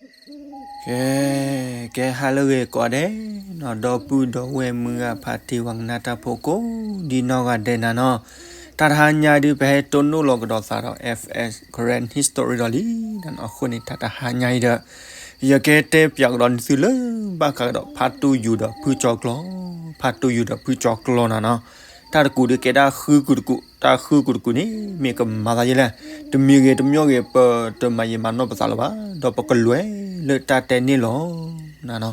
ကဲ, ကဲဟါလၢအဂ့ၤကိးဂၤဒဲးနီၤ, ဒီပုၢ်ဒီဝဲၢ်မုၢ်ဂၤဖါတံၢ်ဝၤကနၣ်တၢ်ဖိကိးဒံနီၢ်ဂၤဒဲးနၤနီၤ, တၢ်တဟါညါဒုး ပဟဲတိၢ်နီၣ်လီၤကဒီးသးဒီး F S Karen History ဒီးလံနၤနီၤ, အဃိန့ၣ် တၢ်တဟါညါအံၤဒီး ယကတဲပၠးကဒီးနသုလၢ ဘၣ်ဃးကဒီးဖါတူယူၤဒီးဖုကၠီၤကျီၤ, ဖါတူယူၤဒီးဖုကၠီၤကျီၤနၤနီၤ, တၢ်တကူာ်ဒုးကဲတၢ်ဃုကူာ်တကူာ်, တၢ်ဃုကူာ်တကူာ်န့ၣ် မ့ၢ်ကမၤသးယဲလဲၣ်, တမံၤဂ့ၤတမံၤဂ့ၤ ပတမၤယံာ်မၤနီၢ်ပသးလၢၤဘၣ်, ဒီးပကလဲၤလၢတၢ်တဲန့ၣ်လီၤနၤနီၤ.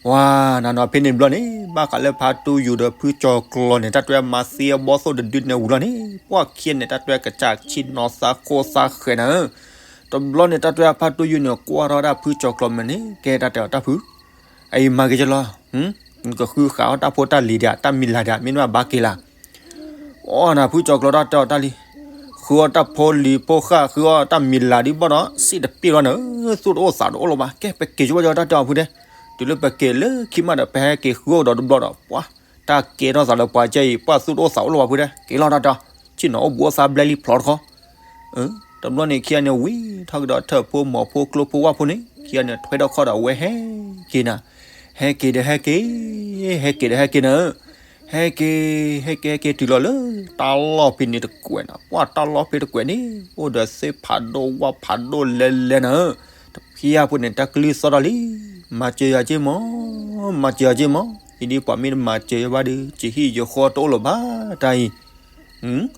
ဝါ, နၤနီၤ ဖဲန့ၣ်တဘျီန့ၣ် ဘၣ်ဃးလၢဖါတူယူၤဒီးဖုကၠီၤကျီၤန့ၣ် တၢ်တွဲမၤသံအဘီၣ်သိၣ်တဒုန့ၣ်ဝံၤလီၤန့ၣ် ပှၢ်ခံဂၤန့ၣ် တၢ်တွဲကစၢ်ဆ့ၣ်နီၤသးဃိသးဃဲၤနၤဧၢ, တဘျီန့ၣ် တၢ်တွဲဖါတူယူၤန့ၣ် ကွၢ်ထီၣ်ဝဲဒၣ်ဖုကၠီၤကျီၤမ့ၢ်န့ၣ် ကဲတၢ်တဲအီၤတၢ်ဖု အအံၤမၤက့ၤကလီၤ, နကဃုဃာ်အီၣ်တၢ်ဖိတၢ်လံၤဒၣ် တၢ်မံၤလၢ်ဒၣ် မ့ၢ်နဘၣ်က့ၤလၢ်, အိၣ်နၤ ဖုကၠီၤကျီၤတၢ်တဲအီၤတၢ်လံ, ဃုအီၣ်တၢ်ဖိလံၤဖိဃၢ် ဃုအီၣ်တၢ်မံၤလၢ်ဒုးဘၣ်ဒီး စံၣ်တပ့ၢ်လီၤနၤဧၢ, သူၣ်တအိၣ်သးတအိၣ်လၢၤဘၣ်, ကဲ ပက့ၤကၠိဘၣ်ကၠိတၢ်တဲအီၤဖုဒဲး, တုၤလၢပက့ၤလၢခံမးဒီး ပဟဲက့ၤဃုအီၣ်ကဒီးတဘျီဒီး ပှၤ တၢ်ကဲထီၣ်သးလၢပှၤကဲအံၤ ပှၤသူၣ်တအိၣ်သးအိၣ်လၢၤဘၣ်ဖုဒဲး, က့ၤလီၤတၢ်တဲအီၤ, ဆ့ၣ်နီၤအိၣ်ဘူးအိၣ်သးဘျဲလံ ဖျိးတခီ တဘျီန့ၣ် ခံဂၤန့ၣ် ဝံၤထီၣ်ကဒီးထၢၣ်ဖိမီၤဖိကျိဖိဝၣ်ဖိန့ၣ် ခံဂၤန့ၣ် ထွဲထီၣ်ခီၣ်ဒီးဝဲဟဲက့ၤနၤ, ဟဲက့ၤဒီးဟဲက့ၤ, ဟဲက့ၤဒီးဟဲက့ၤနၤဧၢ, ဟဲက့ၤ, ဟဲက့ၤ ဟဲက့ၤတုၤလီၤလၢ တၢ်လီၢ်ဖဲန့ၣ်တကွဲးနၤ, ပှၤတၢ်လီၢ်ဖဲတကွဲးန့ၣ် အိၣ်ဒီးသ့ၣ်ဖးဒိၣ်ဝၣ်ဖးဒိၣ်လဲၤလဲၤနၤဧၢ, တဖျၢၣ်ဖိန့ၣ် တၢ်ကလုၢ်သီၣ်ထီၣ်လံ, မၤစၢၤယၤက့ၤမး, မၤစၢၤယၤက့ၤမး, အံၤဒ်ပှၤမ့ၢ်တမၤစၢၤယၤဘၣ်ဒီး ကဟံၣ်ယဃီတအိၣ်လၢၤဘၣ်တၢ်အံၤ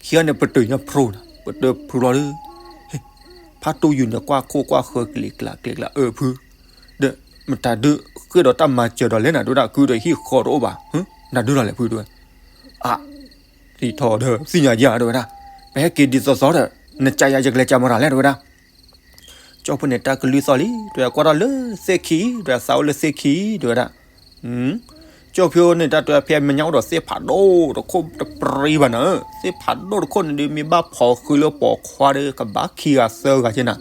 ခံဂၤန့ၣ် ပတုာ်ညါဖျိနၤ, ပတုာ်ဖျိလီၤဒီး ဖါတူယူၤန့ၣ် ကွၢ်ခိၣ်ကွၢ်ဃၢၤကျ့ၤကျါကျ့ၤကျါ အၢဖု, ဒီးမတၤဒုးဃ့ၢ်ဒီးတၢ်မၤစၢၤဒီးလဲၣ်နၤ ဒဝဲဒၣ်ကုဒီးဟံၣ်ဃီတအိၣ်ဘၣ်, နၤဒုးလီၤလဲၣ်ဖုတဲဝဲ, အါ, သံထီၣ်ဒီးသ့ၣ်ညါယၤတဲဝဲဒၣ်, ပဟဲက့ၤဒ်သိးသိးဒီး နကးယၤယကလဲၤကးမတၤလဲၣ်တဲဝဲဒၣ် ကၠီဖုန့ၣ် တၢ်ကလုၢ်သီၣ်လံ, တဲဝဲကွၢ်ထီၣ်လၢသ့ၣ်ခံ, တဲဝဲသးအိၣ်လၢသ့ၣ်ခံ, တဲဝဲဒၣ်, ကၠီဖုန့ၣ် တၢ်တဲဖဲမဲာ်ညါအိၣ်ဒီးသ့ၣ်ဖးဒိၣ်တခိၣ်တပြံဘၣ်နၤ, သ့ၣ်ဖးဒိၣ်တခိၣ်န့ၣ်ဒီး မ့ၢ်ဘၣ်ဖီဃုလၢပိာ်ခွါဒီး ကဘၣ်ခံဂၤသၢဂၤက့နၤ,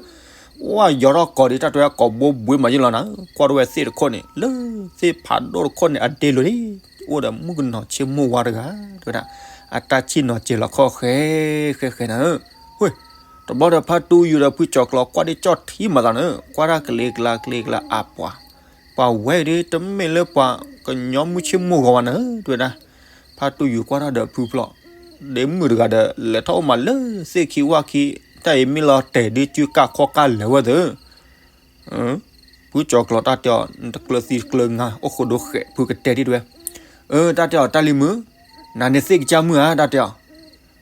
ဝဲယီၤထီၣ်ကိာ်ဒီး တၢ်တဲကိာ်ဘိဘှံးမးယ့လီၤနၤ, ကွၢ်ထီၣ်ဝဲသ့ၣ်တခိၣ်န့ၣ် လၢသ့ၣ်ဖးဒိၣ်တခိၣ်န့ၣ် အဒ့လိၤန့ၣ် အိၣ်ဒီးမုၣ်ကနီၤဆ့မိၢ်ဝါတဂၤ, တဲဝဲဒၣ်, အတၢ်ဆ့ၣ်နီၤစဲၤလီၤခီၣ်ဃဲဃဲဃဲနၤ, ဝ့ၢ် တဘျီဒီးဖါတူယူၤဒီးဖုကၠီၤကျီၤ ကွၢ်ဒ်ကၠီၣ်ထံမးသးနၤ, ကွၢ်တၢ်ကျ့ၤကျါကျ့ၤကျါအါပှၤ, ပှၤဝဲအံၤဒ်တမ့ၢ်လၢပှၤကညီမုၢ်ဆ့ၣ်မိၢ်ဂီၤဘၣ်နၤ, တဲဝဲဒၣ်, ဖါတူယူၤကွၢ်ထီၣ်ဒီးဖုဖျီၣ်, ဒ့မုၣ်တဂၤဒီး လဲၤထီၣ်အိၣ်မးလၢသ့ၣ်ခံဝၣ်ခံ, တၢ်အံၤမ့ၢ်လီၤတဲာ်ဒုး စုကၢ်ခီၣ်ကၢ်လဲၤဝဲသ့ၣ် ဖုကၠီၤကျီၤတၢ်တဲအီၤ နတကျၢၤသံတကျၢၤငါ အိၣ်ဃိဒိဃဲး ဖုကတဲဒ်တဲဝဲ, အၢ တၢ်တဲအီၤတၢ်လံၤမုၣ်, နၤန့ၣ်သ့ၣ်ကစၢ်မုၣ်ဧါ တၢ်တဲအီၤ,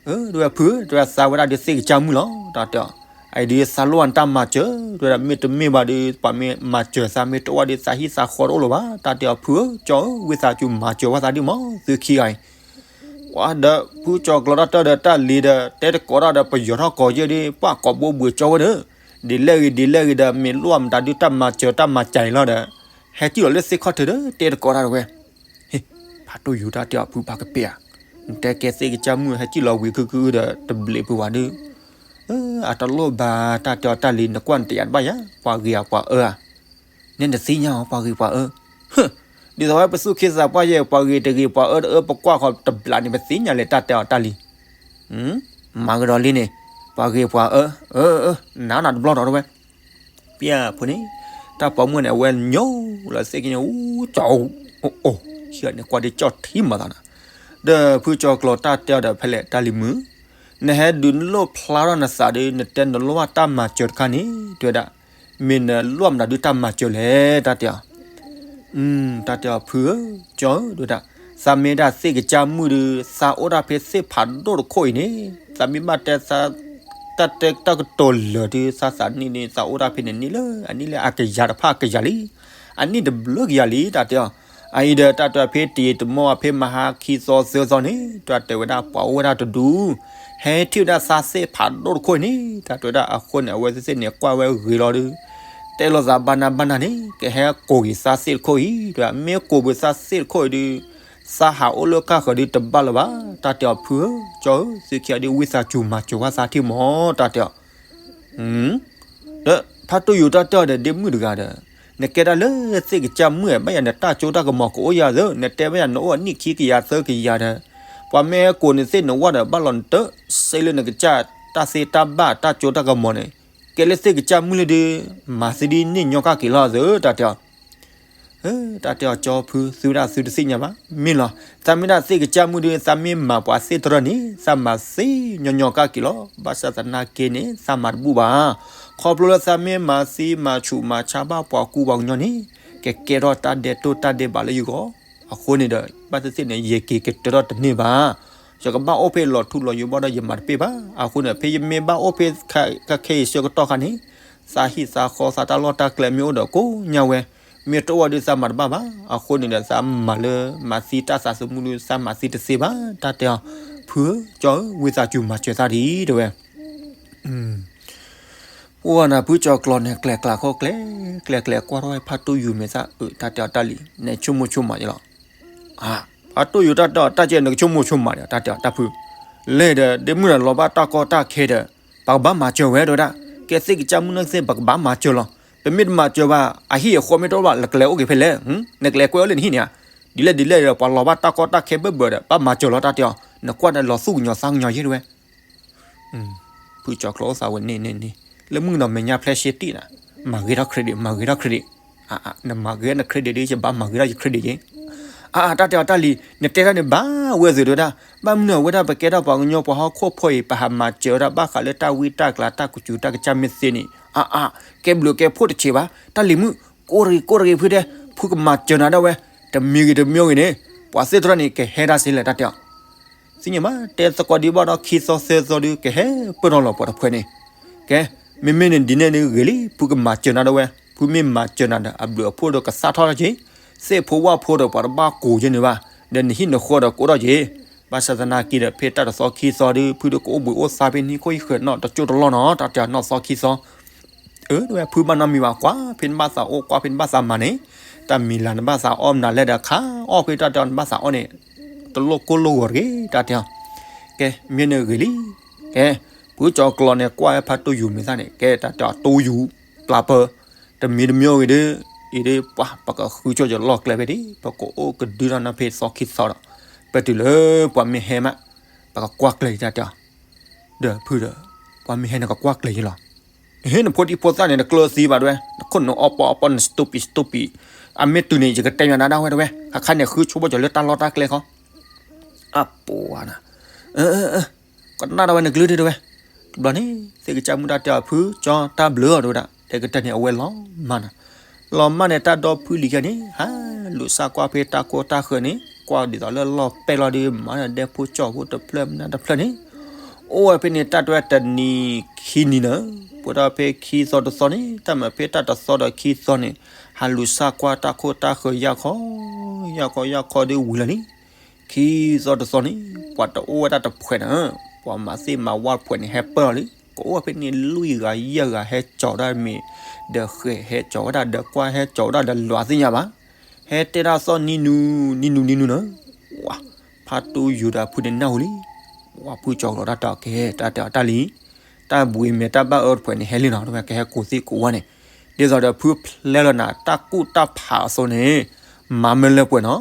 အၢ တဲဝဲဖု တဲဝဲသးဝဲဒၣ်ဒုးသ့ၣ်ကစၢ်မုၣ်လီၤ တၢ်တဲအီၤ, အံၤဒုးသးလိၣ်အတၢ်မၤစၢၤ တဲဝဲဒၣ် မ့ၢ်တမ့ၢ်ဘၣ်ဒုး ပှၤမ့ၢ်မၤစၢၤသးမ့ၢ်တအိၣ်ဘၣ်ဒုး သးဟံၣ်သးဃီတအိၣ်လၢၤဘၣ် တၢ်တဲအီၤဖုဧၢ ကၠီဧၢ ဝံသးစူၤမၤစၢၤဝဲသးဒုးမး သုခံဂၤအံၤ ပှၤဒီးဖုကၠီၤကျီၤတၢ်တဲဒီးတၢ်လံၤဒီး တဲတကိးတၢ်ဒီး ပယီၤထီၣ်ကိးယဲၢ်ဒုး ပှၤကိးဘိဘှံးကၠီဝဲဒီး, ဒ်လဲၣ်ဂ့ၤဒ်လဲၣ်ဂ့ၤဒီး မ့ၢ်လိၣ်မတၤဒုးတၢ်မၤစၢၤတၢ်မၤစၢၤအံၤလီၤဒီး, ဟဲစံၣ်လီၤလၢသ့ၣ်ခီၣ်ထံးဒီး တဲတကိးတၢ်တဝဲ, ဟ့ၣ်, ဖါတူၢ်ယူၤတၢ်တဲအီၤဖုဖါကပ့ၤဧါ, နတဲကဲသ့ၣ်ကစၢ်မုၣ်ဟဲစံၣ်လီၤဝံၤခုခုဒီး တဘျံးပှၤဒုး, အတလိၣ်ဘၣ်တၢ်တဲအီၤတၢ်လံၤ နကွၢ်နတယာ်တဘၣ်ယၤ ပှၤဂ့ၤဧါပှၤအၢဧါ နဲနသ့ၣ်ညါအီၤ ပှၤဂ့ၤပှၤအၢ, ဒ်သိးဝဲပသူၣ်က့သးပှၢ်ယဲၢ် ပှၤဂ့ၤတဂ့ၤ ပှၤအၢတအၢ ပကွၢ်ဃီၤတဘျးန့ၣ် ပသ့ၣ်ညါလဲၣ် တၢ်တဲအီၤတၢ်လံၤ, မၤကဒီးလံန့ၣ်, ပှၤဂ့ၤပှၤအၢ, အၢ, နၤနၤတဘျီဒီးတဝဲ, ပျဲၢ်ဖိန့ၣ်, တၢ်ပိာ်မုၣ်န့ၣ် အဝဲညိလီၤသ့ၣ်က့ၤန့ၣ် အူကၠီ, အိၣ်, ခံဂၤန့ၣ် ကွၢ်ဒ်ကၠီၣ်ထံမးသးနၤ, ဒီးဖုကၠီၤကျီၤတၢ်တဲအီၤဒီးဖဲလဲၣ် တၢ်လံၤမုၣ်, နဟဲဒုးနလိၣ်ဖျါထီၣ်နသးဒီး နတဲနလိၣ်ဘၣ်တၢ်မၤစၢၤတခါန့ၣ် တဲဝဲဒၣ် မ့ၢ်နလိၣ်မတၤဒုးတၢ်မၤစၢၤလဲၣ် တၢ်တဲအီၤ, တၢ်တဲအီၤဖုဧၢ, ကၠီဧၢ တဲဝဲဒၣ်, သးမ့ၢ်ဒၣ်သ့ၣ်ကစၢ်မုၣ်ဒီး သးအိၣ်ဒၣ်ဖဲသ့ၣ်ဖးဒိၣ်တခိၣ်အံၤန့ၣ်, သးမ့ၢ်ဘၣ်တဲသး တၢ်တဲတၢ်ကတိၤလၢာ်ဒီး သးသးနံၣ်န့ၣ် သးအိၣ်ဒၣ်ဖဲန့ၣ်န့ၣ်လၢ အနံၣ်လၢအကယၤတဖၣ်ကယၤလံ, အနံၣ်တဘျုးကယၤလံ တၢ်တဲအီၤ, အအံၤဒီး တၢ်တဲအီၤဖဲတယံာ်တမီၢ်ဖဲမဟါခံသီသၢသီန့ၣ် တၢ်တဲဝဲဒၣ်ပှၤအိၣ်ဝဲဒၣ်တဒူ ဟဲထံၣ်ဝဲဒၣ်သးသ့ၣ်ဖးဒိၣ်တခိၣ်အံၤန့ၣ် တၢ်တဲဝဲဒၣ်အဃိန့ၣ် အဝဲသ့ၣ်သ့ၣ်န့ၣ် ကွၢ်ဝဲဂ့ၤလီၤဒီး တဲလိာ်သးဘၣ်နၤဘၣ်နၤန့ၣ် ကဟဲကိးက့ၤသးသ့ၣ်တခိၣ်အံၤ တဲဝဲဒၣ် မ့ၢ်ကိးဘၣ်သးသ့ၣ်တခိၣ်အံၤဒီး သးဟးအိၣ်လၢကၢ်ဃၢၤဒီးတဘၣ်လၢၤဘၣ် တၢ်တဲအီၤဖုဧၢ ကၠီဧၢ သုခံဂၤဒုးဝံသးစူၤမၤစၢၤဝဲသးထံၣ်မး တၢ်တဲအီၤ ဒီးဖါတူၢ်ယူၤတၢ်တဲအီၤဒီးဒ့မုၣ်တဂၤဒီး နကဲဒၣ်လၢသ့ၣ်ကစၢ်မုၣ် ဘၣ်ယၤနတၢ်စိတၢ်ကမီၤကအိၣ်ယၤသၢ နတဲဘၣ်ယၤနအိၣ်အနံၣ်ခံကယၤသၢကယၤဒီး ပှၤမ့ၢ်ဟဲကိးနသ့ၣ်နဝၣ်ဒီး ဘၣ်လီၤနတၢ်စ့လၢနကစၢ်တၢ်သ့တၢ်ဘၣ်တၢ်စိတၢ်ကမီၤန့ၣ် ကဲလၢသ့ၣ်ကစၢ်မုၣ်လၢဒုး မၤသံဒ်န့ၣ်ညီကၢ်က့ၤလီၤသၢ တၢ်တဲအီၤ တၢ်တဲအီၤကၠီဖု သုဝဲဒၣ်သုတသ့ၣ်ညါဘၣ် မ့ၢ်လီၤ. သးမ့ၢ်ဒၣ်သ့ၣ်ကစၢ်မုၣ်ဒီး သးမ့ၢ်မၤပှၤသ့ၣ်တရၢၢ်န့ၣ် သးမၤသ့ညီညီကၢ်က့ၤလီၤ. ဘၣ်ဆၣ်သနာ်က့န့ၣ် သးမၤတဘူၣ်ဘၣ်. ခီဖျိလၢသးမ့ၢ်မၤသံမၤဆူးမၤဆါဘၣ်ပှၤကူပှၤကညီန့ၣ် ကကဲထီၣ်တၢ်ဒဲးတိၢ်တၢ်ဒဲးဘးလၢယဂီၢ်. အဃိန့ၣ်ဒီး ဘၣ်သ့ၣ်သ့ၣ်န့ၣ် ယက့ၤကတၢၢ်ထီၣ်တန့ၢ်ဘၣ်. ယကဘၣ်အိၣ်ဖဲလီၤထူလီၤယိာ်ဘၣ်ဒီး ယမၤတပ့ၢ်ဘၣ်. အဃိန့ၣ် ဖဲယမ့ၢ်ဘၣ်အိၣ်ဖဲခဲအံၤဆၢကတီၢ်ခါန့ၣ် သးဟံၣ်သးဃီသးတၢ်လီၢ်တၢ်ကျဲမ့ၢ်အိၣ်ဒီးကိးညါဝဲ, မ့ၢ်တအိၣ်ဝဲဒီးသးမၤတဘၣ်ဘၣ်. အဃိန့ၣ်ဒီး သးမၤလၢမၤသံတၢ်သးသမူဒီး သးမၤသံတသ့ဘၣ် တၢ်တဲအီၤ. ဖုဧၢ ကၠီဧၢ ဝံသးစူၤမၤစၢၤသးဒံး တဲဝဲ. ပှၤနၤဖုကၠီကျီန့ၣ် ကျဲၤကျါခီကျဲ, ကျဲၤကျဲၤကွၢ်ထီၣ်ဝဲဖါတိၢ်ယူၤမဲာ်သၣ် အၢ တၢ်တဲအီၤတၢ်လံၤ နဆိကမိၣ်ဆိကမးယလီၤ. ဖါတိၢ်ယူၤတၢ်တဲအီၤတၢ်ကဲ နကဆိကမိၣ်ဆိကမးဒီး တၢ်တဲအီၤတၢ်ဖု, လဲၤဒီး ဒ့မုၣ်နၤလီၤဘၣ်တၢ်ကီတၢ်ခဲဒီး ပကဘၣ်မၤစၢၤဝဲ တဲဝဲဒၣ်. ကဲသ့ၣ်ကစၢ်မုၣ်နီၢ်ကသ့ၣ် ပကဘၣ်မၤစၢၤလီၤ. ပမ့ၢ်တမၤစၢၤဘၣ် အဟံၣ်အဃီမ့ၢ်တအိၣ်ဘၣ် နကလဲၤအိၣ်က့ၤဖဲလဲၣ်, နကလဲၤကွဲးအီၤလၢနဟံၣ်န့ၣ်ဧါ. ဒ်လဲၣ်ဒ်လဲၣ်ဒီး ပှၤလီၤဘၣ်တၢ်ကီတၢ်ခဲဘၢၣ်ဘၢၣ်ဒီး ဘၣ်မၤစၢၤလီၤ တၢ်တဲအီၤ. နကွၢ်ဒီးလီၤသူၣ်ကညီၤသးကညီၤယဲ တဲဝဲ. ဖုကၠီကျီအိၣ်သးဝဲန့ၣ်န့ၣ်န့ၣ် လၢမုၢ်ကနီၤမဲာ်ညါဖျဲၣ်ရှဲတံၢ်နၤ, မၤဂ့ၤထီၣ် credit မၤဂ့ၤထီၣ် credit, နမၤဂ့ၤန credit ဒီး ယဘၣ်မၤဂ့ၤထီၣ်ယ credit ယဲ. အါ တၢ်တဲအီၤတၢ်လံၤ နတဲတၢ်န့ၣ်ဘၣ်ဝဲသုး တဲဝဲဒၣ်. ဘၣ်မနုၤအဝဲဒၣ် ပကဲထီၣ်ပှၤကညီပှၤဟီၣ်ခိၣ်ဖိအံၤ ပဟးမၤစၢၤဝဲဒၣ်ဘၣ်ဃးလၢတၢ်ဝံတၢ်ကျါတၢ်ကစူၤတၢ်ကစၢ်မ့ၢ်သ့န့ၣ် အါအါ ကဲဘျုးကဲဖှိၣ်တဆံးဘၣ်. တၢ်လံၤမုၣ် ကိၢ်တဂ့ၤကိၢ်တဂ့ၤဖုတဲ, ဖုကမၤစၢၤနၤဒၣ်ဝဲ, တမံၤဂ့ၤတမံၤဂ့ၤန့ၣ် ပှၤသ့ၣ်တရၢၢ်န့ၣ် ကဟဲဒၣ်စ့လဲၣ် တၢ်တဲအီၤ. သ့ၣ်ညါဘၣ် တဲသကိးဒံးဘၣ်ဒီး ခံသီသၢသီဒုး ကဟဲပၢၢ်ထီၣ်လီၤပှၤတဖုန့ၣ်. ကဲ မ့မ့ၢ်န့ၣ်ဒ်န့ၣ်ဒုးဂ့ၤလံ ဖုကမၤစၢၤနၤဒၣ်ဝဲ, ဖုမ့ၢ်မၤစၢၤနၤဒီး အဘျုးအဖှိၣ်ဒီးကသၣ်ထီၣ်ထီၣ်က့ၤ, သ့ၣ်ဖိဝၣ်ဖိဒီးပှၤတဘၣ်ကိးယဲန့ၣ်ဘၣ်, ဒီးနဟံၣ်နဃီဒီးကအိၣ်ထီၣ်က့ၤ. ဘၣ်ဆၣ်သနာ်က့ဒီး ဖဲတၢ်တသီခံသီဒုး ဖုဒုးကအိၣ်ဘှံးအိၣ်သါဖဲန့ၣ် ခိၣ်ဟံၣ်ဃၢၤနီၣ်တကၠိၢ်တလီၢ်နီၤ တၢ်တဲအီၤနီၣ်သီခံသီ အၢ တဲဝဲ ဖုဘၣ်နီတမံၤဘၣ် ကွၢ်ဖဲနဘၣ်သးအိၣ် ကွၢ်ဖဲနဘၣ်သးမၤန့ၣ်, တၢ်မံၤလၤနဘၣ်သးအီၣ်မနုၤလဲၣ်ဒီး ခးအီၣ်ဖဲတၢ်တဲအီၤနဘၣ်သးအီၣ်န့ၣ်, တလိၣ်ကိၢ်လိၣ်ဂီၤတဂ့ၤ တၢ်တဲအီၤ. ကဲ မ့ၢ်န့ၣ်ဂ့ၤလံ. ကဲ ဖုကၠီကျီန့ၣ် ကွၢ်ဝဲဖါတိၢ်ယူၤမဲာ်သၣ်န့ၣ် ကဲ တၢ်တဲအီၤတိၢ်ယူၤ ပျၢ်ပၢ တမံၤတမံၤဂ့ၤဒီး အံၤဒုး ပှၤ ပကဃုဆိက့ၤလီၢ်ကျဲဖဲဒၣ် ပကအိၣ်ကဒုထီၣ်နီၣ်ဖဲသီခံသီဒီး ပတုၤလၢပှၤမ့ၢ်ဟဲမး ပကကွၢ်ကျဲၤ တၢ်တဲအီၤ. ဒီးဖုဒီး ပှၤမ့ၢ်ဟဲန့ၣ် ကကွၢ်ကျဲၤယဲလီၤ. ဟ့ၣ် နဖိဒံဖိသၣ်န့ၣ် နကျၢၤသံဘၣ်တဲဝဲ, နခိၣ်နူာ်အီၣ်ပီအီၣ်ပီ န stupid stupid, အမ့ၢ်တုၤန့ၣ် ယကတဲညါနၤဒၣ်ဝဲတဲဝဲ, ခါခါန့ၣ် ဃုဆိက့ၤလၢတၢ်လီၢ်တၢ်ကျဲဃီ. အပှၤနၤ, ကနၣ်ဒၣ်ဝဲနကလုၢ်ဒုးတဲဝဲ. တဘျီန့ၣ် သ့ၣ်ကစၢ်မုၣ်တၢ်တဲအီၤ ဖုကၠီ တၢ်ဘျုးအီၤတဲဝဲဒၣ်, တဲကတၢၢ်န့ၣ် အဝဲလီၤမၢ်နၤ, လီၤမၢ်န့ၣ် တၢ်ဒီဖုလံၤခဲန့ၣ် ဟးလူၤစၢ်ကွၢ်ဖဲတၢ်ကိၢ်တၢ်ဃၢၤန့ၣ် ကွၢ်ဒ်သိးလၢလီၢ်ပဲၢ်လီၤဒီး မၤဒီးဒဲဖိကၠီဖိတဖျၢၣ်မနုၤတဖျၢၣ်န့ၣ် အိၣ်ဝဲဖဲန့ၣ် တၢ်တဲဝဲတနံၤခံနံၤန့ၣ်, ပှဲၤဒီးဖဲခံသီတသီန့ၣ် တၢ်မၤဖဲတၢ်တသီဒီးခံသီန့ၣ် ဟးလူၤစၢ်ကွၢ်တၢ်ခိၣ်တၢ်ဃၢၤယၢ်ခီ, ယၢ်ခီယၢ်ခီဒုးဝံၤလီၤန့ၣ်, ခံသီတသီန့ၣ် ပှၤတအိၣ်ဝဲဒၣ်တဖှဲးန့ၣ်, ပှၤမၤသ့ၣ်မၤဝါတဖှဲးန့ၣ် ဟဲပၢၢ်လီၤလံ, ကအိၣ်ဝဲဖဲန့ၣ်လွံၢ်ဂၤယဲၢ်ဂၤ ဟဲကၠီၤဝဲဒၣ်မ့ၤ, ဒီးဃဲၤဟဲကၠီၤဝဲဒၣ် ဒီးကွၢ်ဟဲကၠီၤဝဲဒၣ် ဒီးလွၤသ့ၣ်ညါဘၣ် ဟဲတဲဒၣ်သီၣ်နံၤနုၤ နံၤနုၤနံၤနုၤန့ၣ်, ဝါ, ဖါတိၢ်ယူၤဒီးဖုန့ၣ်နၢ်ဟူလံ, ဝါဖုကၠီကျီတၢ်တဲအီၤကဲ တၢ်တဲအီၤတၢ်လံ, တၢ်ဘှံးမဲာ်တၢ်ဘၣ်အၢတဖှဲးန့ၣ် ဟဲလံနီၤ တဝဲကဟဲကိးသ့ၣ်ကိးဝါန့ၣ်, ဒ်သိးဒီးဖုဖျဲလီၤနၤ တၢ်ကူၣ်တၢ်ဖးအသိးန့ၣ်, မၤမ့ၢ်လၢပှဲၤနီၤ,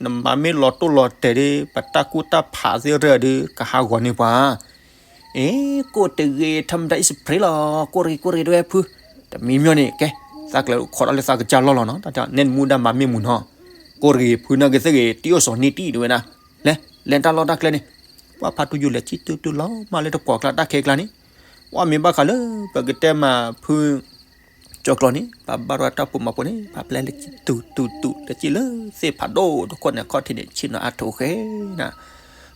နမၤမ့ၢ်လီၤတိၢ်လီၤတဲာ်ဒီး ပတၢ်ကူၣ်တၢ်ဖးသ့ၣ်ရၢၢ်ဒီး ကဟးဂီၤန့ၢ်ပှၤ အ့ ကိၢ်တဂ့ၤ ထီမတၤအံၣ်စဖရ့လီၤ, ကိၢ်တဂ့ၤ ကိၢ်တဂ့ၤ တဝဲဖု, တမံၤမံၤန့ၣ် ကဲ, သးကျဲၤခိးထီၣ်လၢသးကစၢ်လီၢ်လီၤနီၤ, တၢ်တဲန့ၣ်မူဒါမၤမ့ၢ်မူနီၤ, ကိၢ်တဂ့ၤ ဖုနာ်က့သ့ၣ်ဂ့ၤ တံၢ်အိၣ်စီၤနံတံၢ် တဝဲဒၣ်, လဲၤ လဲၤတၢ်လီၢ်တၢ်ကျဲန့ၣ်, ပှၤဖါတိၢ်ယူၤလဲၤဆံၣ်တူၢ်တူၢ်လီၤ မၤလၢတပှီၢ်ကျါတၢ်ခဲကျါန့ၣ်, ပှၤမ့ၢ်ဘၣ်ဃးလၢ ပကတဲမးဖု ကၠီကျီန့ၣ် ပှၤဘၣ်ရၢတၢ်ဖိမၤဖိန့ၣ် ပှၤပျဲလဲၤဆံၣ်တူၢ်တူၢ်တူၢ် လဲၤဆံၣ်လၢသ့ၣ်ဖးဒိၣ်တခိၣ်န့ၣ် ခီၣ်ထံးန့ၣ် ဆ့ၣ်နီၤအါထိးဃဲနၤ,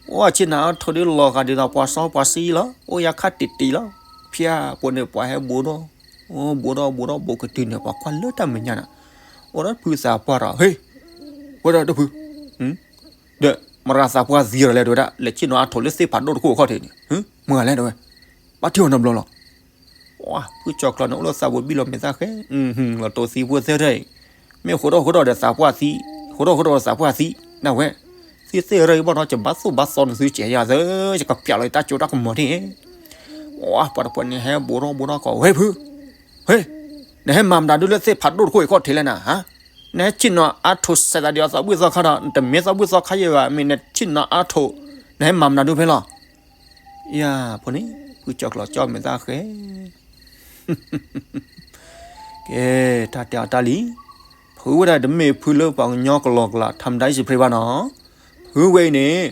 အိၣ်ဆ့ၣ်နီၤအါထိးဒ်လီၤဂာ်ဒ်သိးပှၤစီပှၤဆှံလီၤ, အိၣ်ယါခါတံၢ်တံၢ်လီၤ, ဖၠါပှၤန့ၣ်ပှၤဟဲဘူးဒီး, ဘူးဒီးဘူးဒီးဘူးကတုၤန့ၣ် ပှၤကွၢ်လၢတၢ်မဲာ်ညါနၤ, အိၣ်ဒီးဖုသးပှၢ်ဒီး ဟ့ၢ်, ဝဲဒီးတဖု ဒီးမရၤသးပှၢ်သံဒီးလဲၣ်တဝဲဒၣ် လဲၤဆ့ၣ်နီၤအါထိးလၢသ့ၣ်ဖးဒိၣ်တခိၣ်ခီၣ်ထံးန့ၣ်, မ့ၢ်ဂၤလဲၣ်တဝဲ, ဘၣ်ထံၣ်အီၤနီတဘျီလီၤ. ဖုကၠီကျီန့ၣ် အိၣ်လၢသးဝံၤဘံၣ်လီၤမဲာ်သၣ်ဃဲ, လီၤတိၢ်သံဖိသၢတၢ်အံၤ, မ့ၢ်ဃိထီၣ်ဃိထီၣ်ဒီးသးပှၢ်သံ, ဃိထီၣ်ဃိထီၣ်ဒီးသးပှၢ်သံ, နဝဲ, သံသ့ၣ်ရၢၢ်အံၤဘၣ်နီၤ ကဘၣ်သိၣ်ဘၣ်သီနသုကဲယၤသၢ, ယကပျးလီၤယတၢ်ကၠိတၢ်ကမီၤထံၣ်, ပှၤတပှၤန့ၣ်ဟဲဘူးထီၣ်ဘူးထီၣ်ကီး ဟ့ၢ်ဖု, ဟ့ၢ်, နဟဲမၤမတၤဒုလၢသ့ၣ်ဖးဒိၣ်တခိၣ်အံၤခီၣ်ထံးလဲၣ်နၤ, နဟဲဆ့ၣ်နီၤအါထိးစဲးသးဒ်အီၤသးဘုၣ်သီခါဒီး နတမ့ၢ်သးဘုၣ်သီခါယဲဘၣ် မ့ၢ်နဆ့ၣ်နီၤအါထိး, နဟဲမၤမတၤဒုဖဲလီၤ. ယၤဖိန့ၣ် ဖုကၠီကျီကၠီမဲာ်သၣ်ဃဲ ကဲ, တၢ်တဲအီၤတၢ်လံ, ဖုဝဲဒၣ်တမ့ၢ်ဖုလၢပှၤကညီကလီကလး ထါမတၤအံၣ်စဖရ့းဘၣ်နီၤ, ဖုဝဲအံၤန့ၣ်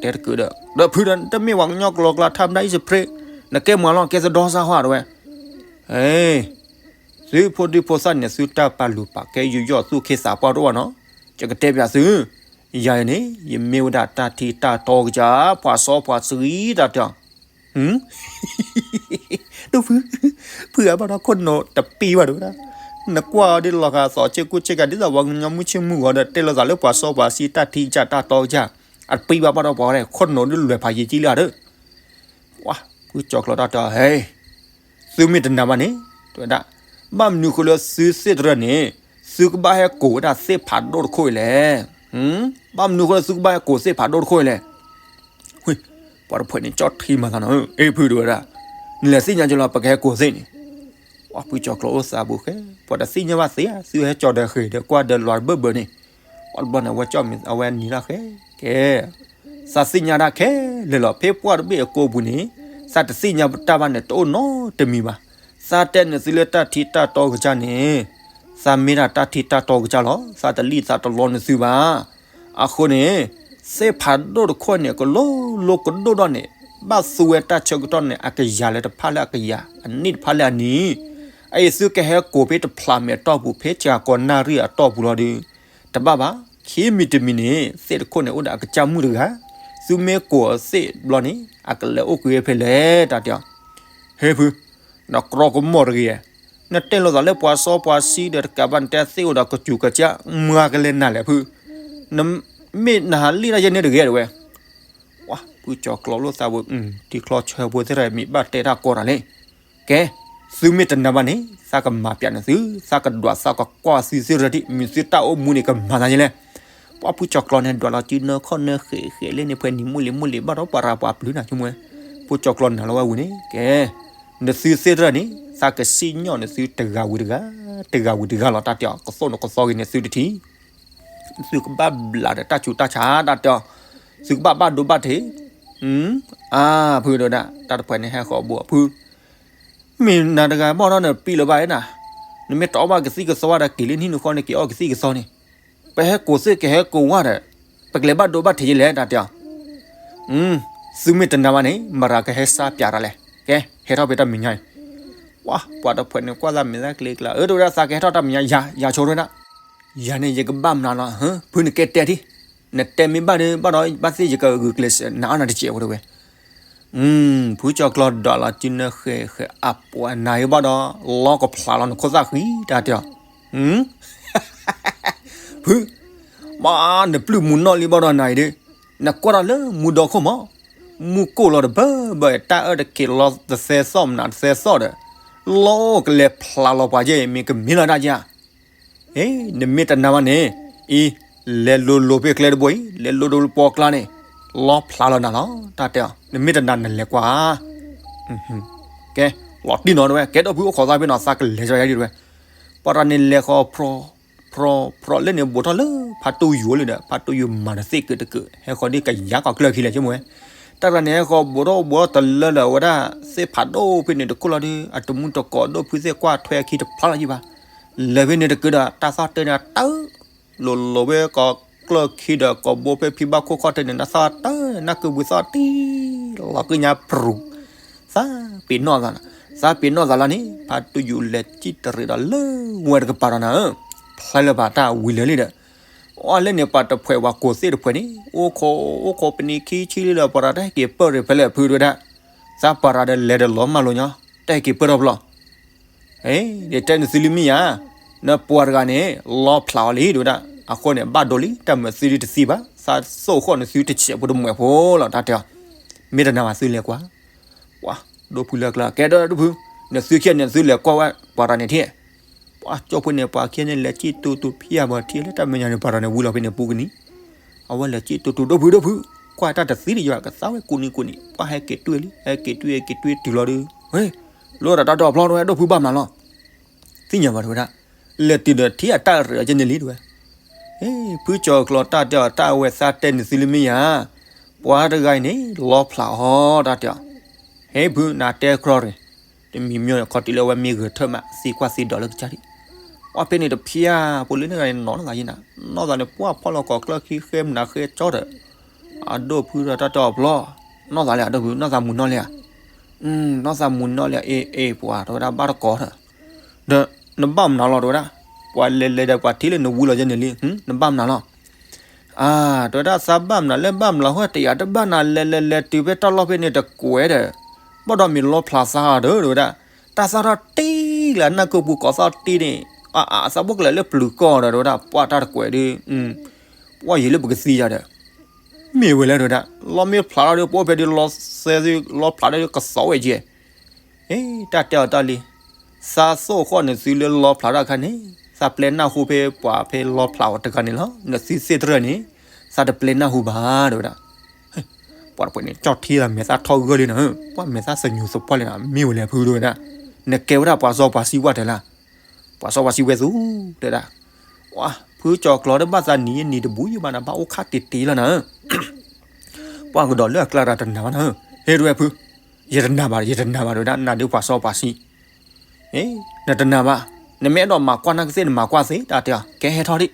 တဲတကုးဒီး ဒီးဖုဒီးတမ့ၢ်ပှၤကညီကလီကလး ထါမတၤအံၣ်စဖရ့း, နကဲမၤလီၤ ကဲသဒီစၢ်ဟီတဝဲ, သုဖိဒံဖိသၣ်န့ၣ် သုတၢ်ပာ်လုၢ်ပာ်ကဲ ယူးယီၣ်သူၣ်ခ့သးပှၢ်တအိၣ်ဘၣ်နီၤ, ယကတဲပၠးသု, ယၤအံၤန့ၣ် ယမ့ၢ်ဝဲဒၣ်တၢ်ထံတၢ်တီကစၢ် ပှၤစီပှၤဆှံတၢ်တဲအီၤ ဒိၣ်ဖု, ဖုအဘၣ်ဒီးခိၣ်နူာ်တပံဘၣ်တဝဲဒၣ်, နကွၢ်အီၤဒ်လီၤဂာ်သီးဆ့ကူဆ့ကၤ ဒ်သိးပှၤကညီမုၢ်ဆ့ၣ်မုၢ်ဂီၤဒီး တဲလိာ်သးလၢပှၤစီပှၤဆှံတၢ်ထံကစၢ်တၢ်တီကစၢ်, အတပံဘၣ်ဘၣ်ဒီးပှၤဝဲဒၣ် ခိၣ်နူာ်ဒ်လွဲၢ်ဖးယံာ်ကံလၢအဒၢး, ဝါ, ဖုကၠီၤကျီၤတၢ်တဲအီၤ ဟဲ သုမ့ၢ်တနာ်ဘၣ်န့ၣ်, တဲဝဲဒၣ်, ဘၣ်မနုၤဃိလၢသုသ့ၣ်တရၢန့ၣ် သုကဘၣ်ဟဲကိးဝဲဒၣ်သ့ၣ်ဖးဒိၣ်တခိၣ်အံၤလဲၣ်. ဘၣ်မနုၤဃိလၢသုကဘၣ်ဟဲကိးသ့ၣ်ဖးဒိၣ်တခိၣ်အံၤလဲၣ်. ဝ့ၢ်, ပှၤတဖုန့ၣ် ကၠီၣ်ထံမၤသးနီၤ, အ့ၣ်ဖုတဲဝဲဒၣ်, နလဲၤသ့ၣ်ညါက့ၤလီၤ ပကဟဲကိးသ့ၣ်န့ၣ်. ပှၤဖုကၠီၤကျီၤအိၣ်သးဘူးဃဲ, ပှၤတသ့ၣ်ညါဘၣ်သ့ဧါ, သုဟဲကၠီၤဒီးဃ့ၢ်ဒီးကွၢ်ဒီးလွးတဘၢၣ်ဘၢၣ်န့ၣ်. ပှၤတဘျီန့ၣ် အဝဲကၠီၣ်မ့ၢ်အဝဲနံၤတၢ်ဃဲ, ကဲ သးသ့ၣ်ညါတၢ်ခဲလၢာ်လီၤ. ဖဲပှၢ်တဘ့ၣ်အကိာ်ပူၤန့ၣ် သးတသ့ၣ်ညါတၢ်ဘၣ်န့ၣ် တအိၣ်နီတမံၤဘၣ်. သးတဲနသုလၢတၢ်ထံတၢ်တီကစၢ်န့ၣ်, သးမ့ၢ်ဒၣ်တၢ်ထံတၢ်တီကစၢ်လီၤ. သးတလံၣ်သးတလီနသုဘၣ်. အဃိန့ၣ် သ့ၣ်ဖးဒိၣ်တခိၣ်န့ၣ် ကလိလိကဒိၣ်ဒီးန့ၣ် ဘၣ်သူဝဲတၢ်ဆၢကတီၢ်န့ၣ် အကယၤလၢတဖၣ်လၢအကယၤ, အနံၣ်တဖၣ်လၢအနံၤ. အအံၤသုကဟဲကိးဖဲတဖျးမဲာ်အတီၢ်ပူၤ ဖဲစှၤကိးနၣ်ရံၣ်အတီၢ်ပူၤလီၤဒီး တဘၣ်ဘၣ်. ခံမံၤတမံၤန့ၣ် သ့ၣ်တခိၣ်န့ၣ် အိၣ်ဒီးအကစၢ်မုၣ်တဂၤ, သုမ့ၢ်ကိးအသ့ၣ်ဘျီန့ၣ် အကလဲၤအိၣ်ကွံာ်ဖဲလဲၣ် တၢ်တဲအီၤ. ဟဲဖု, နကြီကမီၣ်တဂ့ၤ, နတဲလိာ်သးလၢပှၤစီပှၤဆှံဒီးတကးဘၣ် နတဲသ့ၣ်အိၣ်ဒီးကစူၤကစၢ် မၤကလဲၤနၤလဲၣ်ဖု, နမ့ၢ်နဟးလံၣ်တၢ်ယဲၢ်န့ၣ်တဂ့ၤတဝဲ. ပှၤဖုကၠီၤကျီၤလိာ်သးဝဲ, ထံချီဆၢဖိသ့ၣ်တဖၣ်မ့ၢ်ဘၣ်တဲတၢ်ကီတၢ်လဲၣ်. ကဲ, သုမ့ၢ်တနာ်ဘၣ်န့ၣ် သးကမၤပျးန့ၢ်သု, သးကဒွးသးကကွၢ်သုသ့ၣ်တဖၣ်ဒံး, မ့ၢ်သုတၢ်အိၣ်မူန့ၣ် ကမၤသးယဲလဲၣ်. ပှၤဖုကၠီၤကျီၤန့ၣ် ဒွးလီၤစုနၢခီၣ်နၢဃဲးဃဲးလၢန့ၣ် ဖဲနံၤမုၢ်လံၤမုၢ်လံၤဘၣ်ဒီး ပှၤရၤပှၤပျုၤနၤဆိကမိၣ်ဝဲ, ဖုကၠီၤကျီၤနာ်လီၤဝဲဝံၤန့ၣ် ကဲ, နသုသ့ၣ်တဖၣ်န့ၣ် သးကစံၣ်ညီၣ်န့ၢ်သုတဂၤဝံၤတဂၤ, တဂၤဝံၤတဂၤလီၤ တၢ်တဲအီၤ, ကသိၣ်နကသီဂ့ၤန့ၢ်သုတထံၣ် သုကဘၣ်ဘျးဒီးတၢ်ဆူးတၢ်ဆါ တၢ်တဲအီၤ, သုကဘၣ်ဘၣ်ဒိဘၣ်ထံး, အါ ဖုဒီးဒၣ် တၢ်တဖုန့ၣ်ဟဲဃီၤဘိးဖု, မ့ၢ်နၤတဂၤဘၣ်ဒီးနပံလၢၤဘၣ်ဧါနၤ, နမ့ၢ်တအီၣ်ဘၣ်ကသံၣ်ကသီဘၣ်ဒီး က့ၤလၢနဟံၣ်နဃီန့ၣ် က့ၤအီၣ်ကသံၣ်ကသီန့ၣ်, ပဟဲကိးသ့ၣ်ကဟဲကိးဝဲဒီး ပကလဲၤဘၣ်ဒိဘၣ်ထံးယဲလဲၣ် တၢ်တဲအီၤ, သုမ့ၢ်တနာ်ဘၣ်န့ၣ် မရၤကဟဲစၢ်ပျးတၢ်လဲၣ်, ကဲ ဟဲထီၣ်ဖဲတၢ်မဲာ်ညါအံၤ, ပှၤ ပှၤတဖုန့ၣ် ကွၢ်သးမဲာ်သၣ်ကျ့ကျါ, အၢ တဝဲဒၣ် သးကဟဲထီၣ်တၢ်မဲာ်ညါ ယၤ ယၤဆိတဝဲဒၣ် ယၤန့ၣ် ယကဘၣ်မနုၤလီၤ, ဖုနကဲတဲထံၣ်, နတဲမ့ၢ်ဘၣ်ဒီး ဘၣ်ဒီး ဘၣ်သ့ၣ်ယကဂုာ်ကျဲးစၢးနၤအီၣ်နၤတစဲးဖိတဝဲ, ဖုကၠီၤကျီၤဒွးလီၤစုနၢဃဲးဃဲးအပှၤနၤအံၤဘၣ်ဒီး လီကဖျးလီၤနခိၣ်သၣ်ဃံတၢ်တဲအီၤ, ဖု, မ့ၢ်နပျုၢ်မူနီၢ်လံဘၣ်ဒီးနၤအံၤဒီး, နကွၢ်ထီၣ်လၢမူဒီခိၣ်မး, မူကိၢ်လီၤတဘၢဘၢ တၢ်အၢၣ်တက့ၤလီၤတသဲသီၣ်မနၤတသဲသီၣ်ဒီး, လီကလဲၤဖျးလီၤပှၤယဲအံၤ မ့ၢ်ကမ့ၢ်လီၤဒၣ်ယဲ အ့ နမ့ၢ်တနာ်ဘၣ်န့ၣ်, အံၤ, လဲၤလိၤလိၤဖဲကျဲတဘိအံၤ လဲၤလိၤလိၤလၢပှီကျါန့ၣ်, လီဖျးလီၤနၤလီၤ တၢ်တဲအီၤ, နမ့ၢ်တနာ်နလဲၤကွၢ်, ကဲ, လီၤတံၢ်နီၤတဝဲ ကဲဒီးဖုအိၣ်ခိးသးဖဲနီၤ သးကလဲၤကၠီယါဒံးတဝဲ, ပှၤတဂၤန့ၣ်လဲၤဃီၤ ဖြီ ဖြီ ဖြီ လၢန့ၣ်ဘူးထီၣ်လၢဖးတူၢ်ယူၤလံဒီး ဖးတူၢ်ယူၤမၤတသ့ၣ်က့ၤတက့ၢ် ဟဲဃီၤဒ်ကယၤကီၢ်ကျၢၢ်ခံလဲၣ် ဆိကမိၣ်ဝဲ, တၢ်တဂၤန့ၣ် ဟဲဃီၤဘူးထီၣ်ဘူးထီၣ်တလၢလၢအဝဲဒၣ် သ့ၣ်ဖးဒိၣ်ဖဲန့ၣ်တခိၣ်လီၤဒီး အတမူတကိးဒိၣ်ဖုသ့ၣ်ကွၢ်ထွဲအခံတဖျါလီၤယံၣ်ဘၣ်, လဲၤဖဲန့ၣ်တက့ၢ်ဒီး တၢ်သီၣ်တဲန့ၣ်တၢ် လိၤလိၤဝဲကီၢ်ကျၢၢ်ခံဒီး ကီၢ်ဘိဖဲဖံဘၣ်ခိၣ်ခီၣ်ထံးန့ၣ် နသီၣ်တၢ် နၢ်ကုပူၤသီၣ်တံၢ် လီၤက့ၤညါပြူၤ, သးပ့ၤနီၣ်သးလီၤ, သးပ့ၤနီၣ်သးလီၤန့ၣ် ဖးတူၢ်ယူၤလဲၤစံၣ်တရံးဒီးလၢဝဲတကပၤဒီးနၤဧၢ, ဖျါလၢပှၤတၢ်ဝံၤလၢာ်လံဒီး, အီၤလၢန့ၣ် ပှၤတဖုဝဲကိးသ့ၣ်တဖုန့ၣ် အိၣ်ခိး အိၣ်ခိးပနံၤခံဆံလံဒီး ပှၤတၢ်ဟဲက့ၤပၢၢ်ရ့ၣ်ဖဲလဲၣ်ဖုတဝဲဒၣ်, သးပှၤတဂၤဒီးလဲၤဒီးလီၤမၢ်လိာ်ညီ, တၢ်ဟဲက့ၤပၢၢ်ထီၣ်ဖျီ အ့ ဒ်တဲနသုလံမ့ၢ်ယါ, နပှၤတဂၤန့ၣ် လီဖျးအီၤလံတဝဲဒၣ်, အဃိန့ၣ် ဘၣ်ဒိလံ တၢ်မၤသုဒ်တသံဘၣ်, သးသိၣ်ဃီၣ်နသုတစဲးဖိတမှဲးဖိလီၤ တၢ်တဲအီၤ, မ့ၢ်တနာ်ဘၣ်သုလဲၤကွၢ်, ပှၤဒိၣ်ဖုလၢကျါ ကဲဒီးဒိၣ်ဖု, နသုခံဂၤန့ၣ် သုလဲၤကွၢ်ဝဲ ပှၤတဂၤန့ၣ်ထံၣ်, ပှၤကၠီၣ်ဖိန့ၣ် ပှၤခံဂၤန့ၣ် လဲၤစံၣ်တူတူဖျါဘၣ်ထံၣ်လၢတၢ်မဲာ်ညါန့ၣ် ပှၤတဂၤန့ၣ် ဝံၤလီၤဖဲန့ၣ်ပူၤကနံၤ, အဝဲလဲၤစံၣ်တူတူ ဒိၣ်ဖုဒိၣ်ဖု, ကွၢ်တၢ်တသံဒံးယွၤ ကသးဝဲကူနံၤကူနံၤ, ပှၤဟဲက့ၤတွံၢ်လံ ဟဲက့ၤတွံၢ် ဟဲက့ၤတွံၢ်တုၤလီၤဒီး, ဟ့ၣ်, လီၤတၢ်တၢ်ဒိၣ်ဖျီတဝဲ ဒိၣ်ဖုဘၣ်မၤလီၤ သ့ၣ်ညါဘၣ်တဝဲဒၣ်, လဲၤတုၤဒီးထံၣ်အတၢ်ရ့အီၤကဲန့ၣ်လံတဝဲ, ဟ့ၣ်, ဖုကၠီၤကျီၤတၢ်တဲအီၤ တၢ်အဝဲသးတဲနသုလံမ့ၢ်ယါ, ပှၤတဂၤအံၤန့ၣ် လီဖျးအီၤ တၢ်တဲအီၤ, ဟ့ၣ်ဖု နတဲကြီရ့ၣ်, တမံၤမံၤန့ၣ် ခီၣ်ထံးလၢအဝဲမ့ၢ်ဂဲၤထၢၣ်မး သံကွၢ်သံဒိးလၢကစၢ်ဒံး, ပှၢ်ဖဲန့ၣ်တဖျၢၣ် ဖိလၢန့ၣ်ဂၤန့ၣ် နီၢ်နီၢ်သးယံၤနၤ, နီၢ်သးန့ၣ် ပှၢ်ဖီၣ်လီၤကီၢ်ကျၢၢ်ခံဃဲမနၤဃဲကၠီဒီး, အဒိၣ်ဖုဒီးတၢ်တဲအီၤပျီ, နီၢ်သးလဲၣ် အဒိၣ်ဖု နီၢ်သးမုာ်နီၢ်လဲၣ်ဧါ, နီၢ်သးမုာ်နီၢ်လဲၣ် အ့ၣ်အ့ၣ် ပှၤတဲဝဲဒၣ်ဘၣ်တကိးဒီး, ဒီးနဘၣ်မနုၤလီၤ တဲဝဲဒၣ်, ပှၤလဲၤလဲၤဒီးပှၤထံၣ်လၢနဝံလီၤယဲန့ၣ်လံ, နဘၣ်မနုၤလီၤ အါ, တဲဝဲဒၣ်သးဘၣ်မနုၤလဲၣ် ဘၣ်မနုၤဟဲတယာ်တဘၣ်နၤ လဲၤလဲၤလဲၤတုၤဖဲတၢ်လီၢ်ဖဲန့ၣ်တကွဲးဒီး, ဘၣ်ဒီးမ့ၢ်လီဖျးသးဒီး တဲဝဲဒၣ်, တၢ်သီၣ်ထီၣ်တ့ၢ်လၢအနၢ်ကိၢ်ပူၤကိးသီၣ်တ့ၢ်န့ၣ်, အါအါ သးဘိၣ်ကလဲာ်လၢပျုၤကီၢ်ဒီး တဲဝဲဒၣ် ပှၢ်တၢ်တကွဲးဒီး, ပှၢ်ယံာ်လၢပကသံယၤဒီး, မ့ၢ်ဝဲလဲၣ် တဲဝဲဒၣ်, လီမ့ၢ်ဖျးထီၣ်ဒီး ပအိၣ်ဖဲဒ်လီစဲ လီဖျးထီၣ်ဒီးကစီဝဲကဲ အ့ တၢ်တဲအီၤတၢ်လံ, သးသိၣ်ဃီၣ်န့ၣ်သုလၢလီဖျးတၢ်ခါန့ၣ်, သးပျဲနၢ်ဟူဖဲပှၤဖဲလီဖျးအီၤတဂၤန့ၣ်လီၤ, နသုသ့ၣ်တရၢၣ်န့ၣ်, သးတပျဲနၢ်ဟူဘၣ် တဲဝဲဒၣ်. ပှၤတပှဲၤန့ၣ် ကၠီၣ်ထံသးမဲာ်သၣ်ထီၣ်ဂၢၢ်လံနီၤ, ပှၢ်မဲာ်သၣ်သညူးသပှၢ်လံနီၤ, မ့ၢ်ဝဲလဲၣ်ဖု တဲဝဲဒၣ်, နကဲဝဲဒၣ်ပှၤစီပှၤဆှံဝဲတဲလၢ, ပှၤစီပှၤဆှံဝဲသူ, တဲဒၣ်, ပှၢ်ဖုကၠီၤကျီၤတဘၣ်သးနံၤယဲနံၤတဘူၣ်ယဘၣ်နၤ ဘၣ်အိၣ်ခါတ့ၢ်တ့ၢ်လီၤနၤ ပှၢ်ကဒီးလၢအကျါတၢ်တနာ်ဘၣ်နၤ, ဟ့ၣ်တဲဝဲဖု, ယတနာ်ဘၣ် ယတနာ်ဘၣ် တဲဝဲဒၣ် နၤဒုးပှၤစီပှၤဆှံ, နတနာ်ဘၣ်, နမ့ၢ်အဲၣ်ဒိးမၤကွၢ်နၢ်ကသ့ၣ် နမၤကွၢ်သ့ တၢ်တဲအီၤ ကဲဟဲထီၣ်ဒံး,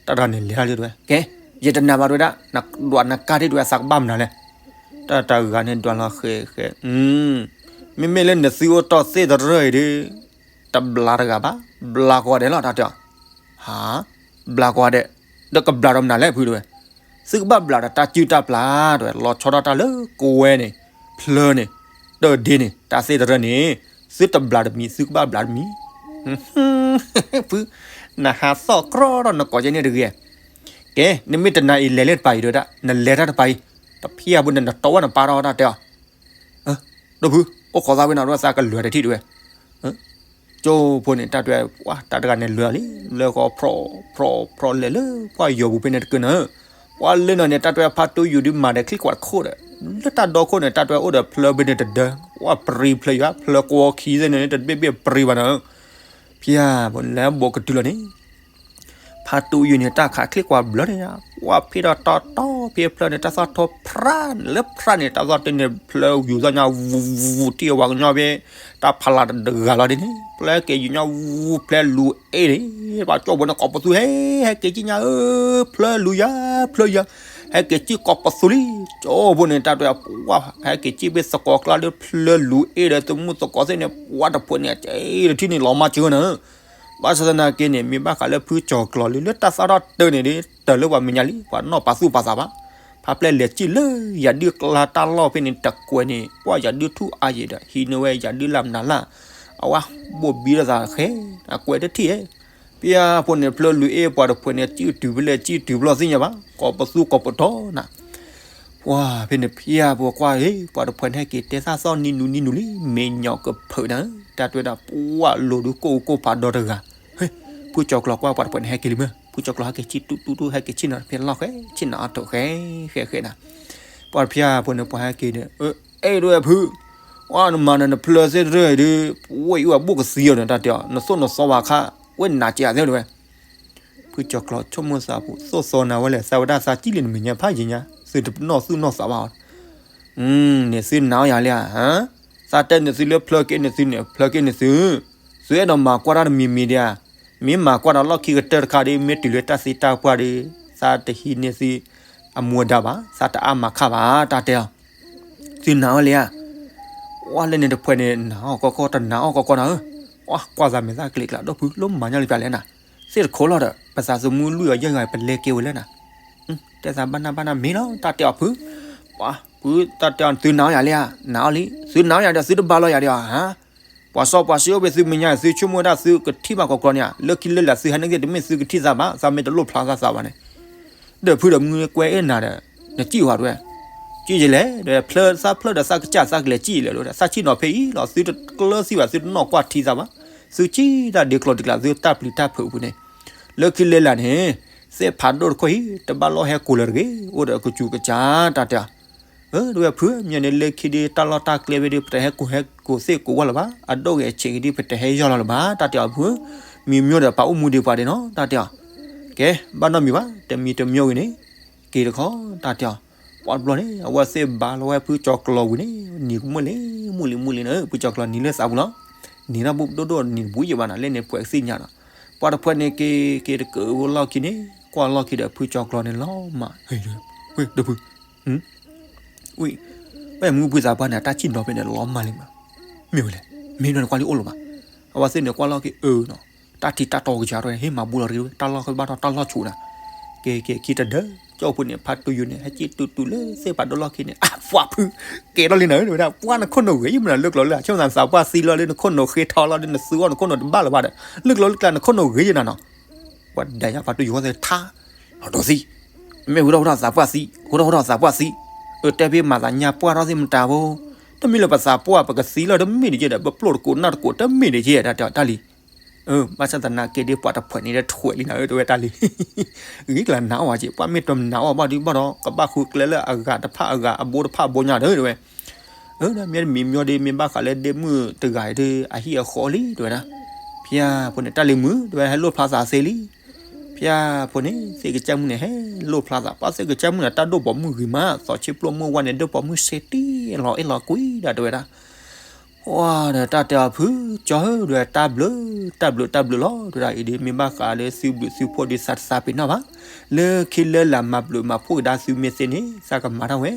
တၢ်တဂၤန့ၣ်လဲၤထီၣ်လံတဲဝဲ, ကဲ, ယတနာ်ဘၣ် တဲဝဲဒၣ်, နဒွးနကါဒံး တဲဝဲ သးကဘၣ်မနုၤလဲၣ်, တၢ်တဂၤန့ၣ်ဒွးလီၤဃဲးဃဲး, မ့မ့ၢ်လၢနသုအိၣ်တီၢ်သ့ၣ်တရၢၣ်အံၤဒီး, တဘျးတဂၤဘၣ်, ဘျးကိးဂၤဒဲးလီၤ တၢ်တဲအီၤ ဟါ, ဘျးကိးဂၤဒဲး, ဒီးကဘျးဒီးမနုၤလဲၣ်ဖုတဲဝဲ, သုကဘၣ်ဘျးဒီးတၢ်စုၣ်တၢ်ပျၢ်တဲဝဲ, လီၤဆီဒၣ်တၢ်လၢကဝဲန့ၣ်, ဖျၢၣ်န့ၣ်, တၢ်ဒ့န့ၣ်, တၢ်သ့ၣ်တရၢၣ်န့ၣ်, သုတဘျးတမံၤ သုကဘၣ်ဘျးတမံၤ, ဖု, နဟးသီၣ်ကြီဒီးနကိးကဲန့ၣ်တဂ့ၤ, ကဲ, နမ့ၢ်တနာ်အံၤလဲၤလၢတပၤအံၤတဲဝဲဒၣ်, နလဲၤတၢ်တပၤအံၤ, တဖျၢၣ်ဖိန့ၣ် နတီဝဲနပၢ်ထီၣ်တၢ်တဲအီၤ ဒိၣ်ဖု, အိၣ်ခိးသးဝဲနီၤ တဲဝဲ သးကလဲၤတထံၣ်တဲဝဲ, ကၠိဖိန့ၣ် တၢ်တဲဝဲ, တၢ်တဂၤန့ၣ်လဲၤလံ, လဲၤဃီၤဖြီၣ်ဖြီၣ်ဖြီၣ်လဲၤလၢပှၢ်ယီၤပူၤဖဲန့ၣ်တကၢၢ်နၤ, ပှၢ်လၢနီၤန့ၣ် တၢ်တဲဝဲဖးတူယိာ်ဒုးမၤဒီးချံကွၢ်တခိၣ်ဒီး, လၢတၢ်ဒီခိၣ်န့ၣ် တၢ်တဲဝဲအိၣ်ဒီးဖျၢၣ်ဖဲန့ၣ်တဒၢ, ပှၢ်ပြံဖျၢၣ်ယွၤ, ဖျၢၣ်ကွီခံသ့ၣ်န့ၣ် တဘ့ၣ်ဘ့ၣ်ပြံဘၣ်နၤ, ဖျၢၣ်ဖိန့ၣ် လဲၤဘိးကတုၤလီၤန့ၣ် ဖးတူယိာ်န့ၣ် တၢ်ခးချံကွၢ်ဘျၢန့ၣ်, ပှၢ်ဖဲဒီးတီတီဖဲဖျၢၣ်န့ၣ် တၢ်သီၣ်ထီၣ်ဖြးန့ၣ် လၢဖြးန့ၣ် တၢ်သီၣ်တ့ၢ်န့ၣ် ဖျၢၣ်ယူၤသီၣ်ညါ ဝူၤဝူၤထံၣ်အဝၤကညီဖဲ တၢ်ဖးလၢ်တဂၤလီၤဒ်န့ၣ် ဖျၢၣ်ဟဲက့ၤယူၤညါဝူၤ ဖျၢၣ်လူၤအ့ၣ်န့ၣ်, ပှၤကၠိဖိန့ၣ် ကိးပသူဟဲ ဟဲက့ၤကံၣ်ညါဧၢ, ဖျၢၣ်လူၤယၤ ဖျၢၣ်ယၤ, ဟဲက့ၤကံၣ်ကိးပသူလံ, ကၠိဖိန့ၣ် တၢ်တဲဝဲ ပှၢ်ဟဲက့ၤကံၣ်ဖဲသကိးကျါဒီး ဖျၢၣ်လူၤအ့ၣ်ဒီး သမူသကိးသ့ၣ်န့ၣ် ပှၢ်တဖှဲးန့ၣ် ကဲတထံၣ်န့ၣ် လီၤမၢ်စၢၤနၤ ဘၣ်ဆၣ်သနာ်က့န့ၣ် မ့ၢ်ဘၣ်ဃးလၢဖုကၠီၤကျီၤလံ လၢတၢ်သီၣ်ထီၣ်တၢၢ်န့ၣ်ဒီး တၢၢ်လၢပှၤမဲာ်ညါလံ ပှၤနီၢ်ပာ်သူၣ်ပာ်သးဘၣ်. ဖါပျဲၢ်လဲၤစံၣ်လၢယၤဒုၣ်ကျါတၢ်လီၢ်ဖဲန့ၣ်တကွဲးန့ၣ် ပှၢ်ယၤဒုၣ်ထူၣ်အါယံာ်ဒီး ဟံးန့ၢ်ဝဲယၤဒုၣ်လၢမနုၤလၢ် အဝဲဘိၣ်ဘံလိာ်သးဃဲ အကွဲးတထံၣ်ဧဲ ဖဲအံၤဖိန့ၣ် ဖျၢၣ်လူၤအ့ၣ်ပှၤတဖှဲးန့ၣ် စံၣ်တုၤဖဲလဲၣ် စံၣ်တုၤဖဲလဲၣ်သ့ၣ်ညါဘၣ် ကိးပသူကိးပတီၢ်နၤ ပှၢ်ဖဲန့ၣ်ဖဲအံၤဖိကွၢ် ပှၤတဖှဲးန့ၣ်ဟဲက့ၤတဲသၣ်သီၣ်နံၤနူနံၤနူလံ မဲာ်ညိးကဖုးနၤ တၢ်တဲဝဲဒၣ် ပှၢ်လိၤဒုးကိၣ်ကိၣ်ဖးဒီတဂၤ ဖုကၠီၤကျီၤကွၢ်ပှၤတဖှဲးန့ၣ်ဟဲက့ၤလံမ့ၢ် ဖုကၠီၤကျီၤဟဲက့ၤစံၣ်တူၢ်တူၢ်တူၢ် ဟဲက့ၤဆ့ၣ်နီၤဖဲလီၢ်ဃဲ ဆ့ၣ်နီၤအထီၣ်ဃဲဃဲဃဲနၤ ပှၢ်ဖဲအံၤဖိန့ၣ် ပှၤဟဲက့ၤဒီး အဲၣ်ဒိးဝဲဖု ပှၢ်နမၤနၤနဖျၢၣ်သ့ၣ်တရၢၣ်အံၤဒီး ပဝဲအံၤအိၣ်အဘိၣ်ကသံအီၤဒီး တၢ်တဲအီၤ နသိၣ်နသီဝဲအခါ ဝဲနးကဲးသ့ၣ်တဲဝဲ ဖုကၠီၤကျီၤဆိကမိၣ်သးပူၤ သိၣ်သီနၤဝဲလဲၣ် သးဝဲဒၣ်သးစံၣ်လံနမဲာ်ညါဖးယံၤညါ သုတနီၢ်သူၣ်နီၢ်သးဘၣ်အီၤ န့ၣ်သုနာ်အီၤယၤလံဧါ သးတဲန့ၣ်သုလၢဖျၢၣ်က့န့ၣ်သုန့ၣ် ဖျၢၣ်က့န့ၣ်သု သုအဲၣ်ဒိးမၤကွၢ်တၢ်တမံၤမံၤဒံးဧါ မ့ၢ်မၤကွၢ်ဒီးလီၢ်ခံကတၢၢ်တခါဒီး မ့ၢ်တုၤလၢတၢ်သံတၢ်ပှၢ်ဒီး သးတဟံးန့ၢ်သု အမူအဒါဘၣ် သးတအါမၤခါဘၣ် တၢ်တဲအီၤ သုနာ်အီၤလံဧါ ပှၢ်လၢန့ၣ်တဖှဲးန့ၣ် နာ်အီၣ်ကီကီၢ် တနာ်အီၣ်ကီကီၢ်နၤဧၢ ပှၢ်ကွၢ်သးမဲာ်သၣ်ကျ့ကျး ဒီဖု လၢမၤညီလံပျၢ်လဲၣ်နၤ သ့ၣ်တခိးလီၤဒီး ပသးသမူလွံၢ်ဂၤယဲၢ်ဂၤ ပလဲက့ၤဝဲလဲၣ်နၤ တဲသးဘၣ်နၢ်ဘၣ်နၢ်မ့ၢ်လီၤ တၢ်တဲအီၤဖု ပှၢ်ဖု တၢ်တဲအီၤ သုနာ်အီၤယၤလံဧါ နာ်အီၤလံ သုနာ်အီၤယၤဒီး သုတဘါလီၤယၤဒီးဧါ ပှၤစီပှၤဆှံအိၣ်ဖဲသုမဲာ်ညါ သုဆိကမိၣ်ဝဲဒၣ်သုကထံၣ်ဘၣ်ကီကီၢ်န့ၣ် လၢခံလၢလာ်သုဟဲ နက့ တမ့ၢ်သုကထံၣ်သးဘၣ် သးမ့ၢ်တလိၣ်ဖျါသးသးဘၣ်န့ၣ် ဒီးဖုဒီးမုၢ်ကွဲအ့ၣ်နၤဒီး နစံၣ်ဝဲတဲဝဲ စံၣ်ယလဲၣ် ဒီးဖျၢၣ်သးဖျၢၣ်ဒီးသးကစၢ်သးကလဲၤစံၣ်လဲၣ် သးစံၣ်နီၤဖဲအံၤလီၤ သုတကျၢၤသံဘၣ် သုတနီၣ်ကွၢ်ထံသးဘၣ် သုစံၣ်တၢ်ဒ့ကျီၤတကျး သုတၢ်ပျံၤတၢ်ဖုးအပူၤန့ၣ် လၢခံလၢလာ်န့ၣ် သ့ၣ်ဖးဒိၣ်တခိၣ်အံၤ တဘၣ်လီၢ်ဟဲကိးလၢၤတဂ့ၤ အိၣ်ဒီးကစူၤကစၢ် တၢ်တဲအီၤ တဲဝဲဖု မ့ၢ်န့ၣ်လၢခံဒ်တၢ်လီၢ်တၢ်ကျဲဝဲဒ် ပတဟဲကိးဟဲကိးသ့ၣ်ကိးဝၢ်လၢၤဘၣ် အဒိၣ်ဂဲၤဆံးကဒ် ပတဟဲယီၢ်လီၤလၢၤဘၣ် တၢ်တဲအီၤဖု မံၤမျိၣ်ဒီးပာ်အိၣ်မူဒံးပှၤဒံးနီၤ တၢ်တဲအီၤ ကဲ ဘၣ်နီတမံၤဘၣ် တမံၤတမံၤဝံၤန့ၣ် က့ၤတခီ တၢ်တဲအီၤ ပှၢ်တဘျီန့ၣ် အဝဲသ့ၣ်ဘါလီၤဝဲဖုကၠီၤကျီၤဝံၤန့ၣ် နံၤကမူၣ်လံ မုၢ်လံမုၢ်လံန့ၣ် ဖုကၠီၤကျီၤနံၤလၢသးပူၤလီၤ. နံၤထီၣ်ဘူးဒိၣ်ဒိၣ်နံၤတဘူးယံာ်ဘၣ်နီၤ လၢန့ၣ်ပှဲၤကသ့ၣ်ညါနီၤ. ပှၤတဖုန့ၣ်က့ၤ က့ၤတကၢးဝဲလီၢ်ခံန့ၣ် ကွၢ်လီၢ်ခံဒီးဖုကၠီၤကျီၤန့ၣ်လီၤမး, ဝ့ၢ်တဖု ဝံၢ် ပမုၢ်ဖုသးပှၢ်န့ၣ် အတၢ်စံၣ်နီၤဖဲန့ၣ်လီၤမၢ်လံမး, မ့ၢ်ဝဲလဲၣ်, မ့ၢ်နီၢ်န့ၣ်ကွၢ်လံအိၣ်လၢၤဘၣ်. အဝဲသ့ၣ်န့ၣ်ကွၢ်လီၢ်ခံအၢနီၤ, တၢ်ထံတၢ်တီကစၢ်တဝဲ ဟ့ၣ်မၤဘူလီၤတဂ့ၤဝဲ တၢ်လီၢ်ဘၣ်ထီၣ်တၢ်လီၢ်ဆူၣ်နၤ, ကဲကဲခံတဒၢ ကၠီၣ်ဖိန့ၣ် ဖါတူယိၤန့ၣ် ဟဲက့ၤတူၢ်တူၢ်လၢသ့ၣ်ဖးဒိၣ်လီၢ်ခံန့ၣ် အၢ ပှၤဖု ကဲထီၣ်လံနၤဧၢ တဝဲဒၣ် ပှၤနခိၣ်နူာ်ဂ့ၤယမနၤ လၢကျိၤလၢအဆိကမိၣ်သးပှၢ်သံလီၤ လၢနခိၣ်နူာ်ဃ့ထီလီၤ လၢနသုဂီၢ်နခိၣ်နူာ်တဘၣ်လၢၤဘၣ်ဒီး လၢကျိၤလၢကျဲနခိၣ်နူာ်ဂ့ၤယနၤနီၤ. ပှၤဒၣ်ညါဖါတူယိၤဃီသ့ၣ်ထါ လီၤဒိးသံ မ့ၢ်ဝဲထီၣ်ဝဲထီၣ်သးပှၢ်သံ ဝဲထီၣ်ဝဲထီၣ်သးပှၢ်သံ, အတဲဖဲမၤသးညါပှၢ်ထီၣ်သ့ၣ်မတၤဖိ, တမ့ၢ်လၢပသးပှၢ်ပကသံလီၤ တမ့ၢ်တက့ၢ်ဒီး ပပျိၢ်တကိးနၢ်တကိး တမ့ၢ်တက့ၢ် တၢ်တဲအီၤတၢ်လံ. ဘၣ်ဆၣ်သနာ်က့ဒ်ပှၤတဖှဲးန့ၣ်တထွဲးလံနၤဧၢ တဝဲတၢ်လံ. ဂ့ၤကျါနာ်အီၤက့ၤ ပှၤမ့ၢ်တနာ်အီၤဘၣ်ဒုဘၣ်ဒီး ကဘၣ်ဃုကျဲလၢအဂၤတဖၣ်အဂၤအဘိတဖၣ်အဘိညါဒီးတဝဲ အၢဒ်မ့ၢ်တမံၤမ့ၢ်ဒီး မ့ၢ်ဘၣ်ဃးလၢဒ့မုၣ်တဂၤအံၤဒီး အဟံၣ်အဃီလံ တဝဲဒၣ်. ဖျါဖိန့ၣ် တၢ်လံၤမုၣ် တဝဲဟဲလိၣ်ဖျါသးသ့လံ. ဖျါဖိန့ၣ် သ့ၣ်ကစၢ်မုၣ်န့ၣ် ဟဲလိၣ်ဖျါသး ပှၤသ့ၣ်ကစၢ်မုၣ်န့ၣ် တၢ်ဒိၣ်ပိာ်မုၣ်ဂ့ၤမး သီးဆံပျိၢ်မုၣ်ဝါန့ၣ် ဒိၣ်ပိာ်မုၣ်ဆ့တံၢ်လီၤအ့ၣ်လီၤကွံဒၣ် တဝဲဒၣ်. ဝါဒီးတၢ်တဲအီၤဖုကၠီၤဧၢ တဝဲ တၢ်ဘျုး တၢ်ဘျုးတၢ်ဘျုးလီၤ တဝဲဒၣ်အံၤဒီး မ့ၢ်ဘၣ်ဃးလၢသုဘျုးသုဖှိၣ်ဒီး သးတသးပ့ၤနီၣ်ဘၣ်. လၢခံလၢလာ်မၤဘျုးမၤဖှိၣ်ကဒါသုမ့ၢ်သ့န့ၣ် သးကမၤတၢ်ဝဲ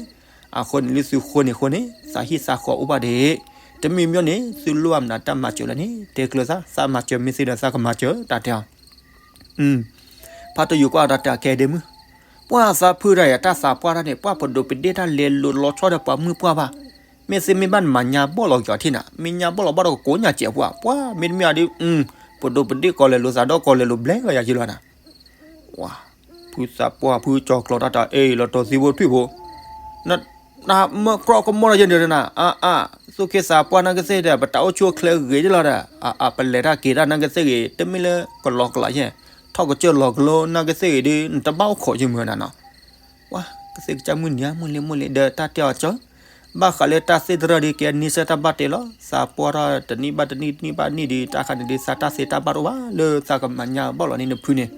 အဃိန့ၣ်လၢသုဃိန့ၣ်အဃိန့ၣ် သးဟံၣ်သးဃီအိၣ်ဘၣ်ဒ့ၣ်, တမံၤမ့ၢ်န့ၣ် သုလိၣ်ဘၣ်မနုၤတၢ်မၤစၢၤလၢန့ၣ် တဲကျၢၤသး သးမၤစၢၤမ့ၢ်သ့ဒီးသးကမၤစၢၤ တၢ်တဲအီၤ. ဖါတယိၤကွၢ်တၢ်တဲအီၤ ကဲဒ့မုၣ်, ပှၤသးဖုတၢ်ယၤတၢ်သးပှၢ်တၢ်န့ၣ် ပှၤပဒိးပဒ့ၣ်တၢ်လဲၤလိာ်လီၤဆီဒီးပှၤမုၢ်ပှၢ်ဘၣ်. မ့ၢ်သ့မ့ၢ်ဘၣ်နမၤညါဘီၣ်လီၤက့ၤအီၤထံၣ်နၤ, မ့ၢ်ညါဘီၣ်လီၤဘၣ်ဒီးကကိးညါစဲးပှၤ, ပှၤမ့တမ့ၢ်အီၤဒီး ပဒိးပဒ့ၣ်ကီၢ်လဲၤလိာ်သးဒီးကီၢ်လဲၤလိာ်ဘျဲၣ်လီၤယၤယံလီၤနၤ ဝါ, ဖုသးပှၢ်ဖုကၠီၤကျီၤတၢ်တဲအီၤ အ့ၣ်လီၤတီၤသံဖိထွံၣ်ဖိ, နမၢကြၢးကမီၣ်ထီၣ်ယဲန့ၣ်နၤ, အါအါ, သူၣ်က့သးပှၢ်နာ်က့သ့ၣ်ဒီး ပတၢ်အိၣ်ဆူၣ်အိၣ်ချ့ဂ့ၤယလီၤဒီး, အါအါ, ပလဲၤတၢ်က့ၤတၢ်နာ်က့သ့ၣ်ဂ့ၤ, တမ့ၢ်လၢကလီကလီယဲ, ထီၣ်ကစၢၢ်လီၤကလိနာ်က့သ့ၣ်ဂ့ၤဒီး နတဘၣ်အိၣ်ခိးယမုၢ်နၤနီၤ. ပှၤကသ့ၣ်ကစၢ်မုၢ်နံၤဧါ မုၢ်လ့မုၢ်လ့ ဒီးတၢ်တဲအီၤကၠီ, ဘၣ်ဃးလၢတၢ်သ့ၣ်သရၣ်ဒီး ကဲန့ဆၢၣ်တၢ်ဘၣ်တဲလီၤ, သးပှၢ်ထီၣ်တနံၣ်ဘၣ်တနံၣ် တနံၣ်ဘၣ်တနံၣ်ဒီး တၢ်ခါန့ၣ်ဒီး သးတၢ်သ့တၢ်ဘၣ်တအိၣ်ဘၣ် လၢသးကမၤညါဘီၣ်လီၤန့ၣ်နဖုန့ၣ်.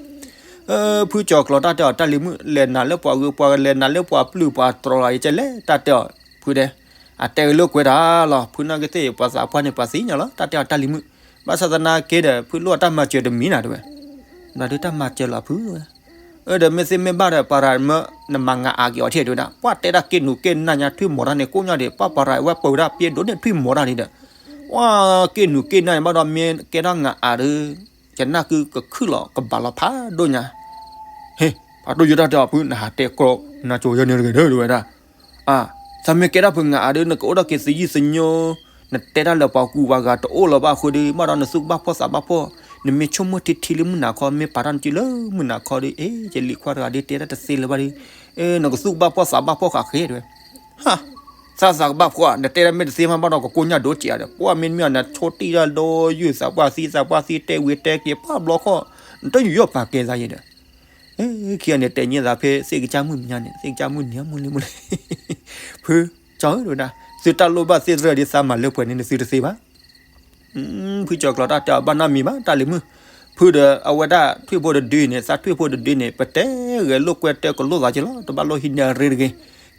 ဖုကၠီၤကျီၤတၢ်တဲအီၤ တၢ်လံၤမုၣ် လဲၤနၤလၢပှၤဂ့ၤပှၤ လဲၤနၤလၢပှၤပျုၢ်ပှၤတြီၤလီၤ ယကလဲၤတၢ်တဲအီၤ ဖုဒဲး အတဲကလၢကွဲးတၢ်လီၤ ဖုနာ်က့သ့ၣ် ပှၤသးပှၢ်န့ၣ် ပှၤသံညါလီၤ တၢ်တဲအီၤတၢ်လံၤမုၣ်, ဘၣ်ဆၣ်သနာ်က့ဒီး ဖုလိၣ်အတၢ်မၤစၢၤတမံၤနၤတဝဲ နဒီးတၢ်မၤစၢၤလီၤဖုဝဲ, အၢ ဒီးမ့ၢ်သ့မ့ၢ်ဘၣ်ဒီး ပှၤရၤမၢ နမၤငၤအးက့ၤအီၤထံၣ်တဝဲဒၣ် ပှၤတဲဒၣ်က့ၢ်နူၤက့ၢ်နၢ်ညါထွံၣ်မီၤတၢ်န့ၣ် ကိးညါဒံး ပှၤပှၤရၤဝဲပၢၤဒၣ်ပျဲဒိးန့ၢ်ထွံၣ်မီၤတၢ်န့ၣ်ဒီး, ပှၤက့ၢ်နူၤက့ၢ်နၢ်န့ၣ်ဘၣ်ဒီး မ့ၢ်ကဲထီၣ်ငၤအးဒီး ယနၢ်ကုကခုၣ်လီၤကဘၣ်လီၤဖးဒိၣ်ညါ, ဟ့ၣ် ဖါတိၢ်ယိၤတၢ်တဲအီၤဖု နဟးတဲကျီ နၤကၠိယဲန့ၣ်တဂ့ၤဒီးတဝဲဒၣ် အါ, သးမ့ၢ်ကဲထီၣ်ဖုငၤအးဒီး နကအိၣ်ဒီးက့ၤသယုၢ်သညိ, နတဲတၢ်လၢပှၤကူပှၤဂၤတအိၣ်လၢၤဘၣ်အဃိဒီး ဘၣ်ဒီးနသုကဘၣ်ဖှီၣ်သးဘၣ်ဖှီၣ်, နမ့ၢ်ဆိကမိၣ်ထံထံလၢမုၢ်နၤခီ မ့ၢ်ပာ်တၢ်နစုလၢမုၢ်နၤခီဒီး အ့ ယလံၤခွါတဂၤဒီးတဲတၢ်တသ့လၢၤဘၣ်ဒီး, အ့ နကသုကဘၣ်ဖှီၣ်သးဘၣ်ဖှီၣ်ဃာ်ဃဲတဝဲ, ဟါ, သးသးကဘၣ်ဖှီၣ် နတဲတၢ်မ့ၢ်တသ့မးဘၣ်ဒီး ကကိးညါဒိးစဲးဒီး ပှၤမ့တမ့ၢ်အီၤ နဆိတံၢ်တၢ်ဒီးယုၢ်သးပှၢ်သံ သးပှၢ်သံတဲဝံၤတဲက့ၤ ပှၤဘျီခီၣ်, နတယူးယီၣ်ပာ်ကဲသးယဲဒီး ခံဂၤန့ၣ် တဲညါသးဖဲသ့ၣ်ကစၢ်မုၣ်ညါန့ၣ် သ့ၣ်ကစၢ်မုၣ်နံၤမုၢ်လ့မုၢ်လ့, ဖုကၠီၤဧၢတဝဲဒၣ် သုတၢ်လိၣ်ဘၣ်သ့ၣ်သရၣ်ဒ်သးမၤလၢပှဲၤန့ၣ် နသုတသ့ဘၣ်. ဖုကၠီၤကျီၤတၢ်တဲအီၤ ဘၣ်နီတမံၤဘၣ် တၢ်လံၤမုၣ်, ဖုဒီးအဝဲဒၣ်ထွံၣ်ဖိတဒုန့ၣ် သးထွံၣ်ဖိတဒုန့ၣ် ပတဲဂဲၤလိာ်ကွဲတဲကလိာ်သးက့ၤလီၤ တဘၣ်လိၣ်ဟံးန့ၢ်အရ့တဂ့ၤ,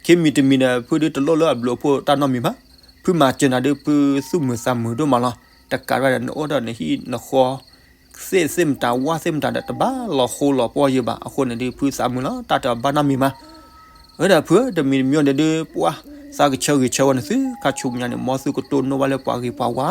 ခံမံၤတမံၤဒီး ဖုဒုတလိၣ်လၢအဘျုးအဖှိၣ်တၢ်နီတမံၤဘၣ်, ဖုမၤစၢၤနၤဒုး ဖုသူၣ်မုာ်သးမုာ်ဒိၣ်မးလီၤ, တကးဒံးဘၣ်ဒီး နအိၣ်ဒီးနဟံၣ်နဃီ သ့ၣ်သ့ၣ်မတၤဝၣ်သ့ၣ်မတၤဒီး တဘၣ်လီၤဃိလီၤပှီၢ်ယံၤဘၣ် အဃိန့ၣ်ဒုး ဖုသးမုာ်လီၤ တၢ်တဲအီၤဘၣ်နီတမံၤမး. အၢဒီးဖု တမံၤတမံၤန့ၣ်ဒုး ပှၤသးကဆၢဂ့ၤဆၢဝါနသု ခါဆူညါန့ၣ် မ်သုကတိၢ်နီၣ်ဘၣ်လၢပှၤဂ့ၤပှၤဝါ,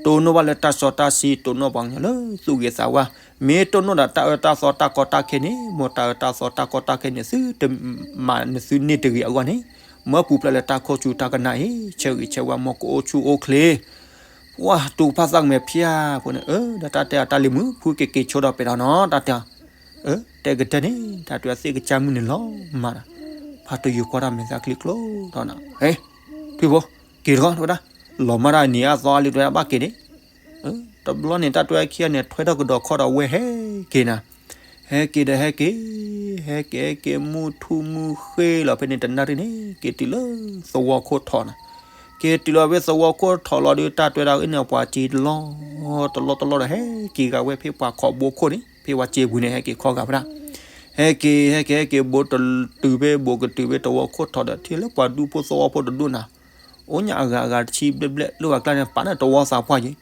တိၢ်နီၣ်ဘၣ်လၢတၢ်စီတၢ်ဆှံ တိၢ်နီၣ်ပှၤကညီလၢသူၣ်ဂ့ၤသးဝါ, မ့ၢ်တိၢ်နီၣ်ဒီးတၢ်အၢတၢ်သီတၢ်ကီတၢ်ခဲန့ၣ် မ်တၢ်အၢတၢ်သီတၢ်ကီတၢ်ခဲန့ၣ် သုတမၤနသုန့ၢ်တဂ့ၤအဂီၢ်န့ၣ်, မ်ပူၤဖျဲးလၢတၢ်ခိၣ်ဆူတၢ်ကနၣ်အံၤ ဆၢဂ့ၤဆၢဝါ မ်ကအိၣ်ဆူၣ်အိၣ်ချ့ ပှၤတူၢ်ကဖၣ်သၣ်ကမဲာ်ဖၠၣ်ဖိန့ၣ် အၢ ဒီးတၢ်တဲအီၤတၢ်လံၤမုၣ် ဖုက့ၤက့ၤဆိဒီးပဲာ်ဒီးနီၤ တၢ်တဲအီၤ, အၢ တဲကတၢၢ်န့ၣ် တၢ်တဲအီၤသ့ၣ်ကစၢ်မုၣ်န့ၣ်လီၤမးဒီး, ဖါတယုၢ်ကွၢ်တၢ်မဲာ်သၣ်ချံကျိဒီးနီၤ, ဟဲ ထွံၣ်ဖိ က့ၤတဂီၤတဝဲဒၣ်, လီၤမၢ်တၢ်နံၤအသီအါလံတဝဲဒၣ်ဘၣ်က့ၤန့ၣ် တဘျီန့ၣ် တၢ်တဲအီၤခံဂၤန့ၣ် ထွဲထီၣ်ကဒီးခီဒီးဝဲဟဲက့ၤနၤ, ဟဲက့ၤဒီးဟဲက့ၤ, ဟဲက့ၤဟဲက့ၤ မုၢ်ထူၣ်မုၢ်ဃ့လီၤဖဲန့ၣ် တနၣ်ရံၣ်န့ၣ် က့ၤတုၤလၢသဝီခိၣ်ထီၣ်နီၤ, က့ၤတုၤလီၤဖဲသဝီခိၣ်ထီၣ်လီၤဒီး တၢ်တဲအီၤအံၤန့ၣ် ပှၤစ့တလီၢ် တလီၢ်တလီၢ်ဒီး ဟဲက့ၤဂၤဝဲဖဲပှၤခီၣ်ဘိခိၣ်န့ၣ် ဖဲပှၤစ့ပူၤန့ၣ် ဟဲက့ၤခီဂာ်ဝဲဒၣ်, ဟဲက့ၤ ဟဲက့ၤ ဟဲက့ၤ ဘိတတုၤဖဲ ဘိကတုၤဖဲသဝီခိၣ်ထီၣ်ဒီး ထံၣ်လၢပှၤဒူဖိသဝီဖိတဒူၣ်နၤ, အိၣ်ညါအဂၤအဂၤတဆံဘျဲၣ်ဘျဲၣ်လၢပှၤကျါန့ၣ် ပာ်န့ၢ်တဝီသးပှၢ်ယဲ,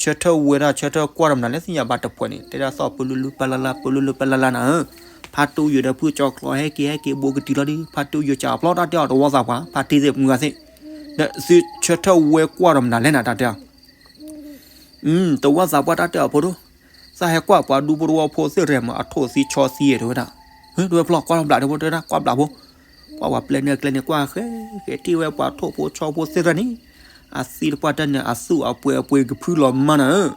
ဆၢထၢၣ်ဝဲဒၣ် ဆၢထၢၣ်ကွၢ်ဒီးမနုၤလဲၣ်သ့ၣ်ညါဘၣ်တဖှဲးန့ၣ် တဲဒၣ်သီၣ်ပလူလူပလၢ်လၢ် ပလူလူပလၢ်လၢ်နၤဧၢ, ဖါတူယိာ်ဒီးဖုကၠီၤကျီၤဟဲက့ၤဟဲက့ၤ ဘူးကတုၤလီၤဒီး ဖါတူယိာ်ကးအဖျီတၢ်တဲအီၤ တဝီသးပှၢ် ဖါတံၢ်သ့ၣ်မုၢ်ဂၤသ့ၣ်, ဒီးသုဆၢထၢၣ်ဝဲကွၢ်ဒီးမနုၤလဲၣ်နၤ တၢ်တဲအီၤ တဝီသးပှၢ်တၢ်တဲအီၤဖိဒိၣ်, သးဟဲကွၢ်ပှၤဒူဖိတဝီဖိသ့ၣ်ရဲၣ်မး အထိၣ်သံဆီသံတဲဝဲဒၣ်, တဲဝဲဖျီကွၢ်ဘျးဒီးဖိတဲဒၣ် ကွၢ်ဘျးဖိ, ကွၢ်ပှၤပျဲၢ်န့ၣ်ကျဲန့ၣ် ကွၢ်ဃဲက့ၤထံၣ်ဝဲပှၤထိၣ်ဖိဆီဖိသ့ၣ်ရဲၣ်န့ၣ်, အသံတပှၢ်တၢ်န့ၣ် အသူၣ်အပှဲၤအပှဲၤကဖုလီၤမၢ်နၤဧၢ,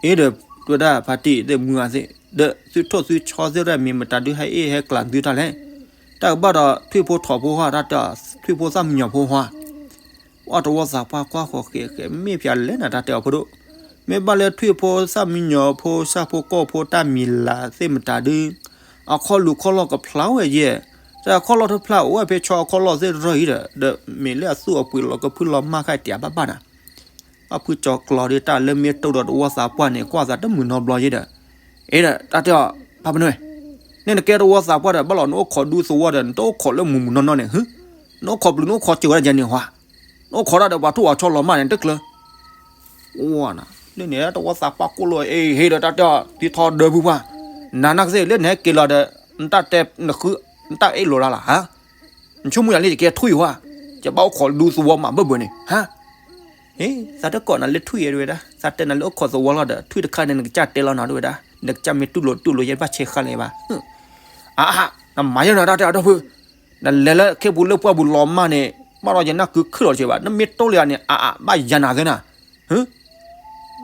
အ့ဒီး တဲဝဲဒၣ်ဖါတံၢ်သ့ၣ်မုၢ်ဂၤသ့ၣ်, ဒီးသုထိၣ်သုဆီသ့ၣ်ရဲၣ်မ့ၢ်မတၤဒုး ဟဲအ့ၣ်ဟဲကျးသုတၢ်လဲၣ်, တၢ်ကဘၣ်ဒီးထွံၣ်ဖိထိၣ်ဖိဟါ တၢ်တဲအီၤ ထွံၣ်ဖိသၣ်မံညီၤဖိဟါ ပှၤတဝီသးပှၢ်ကွၢ်ဃီဃဲးဃဲး မ့ၢ်ဖျါလဲၣ်နၤ တၢ်တဲအီၤဖိဒိၣ်, မ့ၢ်ဘၣ်လၢထွံၣ်ဖိသၣ်မံညီၤဖိ ဆၣ်ဖိကီၢ်ဖိတၢ်မံၤလၤသ့ၣ်မတၤဒုး, အခီၣ်လူၤခီၣ်လီၢ်ကဖျါဝဲယဲၢ်, တၢ်ခီၣ်လီၢ်တဖျါ အိၣ်ဝဲဖဲဆီအခီၣ်လီၢ်သ့ၣ်တဖၣ်အံၤဒီး ဒီးမ့ၢ်လၢအသူၣ်အပှဲၤလီၤကဖုလီၤမၢ်ခါတၢ်ဘၣ်ဘၣ်နၤ, ဘၣ်ဖုကၠီၤကျီၤဒီးတၢ်လၢမ့ၢ်တိၢ်ဒီးတဝီသးပှၢ်န့ၣ် ကွၢ်သးတမုာ်နီတဘျီယဲၢ်ဒီး, အ့ဒီး တၢ်တဲအီၤ ဖါပနွဲၢ်, န့ၣ်နကဲတဝီသးပှၢ်ဒီး ဘၣ်လီၤနအိၣ်ခိးဒူသဝီဒီး နတအိၣ်ခိးလၢမုာ်မုာ်နီၢ်နီၢ်န့ၣ်, နအိၣ်ခိးပျုၤနအိၣ်ခိးစၢၤဝဲဒၣ်ယဲၢ်န့ၣ်ဟါ, နအိၣ်ခိးတၢ်ဒီးပှၤထိၣ်ပှၤဆီလီၤမၢ်န့ၣ် တကျၢၤ ဝါနၤ, လၢန့ၣ်တဝီသးပှၢ်ကိၣ်လိာ်အ့ဟ့ဒီး တၢ်တဲအီၤ သုထီဒၢဖုပှၢ်, နၤနာ်ကသ့ၣ်လၢနဟဲက့ၤလီၤဒီး နတၢ်တဲနဃု နတၢ်အ့ၣ်လိာ်လၢ်လၢ်ဧါ, နဆိကမိၣ်ယၤလၢယကဲထွံၣ်ဧါ, ယဘၣ်အိၣ်ခိးဒူသဝီမးဘၢၣ်ဘၢၣ်န့ၣ် ဟါ, ဟ့ သးတကိးနၤလၢထွံၣ်ဧါ တဲဝဲဒၣ်, သးတဲနၤလၢအိၣ်ခိးသဝီလီၤဒီး ထွံၣ်တခါန့ၣ် နကစၢ်တဲလီၤနၤ တဲဝဲဒၣ်, နကစၢ်မ့ၢ်တူၢ်လိာ်တူၢ်လိာ်ယဲၢ်ဘၣ်ဆဲးဃာ်လၢၤဘၣ် အါ, နမၤယဲၢ်နၤတၢ်တဲအီၤဒီဖု, နလဲၤလၢခ့ပူၤလၢပှၢ်ပူၤလီၤမၢ်န့ၣ် ဘၣ်ဒီးယနၢ်ကုခုၣ်လီၤတက့ၢ်ဘၣ်, နမ့ၢ်တိၢ်လၢယၤန့ၣ် အါအါ ဘၣ်ယၤနၤသ့နၤ, ဟ့,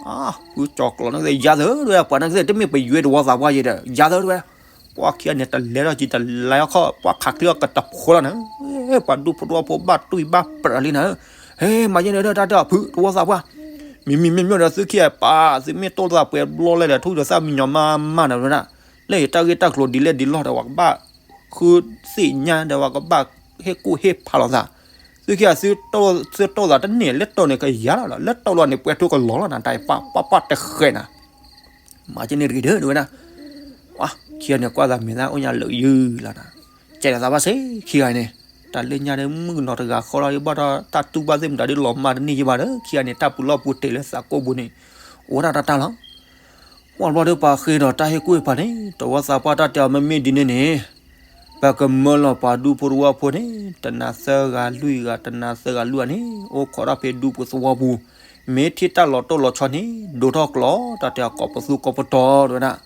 ဖုကၠီၤကျီၤန့ၣ် ယၤသ့တဲဝဲ ပှၤန့ၣ်ကသ့ၣ် တမ့ၢ်ပယွဲတဝီသးပှၢ်ယဲၢ်ဒီး ယၤသ့တဲဝဲ, ပှၤခံဂၤန့ၣ် တလဲၤထီၣ်ကံၤ တလဲၤခီၣ် ပှၤခးချံအီၤကတဖှီလီၤနၤ, ပှၤဒူဖိတဝီဖိဘၣ်တွံၢ်ဘၣ်ပြးလံနၤ, ဟ့ မၤယဲၢ်နၤတၢ်တဲအီၤဖုတဝီသးပှၢ်, မံၤမံၤမ့ၢ်မ့ၢ်ဒီးသုခံဂၤပာ် သုမ့ၢ်တိၢ်သးပှဲၤဘျီလဲၣ်ဒီး ထူဒီးသၣ်မံညီၤမးမးနၤဝဲဒၣ်, လၢယတၢ်ဂ့ၢ်တၢ်ကျိၤဒ်လဲၣ်ဒ်လဲၣ်ဒီး ပှၤကဘၣ်ဃုသ့ၣ်ညါဒီး ပှၤကဘၣ်ဟ့ၣ်ကူၣ်ဟ့ၣ်ဖးလိာ်သး, သုခံဂၤ သုတိၢ်သးတန့ၢ်လၢတိၢ်န့ၣ်ကယၤလီၤ, လၢတိၢ်လီၤန့ၣ် ပှဲၤထူကလီၤလီၤနၤ တၢ်ပာ်ပာ်ပာ်တဃဲးနၤ မၤက့န့ၣ်တဂ့ၤဒီး တဲဝဲဒၣ်, ခံဂၤန့ၣ် ကွၢ်သးမဲာ်သၣ်အိၣ်ညါလၢာ်ယုၢ်လီၤနၤ, ကဲဒီးသးဘၣ်စ့ခံဂၤန့ၣ်, တၢ်လၢညါဒီးမုၣ်ကနီၤတဂၤဃီလီၤ ဘၣ်ဒီးတၢ်တူၢ်ဘၣ်သ့ၣ်မတၤဒုးလီၤမၢ်တန့ၢ်ယံဘၣ်ဒီး ခံဂၤန့ၣ် တၢ်ပူၤလီၢ်ပူၤတ့ၢ်လၢသးကိၢ်ပူၤန့ၣ်, အိၣ်ဒၣ်တၢ်တၢ်လီၤ ပှၤဘျီဒီးပှၤဃ့ဒီးတၢ်ဟ့ၣ်ကူၣ်ဟ့ၣ်ဖးန့ၣ် တဝီသးပှၢ်တၢ်တဲအီၤမ့မ့ၢ်ဒ်န့ၣ်န့ၣ်, ပကမၢလီၤပှၤဒူဖိတဝီဖိန့ၣ် တနၤသၢဂၤလွံၢ်ဂၤ တနၤသၢဂၤလွံၢ်ဂၤန့ၣ် အိၣ်ခိးတၢ်ဖဲဒူပူၤသဝီပူၤ, မ့ၢ်ထံၣ်တၢ်လီၤတိၢ်လီၤဆီန့ၣ် ဒိးထီၣ်ကျီၤ တၢ်တဲအီၤကိးပသူကိးပတီၤတဲဝဲဒၣ်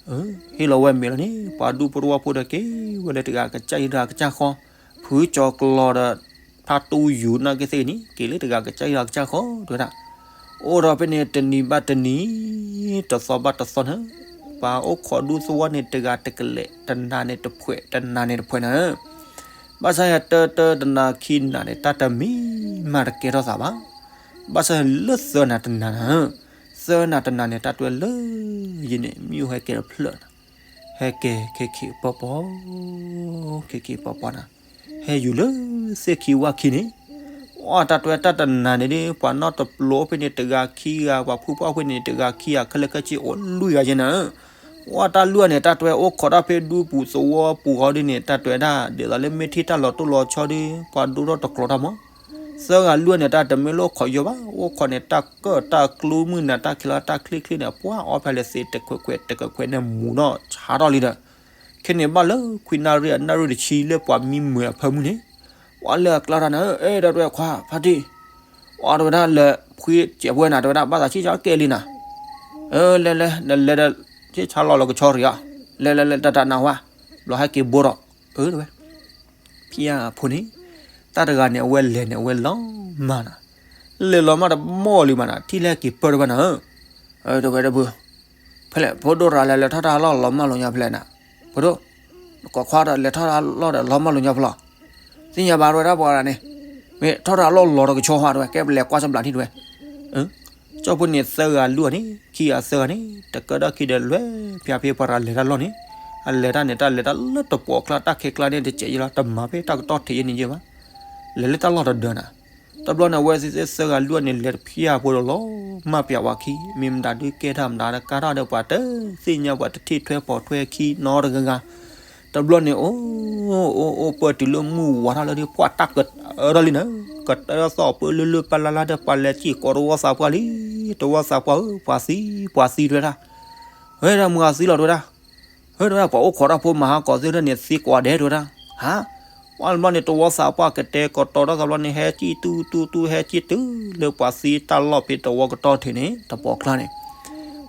ဟ့ၣ်လီၤဝဲမဲာ်လီၤန့ၣ် ပှၤဒူဖိတဝီဖိဒီးက့ၤဝဲလၢတဂၤကစၢ်ယံၤတဂၤကစၢ်ဃီ, ဖုကၠီၤကျီၤဒီး ဖါတူယိာ်နာ်က့သ့ၣ်န့ၣ် က့ၤလၢတဂၤကစၢ်ယံၤတဂၤကစၢ်ဃီတဲဝဲဒၣ်, အိၣ်ဒီးဖဲန့ၣ်တနံၤဘၣ်တနံၤ, တသီဘၣ်တသီန့ၣ်, ပှၤအိၣ်ခိးဒူသဝီန့ၣ်တဂၤတကလဲာ် တနၤန့ၣ်တဖှဲး တနၤန့ၣ်တဖှဲးနၤ ဘၣ်ဆၣ်ဟဲတၢတၢတနၤခံနၤန့ၣ် တၢ်တမံၤမးတကဲထီၣ်သးဘၣ်, ဘၣ်ဆၣ်လၢသၢနၤတနၤနၤ, သၢနၤတနၤန့ၣ် တၢ်တွဲလၢယံၤန့ၣ် မ့ၣ်အူဟဲကဲတဖျၢၣ်နၤ, ဟဲကဲခဲက့ၤပီၤပီၤ, ခဲက့ၤပီၤပီၤနၤ, ဟဲယူၤလၢသ့ၣ်ခံဝၣ်ခံန့ၣ်, အတၢ်တွဲတၢ်တနၤန့ၣ်ဒီး ပှၤနီတပျိဖဲန့ၣ်တဂၤခံဂၤ ပှၤဖုဖှီၣ်ဖဲန့ၣ်တဂၤခံဂၤ ခဲလၢာ်ခဲဆ့အိၣ်လွံၢ်ဂၤယဲၢ်နၤ ဝဲတၢ်လွံၢ်ဂၤန့ၣ် တၢ်တွဲအိၣ်ခိးတၢ်ဖဲဒူပူၤသဝီပူၤဃီဒ်န့ၣ် တၢ်တွဲဒၣ် ဒ်သိးလၢမ့ၢ်ထံၣ်တၢ်လီၤတိၢ်လီၤဆီဒီး ပှၤဒိၣ်ထီၣ်တကျိၤတၢ်မး, သၢဂၤလွံၢ်ဂၤန့ၣ် တၢ်တမ့ၢ်လၢအိၣ်ခိးယိာ်ဘၣ်, အိၣ်ခိးန့ၣ် တၢ်ကၢၣ်တၢ်ကျူမုၢ်နၤ တၢ်ခံးလီၤတၢ်ချ့ချ့န့ၣ် ပှၤအီၣ်ဖဲလဲၣ်သ့တခွဲးခွဲးတခွဲးခွဲးန့ၣ် မူၤနီၣ်ဆါထီၣ်လံဒီး ခဲန့ၣ်ဘၣ်လၢခွံနၣ်ရံၣ်အနၣ်ရံၣ်တဆံလၢပှၤမံမုာ်အဖၢမုၢ်န့ၣ်, ပှၤလၢအကျါတၢ်န့ၣ် အဲၣ်ဒိးတွဲခွါ ဖါတံၢ်, အီၤတဝဲဒၣ်လဲၤဖှံစဲးဖှဲနၤ တဝဲဒၣ်ဘၣ်သးဆံၣ်ဆါကဲလံနၤ, လဲၤလဲၤ နလဲၤဒီး ဆံၣ်ဆါလီၤလီၤကဆီရံၤအီၤ, လဲၤလဲၤလဲၤတၢ်တၢ်နၢ်ဟူ, ဘျီဟဲက့ၤဘိထီၣ်, အၢ တဝဲ ဖံယါဖိန့ၣ်, တၢ်တဂၤန့ၣ် အဝဲလဲၤန့ၣ် အဝဲလီၤမၢ်နၤ, လဲၤလီၤမၢ်တမီၢ်လံမးနၤ ထံၣ်လဲၣ်က့ၤပၢၢ်တဝဲနၤ, တဝဲတဘု ဖဲလဲၣ် ဖိဒိၣ်ရၤလဲၤလဲၤထီၣ်တၢ်လီၢ်လီၤမၢ်လီၤညီဖဲလဲၣ်နၤ, ဖိဒိၣ်, နကိးခွါဒီးလဲၤထီၣ်တၢ်လီၢ်ဒီးလီၤမၢ်လီၤညီဖဲလဲၣ်, သ့ၣ်ညါဘၣ်တဝဲဒၣ်ပှၤဂၤန့ၣ်, မ့ၢ်ထီၣ်တၢ်လီၢ်လီၤတကဆီဟါတဝဲ ကဲပလဲၤကွၢ်စဘျးထံၣ်တဝဲ ကၠီဖိန့ၣ်သၢဂၤလွံၢ်ဂၤန့ၣ် ခံဂၤသၢဂၤန့ၣ် တကၢၢ်ဒီးခံဒီးလွဲၢ်ဖၠါဖဲပှၤရၤလဲၤတၢ်လီၢ်န့ၣ်, အလဲၤတၢ်န့ၣ် တၢ်လဲၤတၢ်လၢတပိာ်ကျါ တၢ်ခဲကျါန့ၣ် တစဲးယဲလီၤ တမၤဖဲတၢ်ကတီၢ်ထံးယဲန့ၣ်ယဲဘၣ်, လဲၤလၢတၢ်လီၢ်တဒၢနၤ, တဘျီန့ၣ် အဝဲသ့ၣ်သၢဂၤလွံၢ်ဂၤန့ၣ် လဲၤတဖၠါဖိဒီးလီၤမၢ်ပၠးဝဲခံ မ့ၢ်မတၤဒုးကဲထီၣ်မတၤတကးထီၣ်ဒီးပှၤတသ့ၣ်ညါ ပှၤတထံၣ်ထွဲပိာ်ထွဲခံနီတဂၤဂၤ တဘျီန့ၣ် အိၣ် အိၣ် အိၣ်ပၢၢ်တုၤလၢမုၢ်ဝါထီၣ်လၢဒ်ပှၢ်တၢ်ကတၢၢ်ထီၣ်လံန့ၣ်, ကတၢၢ်သီၣ်ပၢၢ်လၢလၢပၢ်လၢ်လၢ်ဒီး ပှၤလဲၤစံၣ်ကိးတဝီသးပှၢ်လံ, တဝီသးပှၢ်ဧၢ, ပှၤသံ ပှၤသံတဝဲဒၣ်, ဝဲဒၣ်မုၢ်ဂၤသံလီၤတဝဲဒၣ်, ဟဲတဝဲဒၣ် ပှၤအိၣ်ခိးတၢ်ဖိမၤဟါကီးသ့ၣ်တဖၣ်န့ၣ် သံကွၢ်ဒဲးတဝဲဒၣ်, ဟါ, ပှၢ်တဘျီန့ၣ် တဝီသးပှၢ်ကတဲာ်ကတီၤတၢ်သးဘျီန့ၣ် ဟဲစံၣ်တူတူတူ ဟဲစံၣ်တုၤလၢပှၤသံတၢ်လီၢ်ဖဲတဝီကတီၢ်ထံးန့ၣ် တပီၤကျါန့ၣ်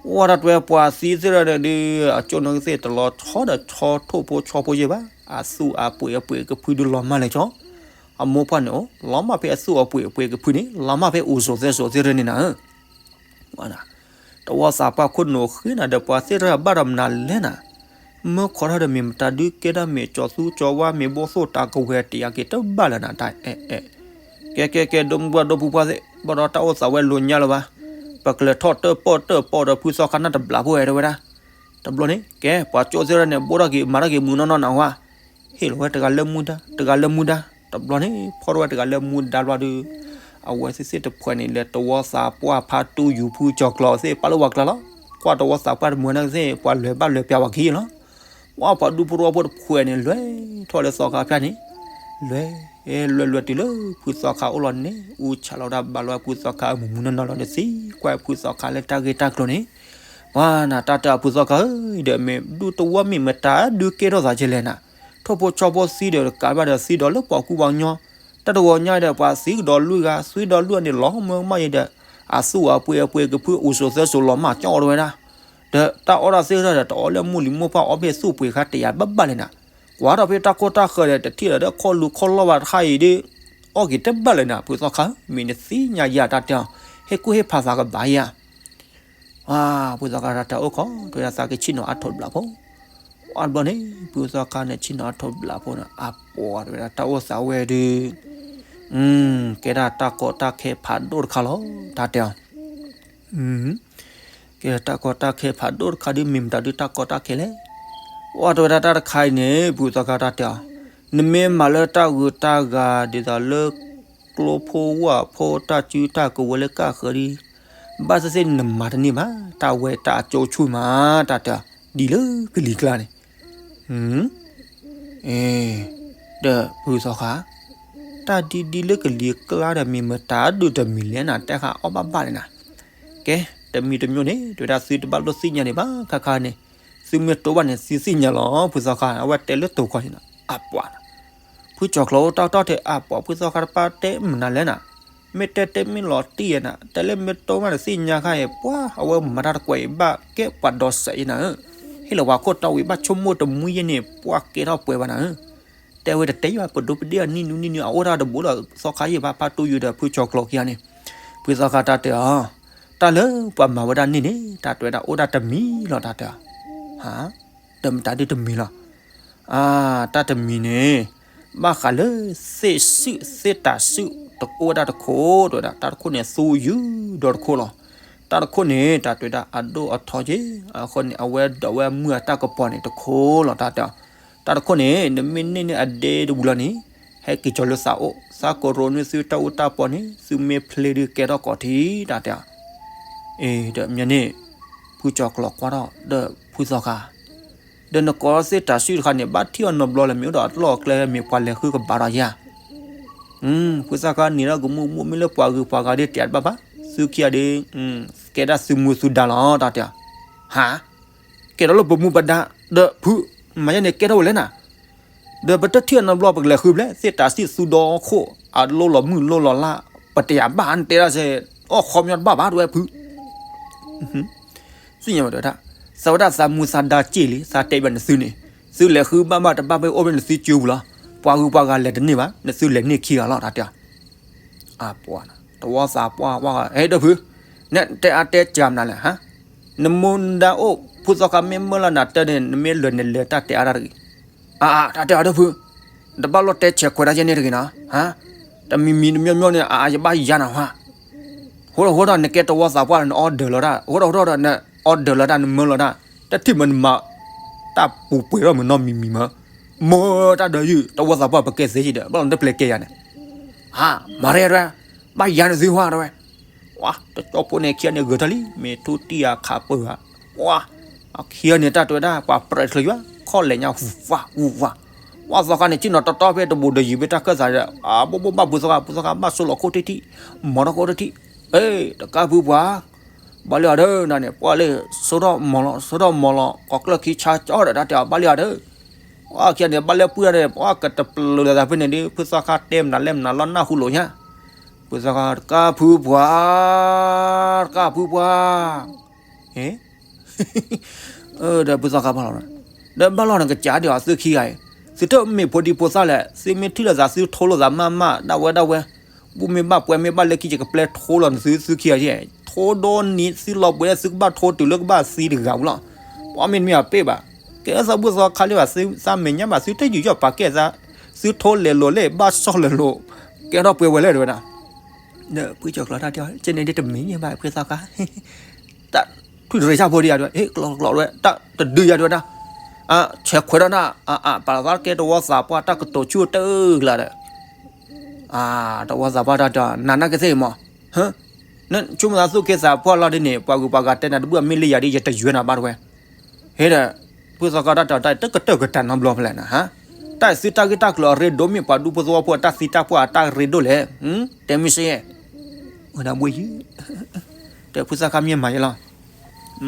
ဝဲဒၣ်တဝဲပှၤသံသ့ၣ်တဖၣ်န့ၣ်ဒုး အကၠိနီၣ်ဂံၢ်သ့ၣ်တလီၤဆီဒီးဆီထိၣ်ဖိဆီဖိယဲၢ်ဘၣ်, အသူၣ်အပှ့ၤအပှ့ၤကဖုဒုးလီၤမၢ်လဲၤကၠီ, အမိၢ်ပှၢ်န့ၣ်အိၣ် လီၤမၢ်ဖဲအသူၣ်အပှ့ၤအပှ့ၤကဖုန့ၣ် လီၤမၢ်ဖဲအိၣ်စိးသဲစိးသ့ၣ်တဖၣ်န့ၣ်နၤဧၢ တဝီသးပှၢ်ခိၣ်နူာ်ဃ့နၤဒီးပှၤသ့ၣ်တဖၣ်ဘၣ်ဒီးမနုၤလဲၣ်နၤ, မၢခီထီၣ်ဒီးမ့ၢ်မတၤဒုးကဲထီၣ်မ့ၢ်ကၠီၤသူကၠီၤဝါမ့ၢ်ဘီၣ်သိၣ်တၢ်ကဝဲၤတယာ်က့ၤတဘၣ်လၢၤနၤတၢ်အဲၣ်အဲၣ်, ကဲကဲကဲ ဒိၣ်မုၢ်ပှၢ်ဒိၣ်ဖုပှၢ်သ့ၣ် ဘၣ်ဒီးတၢ်အိၣ်သးဝဲလိာ်ညါလၢၤဘၣ်, ပကလဲၤထီၣ်တၢၣ်ပီၣ်တၢၣ်ပီၣ်ဒီးဖုသီခါနၢ်တဘျးဖိဝဲတဝဲဒၣ်, တဘျီန့ၣ် ကဲ ပှၤကၠိသ့ၣ်တဖၣ်န့ၣ် ဘိၣ်ထီၣ်က့ၤမၤထီၣ်က့ၤမုၢ်နီၢ်နီၢ်နၤဝဲ ဟ့ၣ်လီၤဝဲတဂၤလၢမူဒါ တဂၤလၢမူဒါ, တဘျီန့ၣ် ဖီၣ်ထီၣ်ဝဲတဂၤလၢမူဒါဘျီဒီး အဝဲသ့ၣ်သ့ၣ်တဖှဲးန့ၣ် လဲၤတဝီသးပှၢ်ဖါတူယူၤဖုကၠီၤကျီၤသ့ၣ် ပာ်လၢဝၤကျါလီၤ, ကွၢ်တဝီသးပှၢ်တမုာ်နၢ်သ့ၣ် ပှၤလဲၤဘၣ်လဲၤပျးဝဲခံလီၤ, ပှၤဒူဖိတဝီဖိတဖှဲးန့ၣ် လဲၤထီၣ်လၢသီခါဖၠၣ်န့ၣ်, လဲၤ လဲၤလွဲလွဲတုၤလၢဖုသီခါအိၣ်လီၤန့ၣ် အူဆးလီၤဝဲဒၣ်ဘၣ်လီၤဖုသီခါအမုၢ်မုၢ်နီၢ်နီၢ်လီၤဒီးသံကွၢ်ဖုသီခါလၢတၢ်ဂ့ၢ်တၢ်ကျိၤန့ၣ်, ပှၤနၤတၢ်တဲအီၤဖုသီခါဧၢ, ဒီးမ့ၢ်ဒူတဝီမ့ၢ်မတၤ ဒုးကဲထီၣ်သးကလဲၣ်နၤ, ထိၣ်ဖိဆီဖိသံဒီးတကးဘၣ်ဒီးသံဒီးလၢပှၤကူပှၤကညီ, တၢ်တဂီၤညါဒီးပှၤသံကဒီးလွံၢ်ဂၤ သွံဒီးလွံၢ်ဂၤန့ၣ် လီၤမၢ်ကမၣ်ယဲဒီး အသူၣ်အပှ့ၤအပှ့ၤကဖုအိၣ်စိးသဲစိးလီၤမၢ်ကၠီအီၤတဝဲဒၣ်, ဒီးတၢ်အီၣ်တၢ်သ့ၣ်တဖၣ်ဒီး တအီၣ်လၢမိၢ်လံၤမိၢ်ပှၢ်အီၣ်ဖဲသူၣ်ပှ့ၤခါတယာ်ဘၣ်ဘၣ်လဲၣ်နၤ, ကွၢ်ထီၣ်ဖဲတၢ်ခိၣ်တၢ်ဃၢၤဒီး တထံၣ်ဒီးလၢခီၣ်လူၤခီၣ်လီၢ်ဘၣ်တခါအံၤဒီး အီၣ်က့ၤတဘၣ်လၢၤနၤ ဖုသီခါဧၢ, မ့ၢ်နသ့ၣ်ညါယၤတၢ်တဲအီၤ, ဟ့ၣ်ကူၣ်ဟ့ၣ်ဖးသးကဘၣ်ယၤ ဖုသီခါတၢ်တဲအီၤ အိၣ်ခိး တဲဝဲဒၣ်သးကဆ့ၣ်နီၤအါထိးဘျးဖိ, အဘျီန့ၣ် ဖုသီခါန့ၣ်ဆ့ၣ်နီၤအါထိးဘျးဖိန့ၣ် အပှၤတဲဝဲဒၣ်တၢ်အိၣ်သးဝဲဒုး ကဲဒၣ်တၢ်ကီတၢ်ခဲဖးဒိၣ်တခါလီၤ တၢ်တဲအီၤ ကဲတၢ်ကီတၢ်ခဲဖးဒိၣ်တခါဒုး မ့ၢ်မတၤဒုးတၢ်ကီတၢ်ခဲလဲၣ်, အိၣ်တဲဝဲဒၣ်တၢ်တခါအံၤန့ၣ် ဖုသီခါတၢ်တဲအီၤ, နမ့ၢ်မၤလၢတၢ်ဂုၤတၢ်ဂၤဒ်သိးလၢ ကျိဖိဝၣ်ဖိတၢ်စုတၢ်ကဝဲၤလၢကၣ်ဃၢၤဒ် ဘၣ်သ့ၣ်သ့ၣ်နမၤတန့ၢ်ဘၣ် တၢ်ဝဲတၢ်အကၠိဆူၣ်မး တၢ်တဲအီၤ ဒ်လၢကလံၤကျါန့ၣ် ဒီးဖုသီခါ, တၢ်ဒ်ဒ်လၢကလံၤကျါဒီး မ့ၢ်မတၤဒုးတမံၤလဲၣ်နၤ တဲဃာ်အီၣ်ဘၣ်ဘၣ်န့ၣ်နၤ, ကဲ တမံၤတမံၤန့ၣ် တဲဝဲဒၣ်သုတဘၣ်လိၣ်သ့ၣ်ညါဒံးဘၣ်ခါခါန့ၣ်, သုမ့ၢ်တိဘၣ်န့ၣ် သုသ့ၣ်ညါလီၤ ဖုသီခါ အဝဲတဲလၢတိၤခီန့ၣ် အပှၤ ဖုကၠီၤကျီၤအိၣ်တၢ်တီၢ်ထဲအပှၤ ဖုသီခါတပၢ်တဲမနုၤလဲၣ်နၤ, မ့ၢ်တဲတဲမ့ၢ်လီၤတံၢ်ယဲနၤ တဲလၢမ့ၢ်တိဘၣ်န့ၣ်သ့ၣ်ညါခါအံၤ ပှၤအဝဲမၤတၢ်တကွဲးအံၤဘၣ်ကဲပှၤဒီးစဲးယဲနၤဧၢ, ဟ့ၣ်လီၤပှၤခိၣ်တီဝံၤဘၣ်ဆိကမိၣ်တမူယဲန့ၣ် ပှၤကဲထီၣ်ပှဲၤဘၣ်နၤဧၢ, တဲဝဲတတဲယၤ ပဒိပဒ့ၣ်အနံၣ်နူနံၣ်နူ အအိၣ်တၢ်တဘိဒီးသီခါယဲဘၣ် ဖါတူယူၤဒီးဖုကၠီၤကျီၤခံဂၤန့ၣ်, ဖုသီခါတၢ်တဲအီၤ, တၢ်လၢပှၤမၤဝဲဒၣ်န့ၣ်န့ၣ် တၢ်တဲဝဲဒၣ်အိၣ်ဒၣ်တမံၤလီၤ တၢ်တဲအီၤ, ဟါ ဒီးမတၤဒုးတမံၤလီၤ, အါ တၢ်တမံၤန့ၣ် ဘၣ်ဃးလၢသ့ၣ်စုၣ်သ့ၣ်တၤစုၣ်တအိၣ်ဝဲဒၣ်တခိၣ် တဲဝဲဒၣ် တၢ်တခိၣ်န့ၣ်သူယုၢ်ဒီးတခိၣ်လီၤ, တၢ်တခိၣ်န့ၣ် တၢ်တဲဝဲဒၣ်အဒိၣ်အထီက့ၤ အဃိန့ၣ် အဝဲဒိးဝဲမုၢ်အတၢ်ကပီၤန့ၣ်တခိၣ်လီၤ တၢ်တဲအီၤ, တၢ်တခိၣ်န့ၣ် နမ့ၢ်န့ၢ်န့ၢ်အဒဲတဝံၤလီၤန့ၣ် ဟဲက့ၤကၠီၤလၢသးအိၣ် သးကရိးန့ၢ်သုတၢ်အူတၢ်ပီန့ၣ် သုမ့ၢ်ဖျ့ဒုးကဲထီၣ်ကီးထံး တၢ်တဲအီၤ အ့ ဒီးမ့ၢ်န့ၣ် ဖုကၠီၤကျီၤကွၢ်ထီၣ်ဒီးဖုသီခါ, ဒီးနကိးသ့ၣ်တၤစုၣ်တခါန့ၣ် ဘၣ်ထံၣ်အီၤနီတဘျီလၢၤ မ့ၢ်အိၣ်ဒီးအတလီၢ်အကျဲ မ့ၢ်ပှၤလဲၤဃုကဘၣ်ဒီးယၤ, ဖုသီခါန့ၣ်ဒီးကမူးမူး မ့ၢ်လၢပှၤဂုၤပှၤဂၤဒ်တဲတဘၣ်ဘၣ်, သုခံဂၤဒ် ကဲဒၣ်သုမူသုဒါလီၤ တၢ်တဲအီၤ, ဟါ ကဲထီၣ်လၢပမူပဒါ ဒီးဖု မၤယဲန့ၣ်ကဲထီၣ်ဝဲလဲၣ်နၤ ဒီးပတထံၣ်အနီတဘျီ ပကလဲၤဃုဖျဲး သ့ၣ်တၤစံၣ်သူဒီခိၣ် အလိလီၤမုၢ်လိလီၤလၢ် ပတယာ်ဘၣ် နတဲဒၣ်စ့ၢ် အီၣ်ခီပညီတဘၣ်ဘၣ် တဝဲဖု သ့ၣ်ညါဝဲဒၣ် သးဝဲဒၣ်သးမူသးဒါစ့ၢ်လံ သးတဲဘၣ်နသုန့ၣ် သုလဲၤဃုဘၣ်ဘၣ်တဘၣ်ဘၣ် အိၣ်ဖဲနသုကၠိပူၤလီၤ ပှၤဂုၤပှၤဂၤလဲၤတန့ၢ်ဘၣ် နသုလဲၤန့ၢ်ခံဂၤလီၤ တၢ်တဲ အပှၤ တဝီသးပှၢ်ဝဲ ဟဲဒီးဖု နတဲအါတဲစှၤမနုၤလဲၣ် ဟါ နမူဒါအိၣ် ဖုသီခါမ့ၢ်မၢလီၤနၤတၢ်န့ၣ် နမ့ၢ်လဲၤန့ၣ်လဲၤတၢ်တဲအါတၢ်တဂ့ၤ အါ တၢ်တဲအါဒီးဖု တဘၣ်လိၣ်တဲဆဲးခွဲးတၢ်ယဲန့ၣ်တဂ့ၤနီၤ ဟါ တမံၤမံၤတမံၤမံၤန့ၣ် အါ ယဘၣ်ယၤနၤဟါ ဟိဒီးဟိဒီး နကဲတဝီသးပှၢ်လီၤ နအီၣ်ဒၢးလီၤတၢ် ဟိဒီးဟိဒီးဒီး နအီၣ်ဒၢးလီၤတၢ် နမၢလီၤတၢ် တထံၣ်မးနမၤ တၢ်ပူၤပှဲၤထီၣ်မးနီတမံၤမံၤမး မၢတၢ်ဒၢးယုၢ် တဝီသးပှၢ်ပကဲသ့ယဒီး ဘၣ်လီၤနတပျဲၤကဲယၤန့ၣ် ဟါ မၤရဲၣ်တဝဲ ဘၣ်ယၤန့ၣ်သုဟါတဝဲ ပှၤ တကၠီဖိန့ၣ်ခံဂၤန့ၣ်ဂဲၤထီၣ်လံ မ့ၢ်ထူတံၢ်အခးပၢၢ်ဧါ ပှၤ အခံဂၤန့ၣ်တၢ်တဲဝဲဒၣ် ပှၤပြဲးချၢယွၤ ဖဲန့ၣ်ဖုသီခါထီၣ်လဲၤညါ ဝူၤဝါ ဝူၤဝါ, ပှၤသီခါန့ၣ် ဆ့ၣ်နီၤတီတီဖဲတဘူးဒီးယံၤဖဲတၢ်ခၢၣ်သးဒီး အဘိဘိဘၣ်ဖုသီခါ ဖုသီခါဘၣ်ဆိလီၤခိၣ်ထံထံ, မီၤထီၣ်ခိၣ်ထံထံ, အ့ တကါဖုပှၤ ဘၣ်လံအီၤဒီး နၤန့ၣ် ပှၤလၢ ဆိထီၣ်မီၤလီၤ ဆိထီၣ်မီၤလီၤ ကိးကျၢၢ်ခံဆါကၠီဒီးတၢ်တဲအီၤ ဘၣ်လံအီၤဒီး ပှၤခံဂၤန့ၣ် ဘၣ်လဲၤပှံၢ်တၢ်န့ၣ် ပှၤကတပျုာ်လီၤသးဖဲန့ၣ်ဒီး ဖုသီခါတဲမနုၤလဲၣ်မနုၤလီၤနၢ်ဟူလိာ်ညါ, ဖုသီခါ တကါဖုပှၤ တကါဖုပှၤ ဟ့ ဒီးဖုသီခါဘၣ်လီၤ, ဒီးဘၣ်လီၤနကစၢ်ဒံးအီၤသုခံဂၤအံၤ, သုတမ့ၢ်ဖိဒံဖိသၣ်လဲၣ်, သုမ့ၢ်ထံၣ်လိာ်သးသုထိလိာ်သးမးမး ဒၣ်ဝဲဒၣ်ဝဲ, ဘူၣ်မ့ၢ်ဘၣ်ပှဲၤမ့ၢ်ဘၣ်လၢခံယကပျဲထိလီၤနသုသုခံဂၤယဲ, ထိဒီနံၤသုလီၤပှဲၤသုကဘၣ်ထိတုၤလၢကဘၣ်သံတဂၤဝံၤလီၤ, ပှၤမ့တမ့ၢ်အပ့ၢ်ဘၣ်, ကဲသးဘူၣ်သီခါလံဘၣ် သးမဲာ်ညါဘၣ် သုတယူးယီၣ်ပာ်ကဲသး, သုထိလဲၤလိာ်လဲၣ် ဘၣ်ဆီၣ်လဲၤလိာ်, ကဲထီၣ်ပှဲၤဝဲလဲၣ်တဝဲဒၣ် ဒီးဖုကၠီၤကျီတၢ်တဲအီၤ ကဲန့ၣ်ဒ်တမ့ၢ်ဘၣ် ဖုသီခါ, တၢ်ထွံၣ်တရံးဆၣ်ဖိဒံးယၤဒဝဲ ဟ့ၣ်ကျီကျီဝဲ တၢ်တဒုယၤဒဝဲဒၣ်, ဆဲးခွဲးထီၣ်နၢ် ပာ်လီၤသးကဲတဝီသးပှၢ်တၢ်ကတိၤဆူၣ်တၢ်ကျါဒီး, တဝီသးပှၢ်တၢ်တဲအီၤ နၤနၢ်ကသ့ၣ်မး, နဆိကမိၣ်သးသူၣ်က့သးပှၢ်လီၤဒ်န့ၣ် ပှၤဂုၤပှၤဂၤတဲနၤတဘူၣ်အမ့ၢ်လၢယၤဒ်ယတယွဲနၤဘၣ်တဝဲ ဟ့ၣ်ဒီး, ဖုသီခါတၢ်တဲအီၤတၢ်တကတၢၢ်ကတၢၢ်နီတဘျီဖဲလဲၣ်နၤ, တၢ်သုတၢ်ဂ့ၢ်တၢ်ကျိၤအရ့ဒိၣ်မ့ၢ်ပှၤဒူဖိသဝီဖိ တၢ်သံတၢ်ပှၢ်အတၢ်ရ့ဒိၣ်လဲၣ်, တဲမ့ၢ်စ့, ဝဲဒၣ်ဘှ့ၣ်ယံၤ, တဲဖုသီခါမ့ၢ်မၤယဲလီၤ,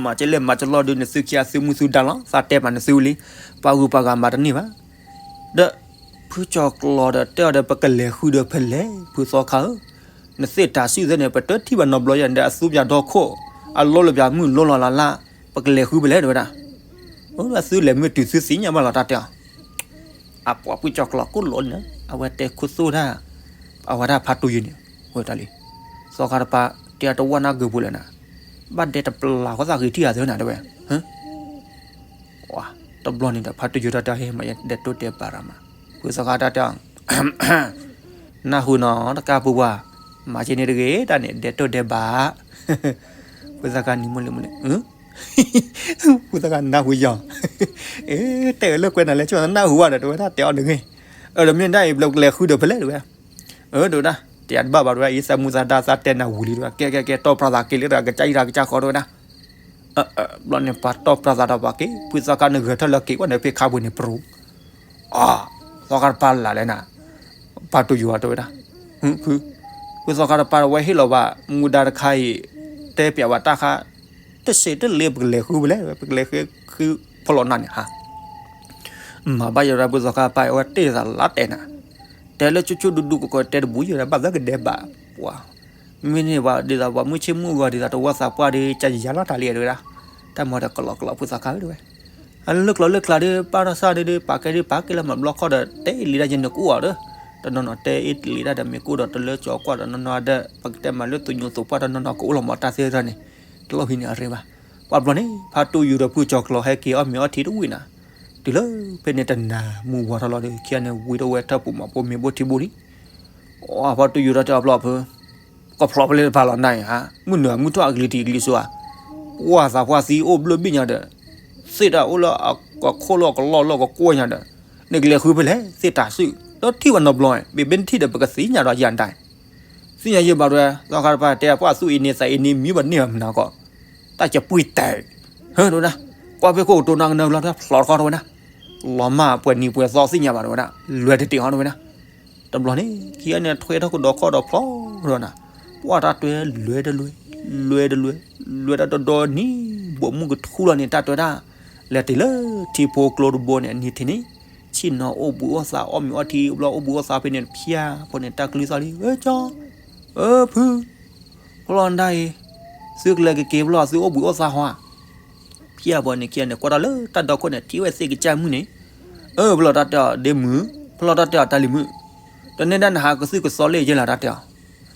မၤကလဲၣ်မၤကလီၢ်ဒုးနသုခံဂၤသုမူသုဒါလီၤ သးတဲပာ်နသုဝံၤလံ, ပှၤဂုၤပှၤဂၤမၤတန့ၢ်ဘၣ်, ဒီး, ဖုကၠီၤကျီဒီးတဲအီၤဒီး ပကလဲၤဃုဒီးဖဲလဲၣ် ဖုသီခါဧၢ, နသ့ၣ်တၤဆံၣ်သ့ၣ်န့ၣ် ပတထံၣ်ဘၣ်နီတဘျီယဲၢ် ဒီးအသူပၠးဒီခိၣ်, အလိလၢပၠးမုၢ်လိလီၤလၢ်လၢ်, ပကလဲၤဃုဖဲလဲၣ်တဝဲဒၣ်, အိၣ်ဒီးသုလဲၤမ့ၢ်တုၤသုသ့ၣ်ညါဘၣ်လီၤတၢ်တဲအီၤ အပှၤဖုကၠီၤကျီကိၣ်လီၤန့ၣ် အဝဲတဲခူသူၣ်တၢ်, အဝဲဒၣ်ဖးတူယိၤန့ၣ်, ဝဲတၢ်လံ, သီခါတပၤ တဲအတဝၢ်နၢ်ဂ့ၤပူၤလဲၣ်နၤ, ဘၣ်ဒဲတပျၢ်ဃီသးဂ့ၤထံၣ်အသးနၤတဝဲ, တဘျီန့ၣ်ဒီး ဖးတူယိၤတၢ်တဲဟ့ၣ်မး ယဒဲတိၢ်ဒဲးဘးရၤမး, ဖုသီခါတၢ်တဲအီၤ နၢ်ဟူနီၤ တကါပူၤပှၤ, မၤက့န့ၣ်တဂ့ၤ တၢ်န့ၣ် ဒဲတိၢ်ဒဲးဘး, ဖုသီခါနံၤမုၢ်လၢမုၢ်လၢ, ဖုသီခါနၢ်ဟူယီၤ, တဲအၢလၢကွဲးနၤလဲၣ် ဆိနၢ်ဟူဘၣ်ဒီး တဝဲဒၣ်တဲအီၤတဂ့ၤ, အၢ ဒီးမ့ၢ်ဒၣ်အံၤ ပကလဲၤဃုဒီးဖဲလဲၣ်တဝဲ, အၢ တဝဲဒၣ် တဲတဘၣ်ဘၣ်တဝဲ အံၤသးမူသးဒါသးတဲနၤဝံၤလံတဝဲ ကဲကဲကဲ တီၢ်ပြၤသးက့ၤလၢတၢ်ကစၢ်အံၤတၢ်ကစၢ်ဃီတဝဲဒၣ် ဘျီန့ၣ် ပှၤတီၢ်ပြၤသးဒီးပှၤက့ၤ ဖုသီခါနဂဲၤထၢၣ်လၢက့ၤဝဲန့ၣ် ဖဲခါပူၤန့ၣ် ပရူၤ, အ သီခါတပၤလၢ်လဲၣ်နၤ, ဖးတူယိၤအီၤတဝဲဒၣ်, ဖု, ဖုသီခါတပၤဝဲဟ့ၣ်လီၤဘၣ် မူဒါတခါအံၤ, တဲပျးဝဲတၢ်ခါ, တစဲးတလဲၤ ပကလဲၤဃုဖဲလဲၣ် ပကလဲၤဃုဖီလီၤနၤန့ၣ်ဟါ မၤဘၣ်ယိၤဒၣ်ဖုသီခါတပၤအဝဲတ့ၢ်သးလါတဲနၤ, တဲလၢကၠိကၠိဒူဒူကီးကီးတဲတဘူးယိၤဒၣ်ဘၣ်သးကဒဲးဘး, ပှၤ, မ့ၢ်န့ၢ်ပှၤဒ်သိးပှၤမုၢ်ဆ့ၣ်မုၢ်ဂီၤဒ်သိးတဝီသးပှၢ်ဒီး ကယၤလီၤတၢ်လံတဝဲဒၣ်, တၢ်မၤဒီးကလီကလီဖုသီခါတဝဲ, အလၢကျိၤလၢကျါဒီး ပာ်ထီၣ်ဆၣ်ဒီး ပာ်ကဲဒီး ပာ်ကဲလၢမၤဘျီခီဒီး တဲအ့ၣ်လံဒၣ်ယနကိးအီၤဒီး, တနီၤနီၤတဲအ့ၣ်လံဒၣ်ဒီးမ့ၢ်ကိးဒီးတလၢကၠီၤကွၢ်ဒီးနီၢ်နီၢ်ဒီး ပကတဲမၤလၢသူၣ်ညိၣ်သူၣ်ပှၢ်တနီၤနီၤကအိၣ်လီၤမးတၢ်သ့ၣ်တဖၣ်န့ၣ်, တလီၢ်ဟံးန့ၣ်အရ့ဘၣ်, ပှၤဘျီန့ၣ် ဖါတူယိၤဒီးဖုကၠီၤကျီၤဟဲက့ၤအီၣ်မ့ၤအီထံတဝံၤနၤ, တုၤလၢဖဲန့ၣ်တနၤမုၢ်ဝါထီၣ်လီၤဒီး ခံဂၤန့ၣ်ဝံၤဒီးဝဲထၢၣ်ပူၤမး ဖိမ့ၤဘိၣ်ထံဘိၣ်လံ အဖါတူယိၤဒီးတဲအီၤဖျီဖု, ကဖျီဖဲလဲၣ်တဖၣ်လီၤနၤအံၤဧါ, မုၢ်နုာ်မုၢ်ထီၣ်အကလံၤထံးကလံၤဆူဧါ, ပှၤသးပှၢ်သံအိၣ်ဘျၢဘ့ၣ်ညါဒီး, သ့ၣ်တၢ်အိၣ်လၢအကခိၣ်လၢအကလီၢ်လၢအကကွီၢ်ညါဒီး, နကလဲၤဃုဖဲလဲၣ် သ့ၣ်တၤစုၣ်, ဒီးထံၣ်ဘၣ်နီတဘျီ, ဘၣ်မ့ၢ်နထံၣ်ဒီးပကသ့ၣ်ညါဒီးယၤဒၣ် သ့ၣ်ညါယဲၢ်ဘၣ်တဝဲ သီခါတပၤတဲပှၤသူၣ်အ့န့သးအ့န့မံဘၣ်န့ၢ်ဘၣ်မနုၤကီး, တၢ်ကပှံၢ်တဲာ်, ဟၢတဝဲဒၣ်, ကွၢ်ဖဲခိၣ်ကတိၤနၤကနၢဘျီတဝဲဖျီတခီတဝဲဒၣ်, လီၤမၢ်ပှဲၤနံၤပှဲၤသီသ့ၣ်ညါဘၣ်တဝဲဒၣ်, လွဲတတ့ၢ်ဟီတဝဲဒၣ်, တဘျီန့ၣ် ခံဂၤန့ၣ်ထွဲထီၣ်ကဒီးခီၣ်ဒီးဖျီဒီးနၤ, ပှၤတၢ်တွဲလွဲတလွဲ, လွဲတလွဲ, လွဲတဒီဒီနံၤ, ဘိးမုၢ်ကထူလီၤန့ၣ် တၢ်တွဲဒၣ်, လဲၤတုၤလၢထံဖိကျိတဘိန့ၣ် အနံၤထံးန့ၣ်, ဆ့ၣ်နီၤအိၣ်ဘှံးအိၣ်သးအီၣ်မ့ၤအီထံဘျီအိၣ်ဘှံးအိၣ်သးဖဲန့ၣ်တဖၠၣ်ဖိန့ၣ် တၢ်ကလုၢ်သီလံ အၢကၠီ, အၢဖု, ဖျီဒၣ်အံၤ, သုကလဲၤကက့ၤဖျီသုအိၣ်ဘှံးအိၣ်သးဟီဧါ ဖၠၣ်ဖိန့ၣ်ခံဂၤန့ၣ် ကွၢ်ထီၣ်လၢတၢ်ဒီခိၣ်န့ၣ် ထံၣ်ဝဲသ့ၣ်ကစၢ်မုၣ်န့ၣ်, အၢ ဖျီတၢ်တဲအီၤဒ့မုၣ်, ဖျီတၢ်တဲအီၤတၢ်လံၤမုၣ်, တန့ၢ်ဒၣ်နဟးကသုၣ်ကသီလၢယဲၢ်လၢတၢ်တဲအီ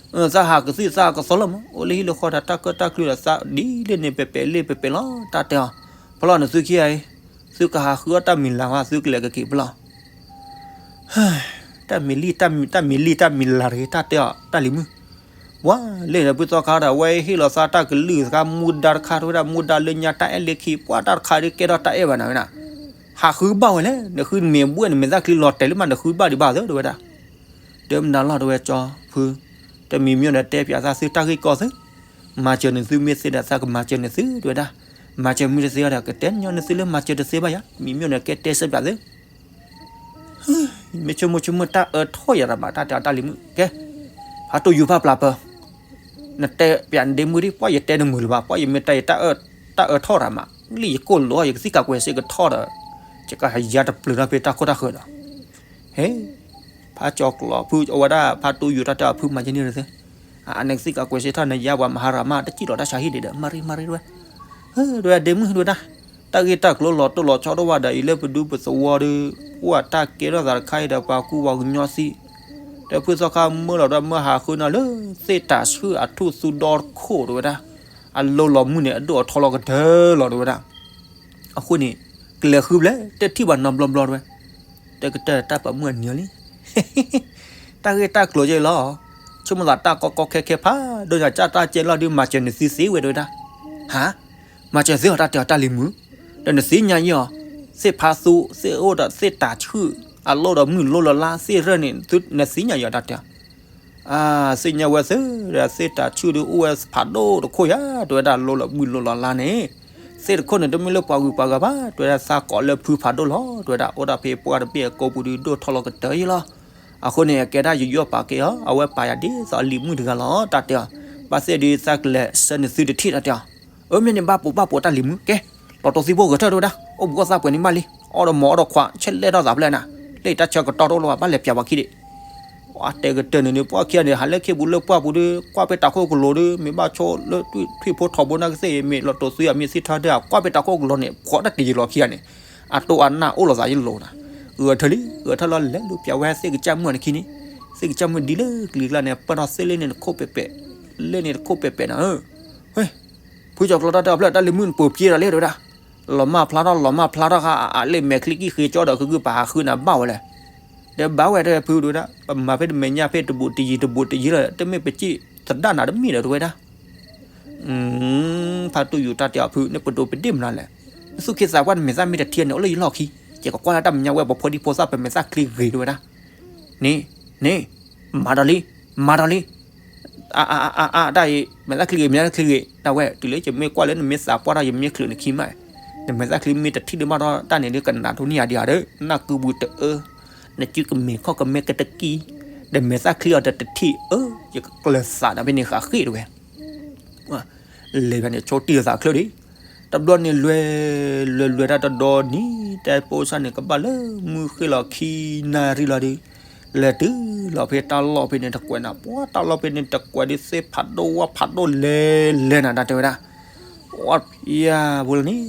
ၤ, သးဟးကသုၣ်သးကသီလၢမး အိၣ်လၢဟံၣ်လၢဃီဒီးတၢ်ကၢၣ်တၢ်ကျူဒီးသးဒ်လဲၣ်န့ၣ် ပဲာ်ပဲာ်လ့ၣ်ပဲာ်ပဲာ်လီၤ တၢ်တဲအီၤ, ဖျီနသုခံဂၤအံၤ, သုကဟးဃုအီၣ်တၢ်မံၤလၤဝဲ သုကလဲၤကက့ၤဖျီ တၢ်မံၤလံၣ်တၢ်မံၤလံၣ်တၢ်မံၤလၤတဂ့ၤ တၢ်တဲအီၤ တၢ်လံၤမုၣ်, ပှၤလၢန့ၣ်ဖုသီခါဒီး အဝဲဟ့ၣ်လီၤသးတၢ်ကလုၢ်သးမူဒါတခါတဝဲဒၣ် မူဒါလၢညါတၢ်အဲၣ်လၢခံ ပှၤတၢ်တခါဒ်ကဲထီၣ်တၢ်အဲၣ်ဘၣ်နၤဝဲဒၣ်, ဟးဃုဘၣ်ဝဲလဲၣ် နဃုမ့ၢ်ဘှဲၣ်နမဲာ်သၣ်ချံလီၤတဲာ်လၢမး နဃုဘၣ်ဒံးဘၣ်သၢတဝဲဒၣ်, တမနုၤလီၤတဝဲကၠီဖု, တမံၤမံၤဒီးတဲပၠးသးသုတၢ်ဂ့ၢ်ကီသ့ မၤစၢၤန့ၢ်သုမ့ၢ်သ့ဒီး သးကမၤစၢၤန့ၢ်သုတဝဲဒၣ်, မၤစၢၤမုၢ်တသ့အီၤဒီး ကတဲညီနုၢ်သုလၢမၤစၢၤတသ့ဘၣ်ယၤ, မံၤမ့ၢ်အိၣ်န့ၣ် ကဲတဲဆၢပၠးသု မ့ၢ်ဆိကမိၣ်ဆိကမိၣ်တၢ်အၢထီၣ်ယၤရၣ်မး တၢ်တဲအီၤတၢ်လံၤမုၣ်, ကဲ, ဖးတိၢ်ယူၤဖးပျၢ်ပၢၢ်, နတဲပၠးနဒ့မုၣ်ဒံး ပှၢ်ယတဲနမုာ်လၢၤဘၣ်, ပှၢ်ယမ့ၢ်တဲယတၢ်အၢထီၣ်ရၣ်မး, လံယကိၢ်လိာ် ယကသံၣ်ကးကွဲၤစ့ကထီၣ်ဒီး, ယကဟးယါတပျုၤထီၣ်ဖဲတၢ်ခိၣ်တၢ်ဃၢၤဒီး, ဟဲ, ဖးကၠီၤကျိာ်ဖုအဝဲဒၣ် ဖးတိၢ်ယူၤတၢ်တဲအီၤဖုမၤယဲန့ၣ်တသ့, အနကသံၣ်ကးကွဲၤစ့ထီၣ် နယါပှၤမဟါရၣ်မး တစံၣ်လီၤတၢ်ဆါဟံၣ်ဒံးဒီး မၤရံမၤရံဝဲ ဒဝဲဒ့မုၣ်ဒဝဲဒၣ်, တၢ်ဂ့ၢ်တၢ်ကျိၤလီၤတိၢ်လီၤဆီဒိၣ်ဝဲဒီး အံၤလၢပဒူပသဝီဒီး, အိၣ်အတၢ်ကဲထီၣ်သးတခါအံၤဒီး ပှၤကူပှၤကညီသံ, ဒီးဖုသီခါမၢလီၤဒီးမၢဟးဃုနၤလၢ, သ့ၣ်တၤဆှုၣ်အထူၣ်သူဒီခိၣ်တဝဲဒၣ်, အလိလီၤမုၢ်န့ၣ် အဒိၣ်အထီလီၤကတၢၢ်လီၤတဝဲဒၣ် အဃိန့ၣ်, ကလဲၤဃုဖျဲၣ် တထံၣ်ဘၣ်နီတဘျီဘျီတဝဲ, တကတၢၢ်တၢ်ပာ်မုၣ်အနံၤလံ, တၢ်ဂ့ၢ်တၢ်ကျိၤကဲလီၤ, ဆိကမိၣ်သးတၢ်ကီကီခဲခဲဖးဒိၣ်ညါ ကၢ်တၢ်ကဲလီၤဒုး မၤစၢၤနသုသ့ဝဲတဝဲဒၣ်, ဟါ, မၤစၢၤသ့အီၤတၢ်တဲအီၤတၢ်လံၤမုၣ်, ဒီးနသ့ၣ်ညါယံအီၤ, သ့ၣ်ဖးသူ, သ့ၣ်အိၣ်ဒီးသ့ၣ်တၤဆှုၣ်, အလိဒီးမုၢ်လိလီၤလါ သ့ၣ်ရၢၢ်န့ၣ်, နသ့ၣ်ညါယံအီၤတၢ်တဲအီၤ သ့ၣ်ညါဝဲသ့ဒီး သ့ၣ်တၤဆှုၣ်ဒုးအိၣ်ဝဲဖးဒိၣ်တခိၣ်ယါ တဝဲဒၣ် လိလီၤမုၢ်လိလီၤလါန့ၣ်, သ့ၣ်တခိၣ်န့ၣ် တမ့ၢ်လၢပှၤဂုၤပှၤဂၤဘၣ် တဝဲဒၣ် သးကိးလၢဖုဖးဒိၣ်လီၤ တဝဲဒၣ် အိၣ်ဒၣ်ဖဲပှၢ်တဘ့ၣ်အကိာ်ပူၤဒုး ဒိၣ်ထီၣ်လီၤကတၢၢ်ယံလီၤ, အဃိန့ၣ် အကဲဒၣ်ယယီၣ်ပာ်ကဲအီၤ အဝဲပာ်ယၤဒ်သိးအလံၤမုၣ်တဂၤလီၤ တၢ်တဲအီၤ, ဘၣ်သ့ၣ်ဒုးသးကလဲၤဆှၢနသုတထံၣ်တၢ်တဲအီၤ, အၢ မ့ၢ်န့ၣ် ဘၣ်ပိာ်ဘၣ်ပိာ်တၢ်လံၤမုၣ်ကဲ, လီၤတိၢ်သံဘိဂဲၤထၢၣ်တဝဲဒၣ် အိၣ်ဘှီၣ်သးပှဲၤန့ၣ်မးလံ, အီၣ်ဒီးမီၤအီၣ်ဒီးခွး ဆဲးလဲၣ်ထီၣ်သးဖျၢၣ်နၤ, လၢတၢ်ဆၢကတီၢ်တအိၣ်လၢၤဘၣ် ဘၣ်လဲၤပၠးဝဲခံဒံး ပှၤတဲကတၢၢ်န့ၣ်န့ၣ် ပှၢ်ခံဂၤန့ၣ် ဟးလၢခ့ပူၤလၢပှၢ်ပူၤဒီး ကွၢ်ဖဲတၢ်ခိၣ်ကလိၤဒီး မ့ၢ်ဘၣ်ဆိလၢထွံၣ်ဖိထီဘိနာ်ကသ့ၣ် မ့ၢ်လီၤတိၢ်သံအမ့ၢ်သံထီဒီး ကွၢ်ဖဲတၢ်ခိၣ်ကလိၤန့ၣ် ဖှီၣ်တၢ်တယံၤလီၤခံဂၤန့ၣ်, အတိၢ်အနၢ်အိၣ်လိာ်သးယံလိာ်နၤ, ဂဲၤထၢၣ်လံ ဂဲၤထၢၣ်လီၤ လဲၤလူၤပၠးဝဲသ့ၣ်ကစၢ်မုၣ်အီၤန့ၣ်ခံန့ၣ်, သ့ၣ်ကစၢ်မုၣ်ဒ်လၢကလံၤကျါန့ၣ် ပၢၢ်ထီၣ်သ့လၢန့ၣ်တခိၣ်ပဲာ်ပဲာ်, လၢန့ၣ်တခိၣ်ပဲာ်ပဲာ်နၤဧၢ, ဖုကၠီၤကျီတၢ်တဲအီၤဖျၢၣ် တၢ်လံၤမုၣ်နပိာ်ပျ့ဒီးလံတဝဲဒၣ်, လီၤမၢ်ဖျါထီၣ် လီၤမၢ်ဖျါထီၣ်ဃာ် အလၢမဲာ်ချံကံၢ်ဃ့ကၠီဒီး ကဂုၢ်ပာ်ဟးဃုနၤဘၣ်ဝဲလဲၣ်, ဒီးဘၣ်ဝဲတဝဲဖုတဝဲဒၣ် ပမၤဖဲတမဲာ်ညါဖဲတဘူးတယံၤတဘူးတယံၤလီၤ တမ့ၢ်ပစံၣ်သဒၣ်နၤတမ့ၢ်ဒီးတဝဲဒၣ် ဖါတူၢ်ယူၤတၢ်တဲအီၤဖု နပဒိးပဒ့ၣ်မနုၤလဲၣ်, နသူၣ်က့သးပှၢ်နမဲာ်သၣ်မ့ၢ်တထံၣ်န့ၣ် အိၣ်လၢယလီၢ်ခံ, ယကကွၢ်လၢတၢ်မဲာ်ညါဝဲ ပဖိဒံဖိသၣ် ပမဲာ်သၣ်ချံဂ့ၤတဝဲဒၣ်, န့ၣ်, န့ၣ်, မၤဒီးလံ, မၤဒီးလံ, အါ, အါ, အါ, အါ, အါ, တၢ်အံၤ မဲာ်သၣ်ချံဂ့ၤ မဲာ်သၣ်ချံဂ့ၤ တၢ်ဝဲ တုၤလၢယမ့ၢ်ကွၢ်လၢနမ့ၢ်သးပှၢ်ထီၣ် ယမ့ၢ်ချုးနခံမး, နမဲာ်သၣ်ချံမ့ၢ်တထံၣ်ဒံးမးဒီး တၢ်န့ၣ်ဒုးကနၣ်ဒိၣ်န့ၢ်ယၤဒံးဧါဒီး နၢ်ကုပူၤတအၢ, နစုကမဲာ်ခီၣ်ကမဲာ်ကတကံ, ဒီးမဲာ်သၣ်ချံအီၤဒီးတထံၣ်အၢ, ယကကျၢၤသးနၤဖဲန့ၣ်ဃးဃ့ၢ်တဝဲ လဲၤဘၣ်န့ၣ် ဆိတံၢ်အသးချၢဒံး, တဘျီန့ၣ်လွဲၤ, လွဲၤလွဲၤတၢ်တဒီနံၤ တဲပိစၢ်န့ၣ် ကဘၣ်လၢမုၢ်ဃ့ၢ်လီၤခံနၣ်ရံၣ်လီၤဒီး, လဲၤတုၤလီၤဖဲတၢ်လီၢ်ဖဲန့ၣ်တကွဲးနၤ ပှၤတၢ်လီၢ်ဖဲန့ၣ်တကွဲးဒီး သ့ၣ်ဖးဒိၣ်ဝၣ်ဖးဒိၣ်လဲၤလဲၤနၤ တၢ်တဲဝဲဒၣ်, ဝၣ်ဖျါဘိလၢန့ၣ်,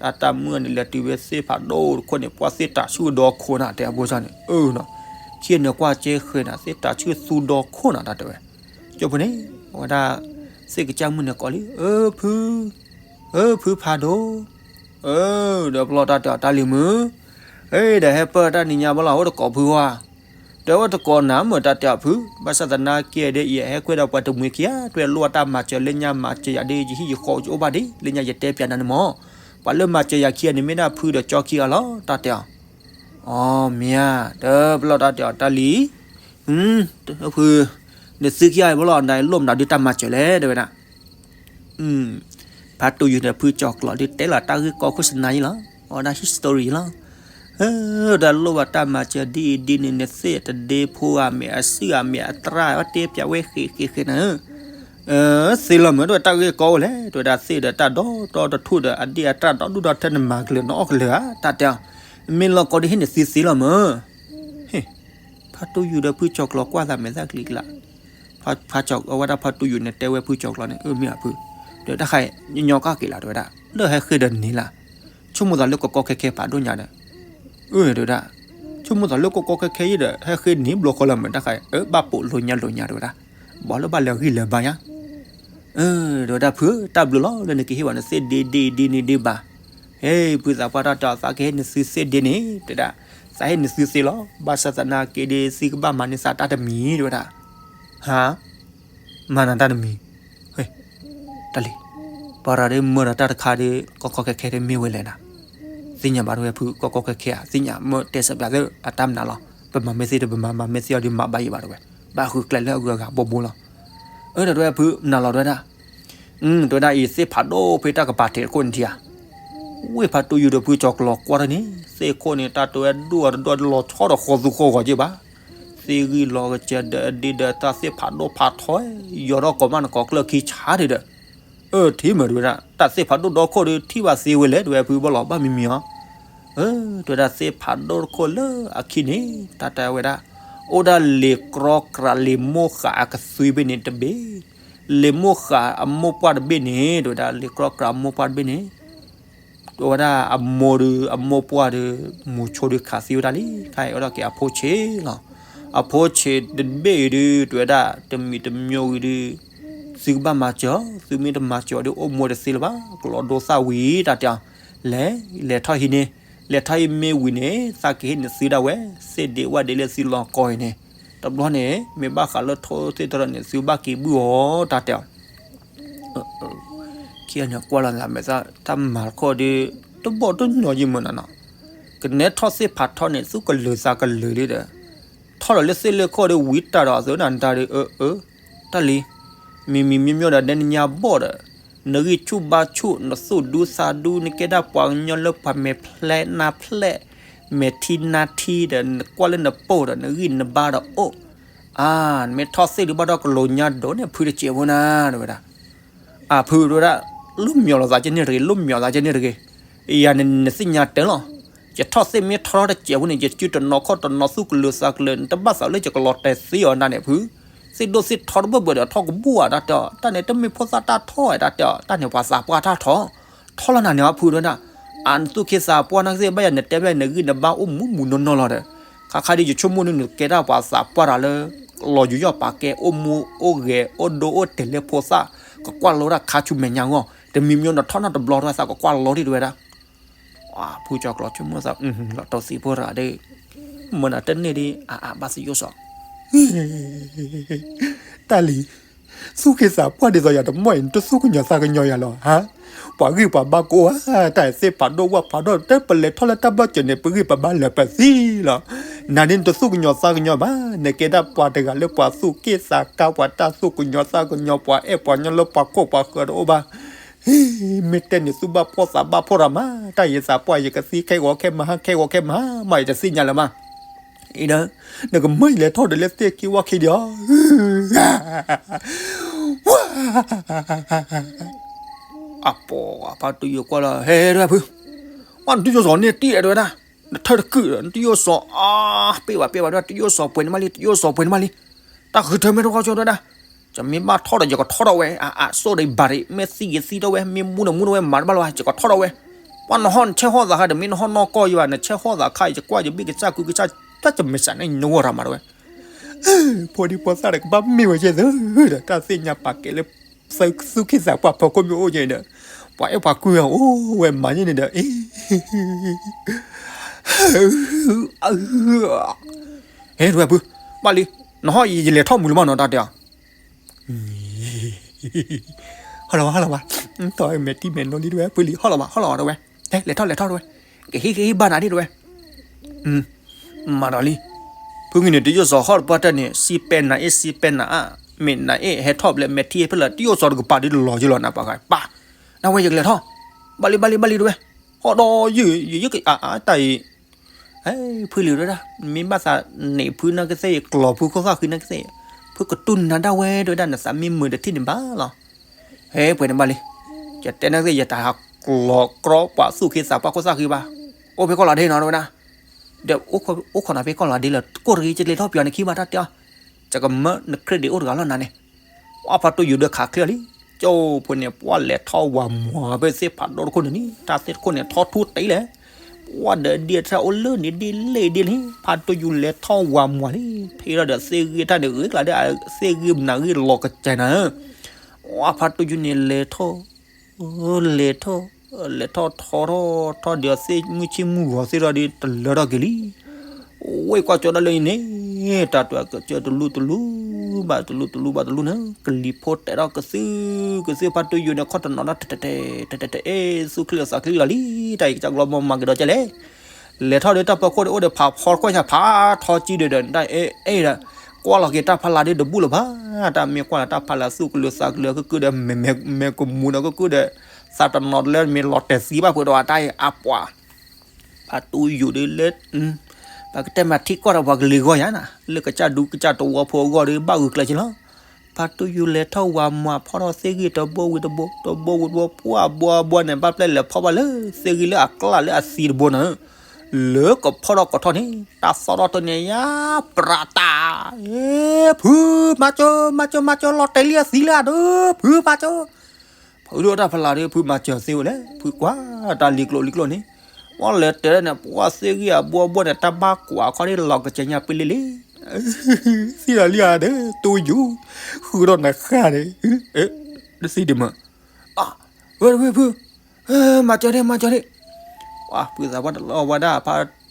တၢ်တၢ်မုၢ်န့ၣ် လဲၤတုၤဖဲသ့ၣ်ဖးဒိၣ်တခိၣ်န့ၣ် ပှၤသ့ၣ်တၤဆှုၣ်ဒီခိၣ်နၤ တဲအဘိစၢ်န့ၣ်, အၢနီၤ, ခံန့ၣ်ကွၢ်ကဲဃဲၤနၤ သ့ၣ်တၤဆှုၣ်သူဒီခိၣ်နၤ တၢ်တဲဝဲ, ကၠိဖိန့ၣ်, အဝဲဒၣ်, သ့ၣ်ကစၢ်မုၣ်န့ၣ်ကိးလံ, အၢ ဖု, အၢ ဖုဖးဒိၣ်, အၢ, ဒီးပလီၢ်တၢ်တဲအီၤတၢ်လံၤမုၣ်, ဒီးဟဲပၢၢ်တၢ်နံၤညါဘၣ်လီၤ အိၣ်တကိးဖုဝါ, ဒီးအိၣ်တကိးနၤမ့ၢ်တၢ်တဲအီၤဖု, ဘၣ်ဆၣ်သနာ်က့ဒီး ယဟဲကွဲဒီးပှၤတမှံၤခံဂၤ တွဲလိၣ်အတၢ်မၤစၢၤလၢညါမၤစၢၤယၤဒီး ယဟံၣ်ယဃီ ယအိၣ်ဘၣ်ဒံးလၢညါယတဲပၠးနၤန့ၣ်မး, ပှၤလၢမၤစၢၤယၤခံဂၤန့ၣ် မ့ၢ်ဒၣ်ဖုဒီးကၠီခံဂၤလီၤ တၢ်တဲအီၤ အီ မ့ၢ်ဧါ, ဒီးပလီၢ်တၢ်တဲအီၤတၢ်လံၤ, ဖု, နသုခံဂၤအံၤဘၣ်လီၤ နလိၣ်မနုၤဒုးတၢ်မၤစၢၤလဲၣ် တဲဝဲဒၣ်, ဖါတူၢ်ယူၤန့ၣ်ဖုကၠီၤကျိာ်ဒုးတဲလီၤတၢ်ဂ့ၢ်ကီခိၣ်စနါအံၤလီၤ, အဝဲဒၣ် history လီၤ, ဒီးလိၣ်ဘၣ်တၢ်မၤစၢၤဒ်အံၤဒ်န့ၣ် နသ့ၣ်တဒ့ဖိဧါ မ့ၢ်အစုၣ်ဧါ မ့ၢ်အသရၣ်ဧါ တဲပၠးဝဲဃ့းဃ့းဃ့းနၤဧၢ သ့လီၤမုၢ် တဝဲတၢ်ဂ့ၢ်ကီအိၣ်လဲၣ် တဝဲဒၣ်သ့ၣ်ဒီးတၢ်ဒီတီတထူၣ်ဒီးအဒ့ၣ်အတြၣ်ဒီဒူၣ်ဒီထၢ နမၤကလုာ်နအီၣ်ကလုာ်ဧါ တၢ်တဲအီၤ, မ့ၢ်လီၤကီဒုးဟ့ၣ်နသုသ့လီၤမုၢ်, ဟ့ၣ်, ဖါတူၢ်ယူၤဒီးဖုကၠီၤကျိာ်ကွၢ်သးမဲာ်သၣ်ချံကလး, ဖါကၠီၤ အဝဲဒၣ်ဖါတူၢ်ယူၤန့ၣ် တဲဝဲဖုကၠီၤကျိာ်န့ၣ် အၢ မ့ၢ်ဧါဖု, ဒီးတၢ်ဃးညီကီၢ်က့ၤလၢ် တဝဲဒၣ် လၢဟဲဃ့ဒီးန့ၣ်လၢ်, ဆိကမိၣ်သးလၢကီကီခဲခဲဖးဒိၣ်ညါဒီး အၢ တဝဲဒၣ်, ဆိကမိၣ်သးလၢကီကီခဲခဲအံၤဒီး ဟဲဃ့န့ၣ်ဘျီဃီလၢ်မုၢ် တၢ်ဃး အၢ ဘၣ်ပိာ်လိာ်ညါလိာ်ညါ တဝဲဒၣ်, ဘၣ်လၢဘၣ်လဲၤဂံၢ်လဲၤဘါညါ, အၢ တဝဲဒၣ်ဖု တၢ်ဘျုးလီၤ လၢနကဟ့ၣ်ဘၣ်နသ့ၣ်ဒ့ဒ့ဒ့န့ၣ်ဒ့ဘၣ်, ဟ့ၣ် ဖုသးပှၢ်တၢ်တဲအီၤ သးကဟ့ၣ်နသုသ့ၣ်ဒ့န့ၣ် တဝဲဒၣ်, သးဟ့ၣ်နသုသ့လီၤ, ဘၣ်ဆၣ်သနာ်က့ဒီး သုကဘၣ်မၤန့ၢ်သးတၢ်တမံၤ တဝဲဒၣ်, ဟါ မၤနၤတၢ်တမံၤ, တၢ်လံၤ, ပှၤရၤဒ်မၢဒီးတၢ်တခါဒီး ကီကီခဲခဲဒီးမ့ၢ်ဝဲလဲၣ်နၤ, သ့ၣ်ညါဘၣ်တဝဲဖု ကီကီခဲခဲဧါ သ့ၣ်ညါ မၢတဲစၢပၠးသၢ အတၢ်မနုၤလီၤ, ပမၤမ့ၢ်သ့ဒီးပမၤ မၤမ့ၢ်သ့အီၤဒီးမၤဘၣ်ယံၤဘၣ်တဝဲ, ဘၣ်ဃုကျဲလၢအဂုၤအဂၤဘိဘိလီၤ, အၢ ဒီးတဝဲဖုမနုၤလီၤတဝဲဒၣ်, တဝဲဒၣ်အံၤသ့ၣ်ဖးဒိၣ်ဖဲတၢ်ကပၤထံးတခိၣ်န့ၣ်ထံဧါ ဝ့ၢ်ဖးတူယိၤဒီးဖုကၠီၤကျီၤကွၢ်ထီၣ်န့ၣ် သ့ၣ်ခိၣ်န့ၣ် တၢ်တဝဲဒိၣ်အတဒိၣ်လီၤဆီဒီးဃီသူဃီဂီၤက့ဘၣ်. သ့ၣ်ဂံၢ်လီၤကစၢၤဒီးအဒ့ဒီးတၢ်သ့ၣ်ဖးဒိၣ်ဖးထီ ယီၤထီၣ်ကိးမးနကိးကျၢၢ်ခံဆါဒံးဒီး အၢ ထံၣ်မုာ်တဝဲဒၣ် တၢ်သ့ၣ်ဖးဒိၣ်ဒီခိၣ်ဒီး ထံၣ်ဘၣ်သ့ဝဲလဲၣ် တဝဲဖုဘၣ်လီၤဘၣ်မံမံၤအီၤ. အၢ တဝဲဒၣ်သ့ၣ်ဖးဒိၣ်တခိၣ်လၢအခံန့ၣ် တၢ်တဲဝဲဒၣ် အိၣ်ဒၣ်လံာ်ကြီကြးလံာ်မိၢ်ဃာ်အကသွံဘ့ၣ်န့ၣ်တဘ့ၣ်, လံာ်မိၢ်ဃာ်အမိၢ်ပှၢ်တဘ့ၣ်န့ၣ် တဝဲဒၣ်လံာ်ကြီကြးအမိၢ်ပှၢ်တဘ့ၣ်န့ၣ် တဝဲဒၣ်အမိၢ်ဒီး အမိၢ်ပှၢ်ဒီး မူၤဆိဒီးခးသံဝဲဒၣ်လံ, ခါအံၤအိၣ်ဒၣ်က့ၤအဖိဆံးလီၤ. အဖိဆံးတဘ့ၣ်အံၤဒုး တဝဲဒၣ်တမံၤတမံၤအံၤဒုး သုကဘၣ်မၤစၢၤအီၤ, သုမ့ၢ်တမၤစၢၤအီၤဒီး အိၣ်မူတသ့လၢၤဘၣ်, ကလီၤဒိသၣ်ဝံၤ တၢ်တဲအီၤ, လဲၤ လဲၤထီၣ်ဟံးန့ၣ်, လဲၤထီၣ်ဟံးမ့ၢ်ဝံၤန့ၣ် သးကဟ့ၣ်နသုဒၣ်ဝဲ, သ့ၣ်ဒ့ဝၣ်ဒ့လၢသုလီၤကီအံၤန့ၣ်, တဘျီန့ၣ် မ့ၢ်ဘၣ်ဃးလၢထိၣ်သ့ၣ်ထီၣ်န့ၣ် သုဘၣ်က့ၤဘုၣ်အီၤ တၢ်တဲအီၤ ခံဂၤန့ၣ်ကွၢ်လီၤသးမဲာ်သၣ် တၢ်မၤတခီဒီး တဘီၣ်တညီယံၤမုာ်နီၤနီၤ, ကနဲထီၣ်သ့ၣ်ဖးထီန့ၣ် သူၣ်ကလုာ်သးကလုာ်လံဒီး ထီၣ်လီၤလၢသ့ၣ်လၢခိၣ်ဒီး ဝံတၢ်ဒီးအသုးနၢ်တၢ်ဒီး အၢ အၢ တၢ်လံ, မံၤမံၤမံၤမံၤဒီး နဲနညါဘီၣ်ဒီး နဂံၢ်ဆူၣ်ဘါဆူၣ် နသူၣ်ဒူသးဒူ နကဲဒၣ်ပှၤကညီလၢပှၤမဲာ်ဖျဲးနါဖျဲး မဲာ်ထံနါထံဒီး နကွၢ်လၢနပိၢ်ဒီး နဂံၢ်နဘါဒီးအိၣ်, အါ နမ့ၢ်ထီၣ်သ့ၣ်ဒုးဘၣ်ဒီးကလိၤညါဒိၣ်န့ၣ် ဖုတစဲးဖိနၤ တဝဲဒၣ် အၢ ဖုတဝဲဒၣ် လိၣ်မၠီၤလိာ်သးကန့ၢ်တဂ့ၤ, လိၣ်မၠီၤသးကန့ၢ်တဂ့ၤ, ယၤန့ၣ် နသ့ၣ်ညါတဲလီၤ, ယထီၣ်သ့ၣ်မ့ၢ်ထီထီၣ်တစဲးဖိန့ၣ် ယစုတနီၤခီၣ်တနီၤသူၣ်ကလုာ်သးကလုာ် နတဘၣ်သးလၢယကလီၤတဲာ်သ့အီၤနၤန့ၣ်ဖု, သ့ၣ်ဒိၣ်သ့ၣ်ထီတဘၢၣ်ဘၢၣ်ဒီးထီၣ်ကဘူၣ်ဧါ တၢ်တဲအီၤ တၢ်န့ၣ်တမ့ၢ်ဖိသၣ်တၢ်ထီၣ်ဧါ တၢ်တဲအီၤ တၢ်န့ၣ်ပှၤသးပှၢ်တၢ်ထီၣ်, ထီၣ်လီၤနၤန့ၣ်အီၤဖုတဝဲဒၣ်, အၢ နသူၣ်က့သးပှၢ်နာ်က့သ့ၣ် ဘၣ်ယၤနတဲဘၣ်နဂံၢ်နဘါအိၣ်မူမူနီၢ်နီၢ်လီၤဒီး, ခါခါဒ်ယဆိကမိၣ်န့ၣ် နကဲဒၣ်ပှၤသးပှၢ်တၢ်လၢ လီၤယူးယီၣ်ပာ်ကဲ အိၣ်မူအိၣ်ဂဲၤ အိၣ်ဒိအိၣ်တဲာ်လၢဖိသၣ်, ကကွၢ်လိတၢ်ခါဆူမဲာ်ညါအဂီၢ်, တမံၤမံၤနထီၣ်နီတဘျီတဝဲ သးကကွၢ်လိဒ်တဝဲဒၣ်, ဖုကၠီၤကျီၤဆိကမိၣ်သး လီၤတိၢ်သံဖိတဂၤဒီး မ့ၢ်နတန့ၢ်ဒ်အအဘၣ်သယိၣ်စီၤ တၢ်လံၤ, သူၣ်က့သးပှၢ်ဒ်သိးယၤတမီၢ်အံၤ နတသူၣ်ကညီၤသးကညီၤယၤလီၤ, ဟါ, ပှၤဂံၢ်ပှၤဘါကအိၣ်ဧါ, တၢ်သ့ၣ်ဖးဒိၣ်ဝၣ်ဖးဒိၣ် တပလဲၤထီၣ်လၢတၢ်ဘၢၣ်စၢၤန့ၣ် ပဂံၢ်ပဘါလၢာ်ပသံလီၤ, နၤဒ်နတသူၣ်ကညီၤသးကညီၤဘၣ်, နကဲဒၣ်ပှၤတဂၤလၢပှၤသူၣ်က့သးကါ ပှၤတၢ်သူၣ်ကညီၤသးကညီၤ ပှၤအဲၣ်ပှၤညီလၢပှၤခိၣ်ပှၤဃၢၤတအိၣ်ဘၣ် မ့ၢ်တဲန့ၣ် သူၣ်ဘၣ်ဖှီၣ်သးဘၣ်ဖှီၣ်တၢ်မး, တၢ်ယသးပှၢ်ယကသံခဲဂီၤခဲမဟါ ခဲဂီၤခဲမဟါမး ယတသ့ၣ်ညါလၢၤမး, အံၤဒီး နကမၢယလဲၤထီၣ်ဒီးလၢသ့ၣ်က့ဝါခံဒံးအီၤ, အပီၤ အဖါတူယိၤကွၢ်လီၤ ဟဲတဝဲဖု, ဝဲနတယိၣ်စီၤန့ၣ်တံၢ်တဝဲဒၣ်, နထၢတကုာ်ဒီး နတယိၣ်စီၤအါ, ပ့ၢ်ဘၣ်ပ့ၢ်ဘၣ်တဝဲ တယိၣ်စီၤပှဲၤန့ၣ်မးလံ တယိၣ်စီၤပှဲၤန့ၣ်မးလံ, တၢ်ဃုထၢမ့ၢ်တဝီကၠီတဝဲဒၣ် ယမ့ၢ်ဘၣ်ထီၣ်ဒီး ယကထီၣ်ထီၣ်ဝဲ, အအၣ် စိၣ်ဒီးဘၣ်ရံး မ့ၢ်သံယသံထီၣ်ဝဲ မ့ၢ်မူဒီးမူထီၣ်ဝဲ မၤတဘၣ်လၢၤဘၣ် ယကထီၣ်ထီၣ်ဝဲ, ပှၤနဟီၣ်နဆဲးဟီၣ်သးခါဒီး မ့ၢ်နဟီၣ်နီၢ်ကီၢ်ယဘၣ် နဆဲးဟီၣ်သးခါ ယကွၢ်ယဘ့ၣ်ကစၢ်ကုကစၢ် တၢ်ကမဲာ်ဆှးန့ၣ် နဂီၢ်ရၤမးတဝဲ, ဖိဒံဖိသၣ်ဒီးကဘၣ်မ့ၢ်ဝဲကဲသၢဒီး တၢ်သ့ၣ်ညါပာ်ကဲလၢ သူၣ်က့သးပှၢ်ဖီခိၣ်မ့ၢ်အိၣ်ကဲဒီး ပှၤအဲၣ်ပှၤကွံအီၤအိၣ်ဝဲမၤန့ၣ်န့ၣ်ဒီး အ့ ဟဲတဝဲဖု, ဘၣ်လံ, နဟီၣ်ယလဲၤထီၣ်မူလၢၤမးနီၤ တၢ်တဲအီၤ, ဟီၣ်လီၤဘၣ် ဟီၣ်လီၤဘၣ်, တီၢ်မဲာ်ထံမဲာ်နိလံတဝဲ ဖုလံ ဟီၣ်လီၤဘၣ် ဟီၣ်လီၤဘၣ်တဝဲ, လဲၤထီၣ်လဲၤထီၣ်တဝဲ, ကဟ့ၣ်ကဟ့ၣ်ဘၣ်နၤဒ်တဝဲ, မၤဒီးလံ, ဖုဂ့ၤန့ၣ် တယိၣ်စီၤဟီၣ်တပှၢ်တၢၢ်န့ၣ် စံးပဲနၤအ့ၣ် စံးပဲနၤအါ, မ့ၢ်နၤအ့ၣ်ဟဲထီၣ်ဘျဲၣ် မဲာ်ထံဖဲလဲၣ် တယိၣ်စီၤတကပၤဒ်တလီၤယလီၤနၤပှၤဂၤပၢ်, နဝဲယကလဲၤထီၣ်, ဘၣ်လံဘၣ်လံဘၣ်လံတဝဲ, ဟီၣ်ဒီးယုၢ် ယယုၢ်ကအါအါတၢ်အံၤ ဖုလံၤတဝဲဒၣ် မ့ၢ်ဘၣ်သးန့ၣ်ဖုနာ်ကသ့ၣ် ကျီၤဖုခိၣ်သၣ်ဃံနာ်ကသ့ၣ်, ဖုကတူၢ်နၤဒၣ်ဝဲတဝဲဒၣ် နသးမ့ၢ်မုာ်တထံၣ်န့ၣ်ဘၣ်လီၤ, ဟဲပှဲၤန့ၣ်ဘၣ်လံ, ယတဲနာ်ကသ့ၣ် ယတဟးကျီၤကြီပှၤသူၣ်က့သးပှၢ်ခိၣ်သၣ်ဃံဘၣ်, အိၣ်ဖဲကီၢ်လီၤဒ့နီၤတဝဲဒၣ်, ဒီးအိၣ်ခိးနၤဖဲကီၢ်လီၤဒ့လၢ ကိၢ်တဂ့ၤ ယကလဲၤထီၣ်ပျီနခံဘၣ်တၢ်တဲအီၤ, ယကမၢန credit အိၣ်တဂၤလီၤနၤန့ၣ်, အဖါတူယိၤဒီးခးချ့အီၤလံ, ကၠိဖိန့ၣ် ပှၤလဲၤထီၣ်ဝၤမွၤဖဲသ့ၣ်ဖးဒိၣ်တခိၣ်န့ၣ်လံ, တၢ်သ့ၣ်တခိၣ်န့ၣ် ထီၣ်ထူတ့ၢ်လဲၣ်, ပှၤဒီးဒ့ထၢၣ်အိၣ်လၢန့ၣ်ဒ့လဲၣ်ဒ့လံ, ဖါတူယိၤလဲၤထီၣ်ဝၤမွၤလံ, ဖဲဒီးသ့ၣ်ဂ့ၢ်တၢ်န့ၣ် ဂ့ၤကျါဒီး သ့ၣ်ဂ့ၢ်မနၤဂ့ၢ်လီၤကစၢ်နၤ, အဖါတူယိၤန့ၣ်လဲၤထီၣ် လဲၤထီၣ် လဲၤထီၣ်ထီထီၣ်ထီၣ်ဒီးသ့ၣ်မုၢ်ဆ့ၣ်မုၢ်ဂီၤသ့ၣ်ထီၣ်ဒီးတလၢထီၣ်က့ၤလံ, ဝဲကွၢ်ကၠီဒၣ်လၢအံၤန့ၣ်, တၢ်တွၤကစၢၢ်တလူတလူ, ဘၣ်တလူတလူဘၣ်တလူန့ၣ် ကလံၤဖိတဲထီၣ်ကသုၣ်ကသုၣ် ဖါတူယိၤန့ၣ် ခီၣ်တနီၤဒီး တဲတဲတဲတဲ အဲၣ် သူၣ်ချံသးချံလီၤလံ, တၢ်အံၤကစၢ်ကလီၤမၤကဒီးကဲလဲၣ်, လဲၤထီၣ်ဒီးတၢ်ဖီခိၣ်ဒီးအိၣ်ဒီးဖးဖီတကွၢ်ညါ ဖးထီကံဒီးဒီး တၢ်အဲၣ်အဲၣ်ဒီး ကွၢ်လီၤက့ၤတၢ်ဖးလၢ်ဒီးတဘူၣ်လၢၤဘၣ်, တၢ်မ့ၢ်ကွၢ်လၢတၢ်ဖးလၢ်သူၣ်ကလုာ်သးကလုာ်ကကုၢ်ဒီး မဲမဲမဲကမူဒီးကကုၢ်ဒီး သးတနီၤလၢမ့ၢ်လီၤတဲာ်သံဘၣ်ဖုးဒီးအတၢ်အံၤအပှၤ ဖါတူၢ်ယူၤဒ်လၢ ပကတဲမးထံကီၢ်ဒီးပှၤကလံၤဂီၢ်ယါနၤ လၢကစၢ်ဒူကစၢ်တဝီဖိအဂီၢ်ဒီး ဘၣ်ဂုာ်ကျဲးစၢးလီၤ. ဖါတူၢ်ယူၤလဲၤထီၣ်ဝးမွၤဖီၣ်ထီၣ်သ့ၣ်ဂံၢ်တဘိဝံၤတဘိ တဘိဝံၤတဘိ ပှၢ်ဘှီဘှီန့ၣ် ဘၣ်ပျဲလဲၤဖီၣ်ဘၣ်လၢသ့ၣ်ဂံၢ်လၢအကျၣ်လၢအသံတဘိနၤ လၢကဖီၣ်ထီၣ်ကထီၣ်န့ၣ် တၢ်သီၣ်ထီၣ်တန့ၣ်ယါ ပြးတၢ် ဖုမၤကၠိ မၤကၠိ မၤကၠိ လီၤတဲာ်လံအသံလၢအဒိ ဖုမၤကၠိ ဖုဒိၣ်တၢ်ဖီလာ်ဒီး ဖုမၤစၢၤသ့ဝဲလဲၣ် ဖုကွၢ်တၢ်လံၤကျိၤလံၤကျိၤန့ၣ် ပှၤလဲၤတဲာ်လၢန့ၣ် ပှၤသ့ၣ်ဂံၢ်အဘိအဘိန့ၣ် တၢ်ဘၣ်ကွၢ်ခီဒ်လီၤကစၢ်ညါပ့လ့လ့ သံလီၤလံဧါဒီး တူၢ်ယူၤ ဃုာ်ဒီးနၤဃၣ်န့ၣ် တသံဒံးမး ဝဲတဝဲဖု မၤစၢၤန့ၣ် မၤစၢၤန့ၣ် ပှၤဖုသးပှၢ်တလီၤဝဲဒၣ်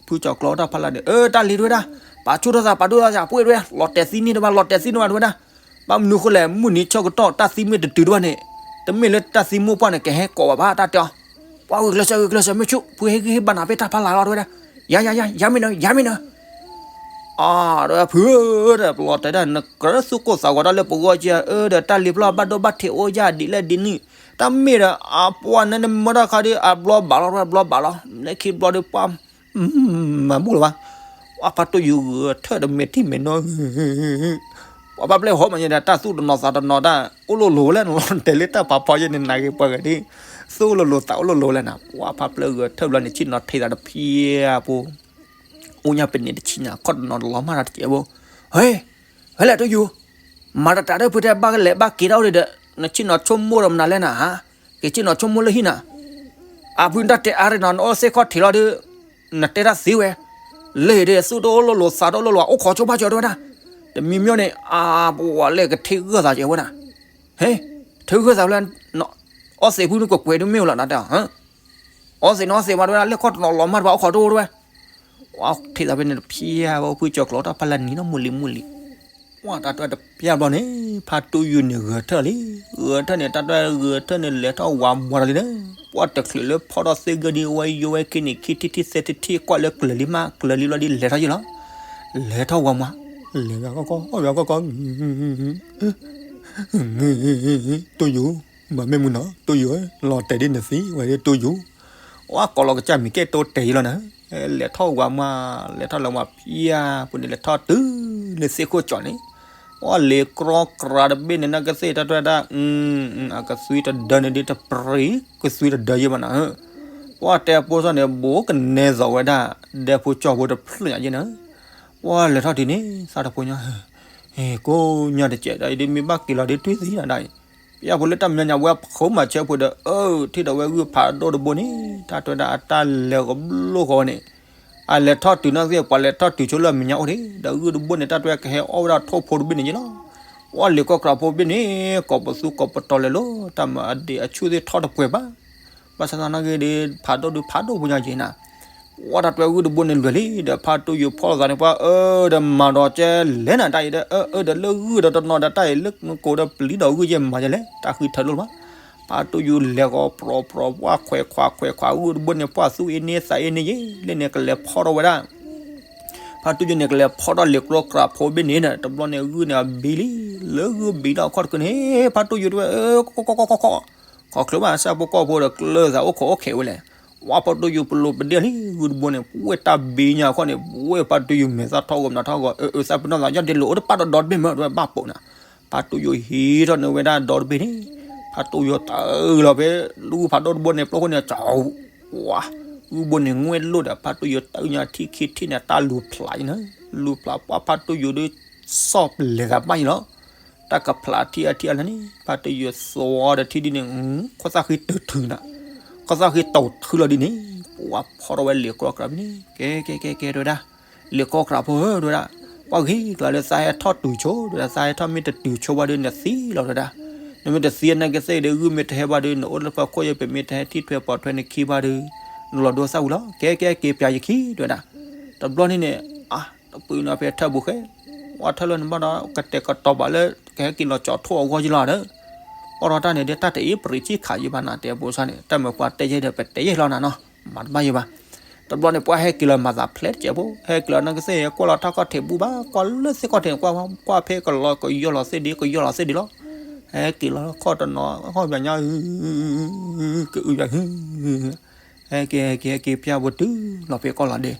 ဖုကၠီၤကျီတၢ်ဖီလာ်န့ၣ် အၢ တၢ်လံၤတဝဲဒၣ် ပာ်ဆူၣ်ထီၣ်သး ပာ်ဒိၣ်ထီၣ်သး ပှ့ၢ်တဝဲ လီၤတဲာ်သံန့ၢ်တဘၣ် လီၤတဲာ်သံန့ၢ်တဘၣ်တဝဲဒၣ် ဘၣ်မနုၤဃိလဲၣ် မုၢ်နံၤဆၢကတီၢ် တၢ်သံမ့ၢ်တတုၤတဘၣ်န့ၣ် တမ့ၢ်လၢတၢ်သံမိၢ်ပှၢ်န့ၣ် ကဟဲကိးဘၣ်ဘၣ် တၢ်တဲအီၤ ပှၤဂုာ်ကျဲးစၢး ဂုာ်ကျဲးစၢး မ့ၢ်ဆူၣ် ဖုဟ့ၣ်ဂံၢ်ဟ့ၣ်ဘါနၤဖဲတၢ်ဖီလာ်လီၤတဝဲဒၣ် ယၤ ယၤ ယၤ ယၤမ့ၢ်နၢၤ ယၤမ့ၢ်နၢၤ အါ ဒီးဖုဧၢ ဒီးပလီၤတဲာ်ဒၣ် နကြၢးသူၣ်ကိၢ်သးဂီၤတၢ်လၢပဂီၢ်ကဲ အၢ ဒီးတၢ်လံၤဖျီၣ်ဘၣ်ဒိဘၣ်ထံးအိၣ်ယၢ်ဒ်လဲၣ်ဒ်န့ၣ် တၢ်မ့ၢ်ဒီး အပှၤန့ၣ်နမၢတၢ်ခါဒီး အဘျီဘၣ်လီၤ တဝဲဘျီဘၣ်လီၤ လၢခံဘျီဒီးပှၤ မၤဘူၣ်လၢၤဘၣ် ပှၤဖါတူၢ်ယူၤဂဲၤထၢၣ်ဒီးမဲာ်ထံမဲာ်နိ ပှၤဘၣ်ပျဲဟီၣ်မးညါဒီး တၢ်သူၣ်တနီၤသးတနီၤတၢ် အိၣ်လိၣ်လိၤဝဲလၢနလီၤတဲာ်လၢတၢ်ဖးဖီယဲန့ၣ် နၤဂ့ၤပှၤဂ့ၤဒ် သူၣ်အိၣ်လိၣ်လိၤသးအိၣ်လိၣ်လိၤဝဲလၢနၤ ပှၤဖါပျဲဂဲၤထၢၣ်ဘျီန့ၣ် ဆ့ၣ်နီၤထံးသးတဖျဲးဖိ အိၣ်ညါပန့ၣ်တဆံညါ ခီၣ်တနီၤတလီၤမၢ်တၢ်တကဲးဖိ ဟဲ ဟဲလဲၣ်တူၢ်ယူၤ မၤတတးဒီးဖုတဲဘၣ်ကလဲၤဘၣ်က့ၤတၢ်အိၣ်ဒီး နဆ့ၣ်နီၤဆိကမိၣ်ဒီးမနုၤလဲၣ်နၤ က့ၤဆ့ၣ်နီၤဆိကမိၣ်လၢဟံၣ်နၤ အဖုတၢ်တဲအါရ့ၣ်နီၤ နအိၣ်သ့ၣ်ခီၣ်ထံးလီၤဒီး နတဲတၢ်သ့ဝဲ လၢဟ့ၣ်ဒီး သူၣ်တအိၣ်လိၣ်လိၤသးတအိၣ်လိၣ်လိၤ အိၣ်ခိးဆိဘၣ်ကၠီတဝဲဒၣ် တမံၤမံၤန့ၣ် အပှၤလဲၣ်ကထံၣ်ဂၢၢ်သးကဲးဝဲဒၣ် ဟဲ ထံၣ်ဂၢၢ်သးဝဲလၢ အီၣ်သ့ၣ်ဖုနကကွဲးဒုးမ့ၢ်ဝဲလီၤနတဲအီၤ အီၣ်သ့ၣ်နီၣ်သ့ၣ်မးတဝဲဒၣ် လၢခီၣ်တနီၤလီၤမၢ်တဘၣ် အိၣ်ခိးတအိၣ်တဝဲ ပှၤထံၣ်သးဖဲန့ၣ်တဖျဲးဖိ ဖုကၠီၤကျီတၢ်ဖီလာ်နံၤနီၤ မုၢ်လံမုၢ်လံ ပှၤတၢ်တပျၢ်ဘျီန့ၣ် ဖါတူၢ်ယူၤန့ၣ်ဂဲၤထၢၣ်လံ ဂဲၤထၢၣ်န့ၣ် တၢ်တၢ်ဂဲၤထၢၣ်န့ၣ် လဲၤထီၣ်ဝးမွၤတၢ်လံဒီး ပှၤတချုးလၢဖီထီၣ်သ့ၣ်ဂၢၢ်ဒ်ဝဲယိဝဲခံန့ၣ် ခံထံၣ်ထံၣ်သဲထံၣ်ထံၣ် ကွၢ်လၢကျၢၤလံမး ကျၢၤလံဘျီဒ်လဲၤထီၣ်ယံၤလီၤ လဲၤထီၣ်ဝးမွၤ လဲၤဂၤကီကီ အီၣ်ဂၤကီကီ တူၢ်ယူၤ မၤမ့ၢ်မုာ်နီၤ တူၢ်ယူၤဧၢ လီၤတဲာ်ဒ်နသံဝဲဒၣ်တူၢ်ယူၤ အကိးလီၤကစၢ်မံၤကဲတိတဲာ်ယံၤလီၤနၤ လဲၤထီၣ်ဝးမး လဲၤထီၣ်လၢမးဖျါ ပူၤန့ၣ်လဲၤထီၣ်တုၤလၢသ့ၣ်ခိၣ်ကၠီန့ၣ် ပှၤလ့ၤကြီကြးတဘ့ၣ်န့ၣ် နကသ့ၣ်တၢ်တွဲဒၣ် အကသွံတဒၢန့ၣ်ဒ်တပြံၤကသွံတဒၢယံၤဘၣ်နၤ ပှၤတဲအဖိသၣ်န့ၣ် ဘူးကနဲသိးဝဲဒၣ် ဒဲဖိကၠီဖိတဖျၢၣ်ညါယံၤနၤ ပှၤလဲၤထီၣ်တုၤန့ၣ် သးတဖိညါ ကိးညါတကဲး ဒ်မ့ၢ်ဘၣ်က့ၤလီၤဒ်တွံၢ်သံနၤဒၣ်အံၤ ပယီၤဖိလၢတၢ်မဲာ်ညါဝဲအခိၣ်မၤဆၢဖိဒီး အၢ ထံၣ်ဒီးဝဲဂုၢ်ဖးဒိၣ်တဘိန့ၣ် တၢ်တွဲဒၣ်အတၢ်လဲၤကဘျိဃီဝဲန့ၣ် အလဲၤထီၣ်တုၤနီၢ်သ့ၣ် ပှၤလဲၤထီၣ်တုၤဆိလၢအမဲာ်ညါအိၣ်ဒံး ဒီးဂုၢ်တဘိန့ၣ် တၢ်တွဲကဟဲအီၣ်ဝဲဒၣ်ထိၣ်ဖိတဘ့ၣ်န့ၣ်ယ့လီၤ ပှၤလ့ၤကြီကြးဖိဘ့ၣ်န့ၣ် ကိးပသူကိးပတီၤလဲၤလိၤ တၢ်မၤအဒံးအဆူၣ်သ့ၣ်ထီၣ်တပှဲၤဘၣ် ဘၣ်ဆၣ်သနာ်က့ဒီး ဖးဒိၣ်ဒုးဖးဒိၣ်ဖိညါယံၤနၤ ပှၤတၢ်တွဲဂုၢ်တဘိန့ၣ်လွဲၢ်လံ ဒီးဖါတူၢ်ယူၤဖီၣ်လိာ်သးန့ၣ် ပှၤအၢ ဒီးမၤဒီးကဲလဲၣ်နၤတၢ်အံၤဒီး အၢ အၢ ဒီးလၢဂုၢ်ဒီးတနီၤဒီးတၢ်အံၤလၢနကိးဒီးပျံၤဒီးဂုၢ်ယဲၢ်မၤယဲၢ်လဲၣ် တၢ်ဃံထၢလိၣ်ဘၣ် ဖါတူၢ်ယူၤလဲၤဂီၤပြီပြီ ပှၤခွဲးခွးခွဲးခွးဂုၢ်တဘိန့ၣ် ပှၤသူၣ်အ့န့သးအ့န့ယ့ၢ် လၢန့ၣ်ကလဲၤဖီၣ်ထီၣ်ဝဲဒၣ် ဖါတူၢ်ယူၤန့ၣ် ကလဲၤဖီၣ်ထီၣ်လ့ၤကြီကြးဖိဘ့ၣ်န့ၣ်ဒီး တဘျီန့ၣ်ဂုၢ်န့ၣ်အဘံလံ လၢဂုၢ်ဘံဒီးအခီၣ်တခုန့ၣ် ဖါတူၢ်ယူၤတဝဲ ခီၣ်ချၢဘၣ် ဆၣ်ဖိကီၢ်ဖိဒီးကျၢၢ်သးအိၣ်ခိးအိၣ်ခဲးဝဲလဲၣ် ဝဲဖါတူၢ်ယူၤပလိာ်ပဒ့ၣ်လံ ဂုၢ်တဘိန့ၣ် ပှဲၤတၢ်ဘံညါအခီၣ်န့ၣ် ပှဲၤဖါတူၢ်ယူၤမဲာ်သၣ်ထီၣ်ဂီၤမနုၤထီၣ်ဂီၤ အၢ အၢ သးပ့ၤနီၣ်သး ယီၢ်ဒ့လိာ်အိၣ်တပၣ်ဒီးဒီတဘ့ၣ်မၢ တဝဲဘၣ်ပိာ်နၤ ဖါတူၢ်ယူၤဟံးထီၣ်န့ၢ်ဝဲဒၣ်ဒီတဘ့ၣ်န့ၣ် ဖါတူၢ်ယူၤတၢ်အုၣ်လီၤဖဲ ဂုၢ်ဖးဒိၣ်တဘိန့ၣ် ပျိခိၣ်န့ၣ် ကၠီဝါ ဂုၢ်ဘိန့ၣ်ငွဲၣ်လိၣ်ဒီး ဖါတူၢ်ယူၤတၢ်အုၣ်ညါထံခံထံၣ်န့ၣ် တၢ်လူၤဖျးယံၤနၤ လူၤဖျးပှၤဖါတူၢ်ယူၤဒီး စီၣ်ပလဲၤသးဘၣ်ယံၤလီၤ တၢ်ကဖျးထံအထံအလၢန့ၣ် ဖါတူၢ်ယူၤသီဒီးထံဒ်န့ၣ် ခိၣ်သၣ်ဃံတုၤထုးနၤ ခိၣ်သၣ်ဃံတုၤထုးလီၤဒ်န့ၣ် ပှၤဖီၣ်ထီၣ်ဝဲလ့ၤကြီကြးဘ့ၣ်န့ၣ် ကဲကဲကဲကဲတဝဲဒၣ် လ့ၤကြီကြးဖိဧၢ တဝဲဒၣ် ပှၤဂ့ၤကျါလၢသးဟဲထီၣ်တုၤဆိ တဝဲဒၣ် သးဟဲထီၣ်မ့ၢ်တတုၤဆိဘၣ်ဒီးနသံလီၤ တဝဲဒၣ် နမ့ၢ်တသံနာ်က့သ့ၣ်ဒီး ဂုၢ်မ့ၢ်တဟဲဘၣ်ဒီး နအိၣ်လၢပှၤခိၣ်ယဲၢ် ပမ့ၢ်တဟဲထံၣ်ထွဲပိာ်ထွဲနခံဘၣ်ဒီး နလီၤဒိသၣ်ဝံၤလီၤ ကဲကဲက့ၤပျးယခံ တဝဲဒၣ် တဘျီန့ၣ်န့ၣ် အါ တပှ့ၤနီၤဖဲထၢၣ်ပူၤဃဲ ဝဲထၢၣ်လၢနဘၣ်ဒီး ကတဲာ်ကတီၤဘၣ်လၢ ကဟဲက့ၤလီၤကၠီၤထိၣ်အဂီၢ်ယံၤလီၤဒီး ပီၢ်ထီၣ်တၢ်န့ၣ်ဒီး တၢ်တအ့ၣ်ပရံးဆံၣ်ခးယံၤဘၣ်နၤ တဲအဖိသၣ်န့ၣ် တၢ်မၤပှၤတဲယဲၢ်ဒီး ပတဲယဲၢ်လီၤနၤနီၤ မၤတဘၣ်ယံၤဘၣ် တဘျီန့ၣ် ပှၤဟဲက့ၤလီၤမၤသးဖျဲးတကဲးဖိ ဟဲက့ၤလီၤနာ်က့သ့ၣ် ကွၢ်လီၤထီၣ်ခီၣ်ထံးဘူၣ်ဘၣ် ကွၢ်လၢသ့ၣ်ခီၣ်ထံး ကွၢ်ကွၢ်ဖဲကလီၤ ကယီလီၤသ့ၣ်ဒံး ကယီလီၤသ့ၣ်ဒံးလီၤ ဟဲက့ၤလီၤခီၣ်တနီၤ ခီၣ်ပၠးညါ ကအုပၠး ဟဲက့ၤ ဟဲက့ၤ ဟဲက့ၤ ပၠးဖိတုၤလီၤဖဲကီၢ်လီၤဒ့,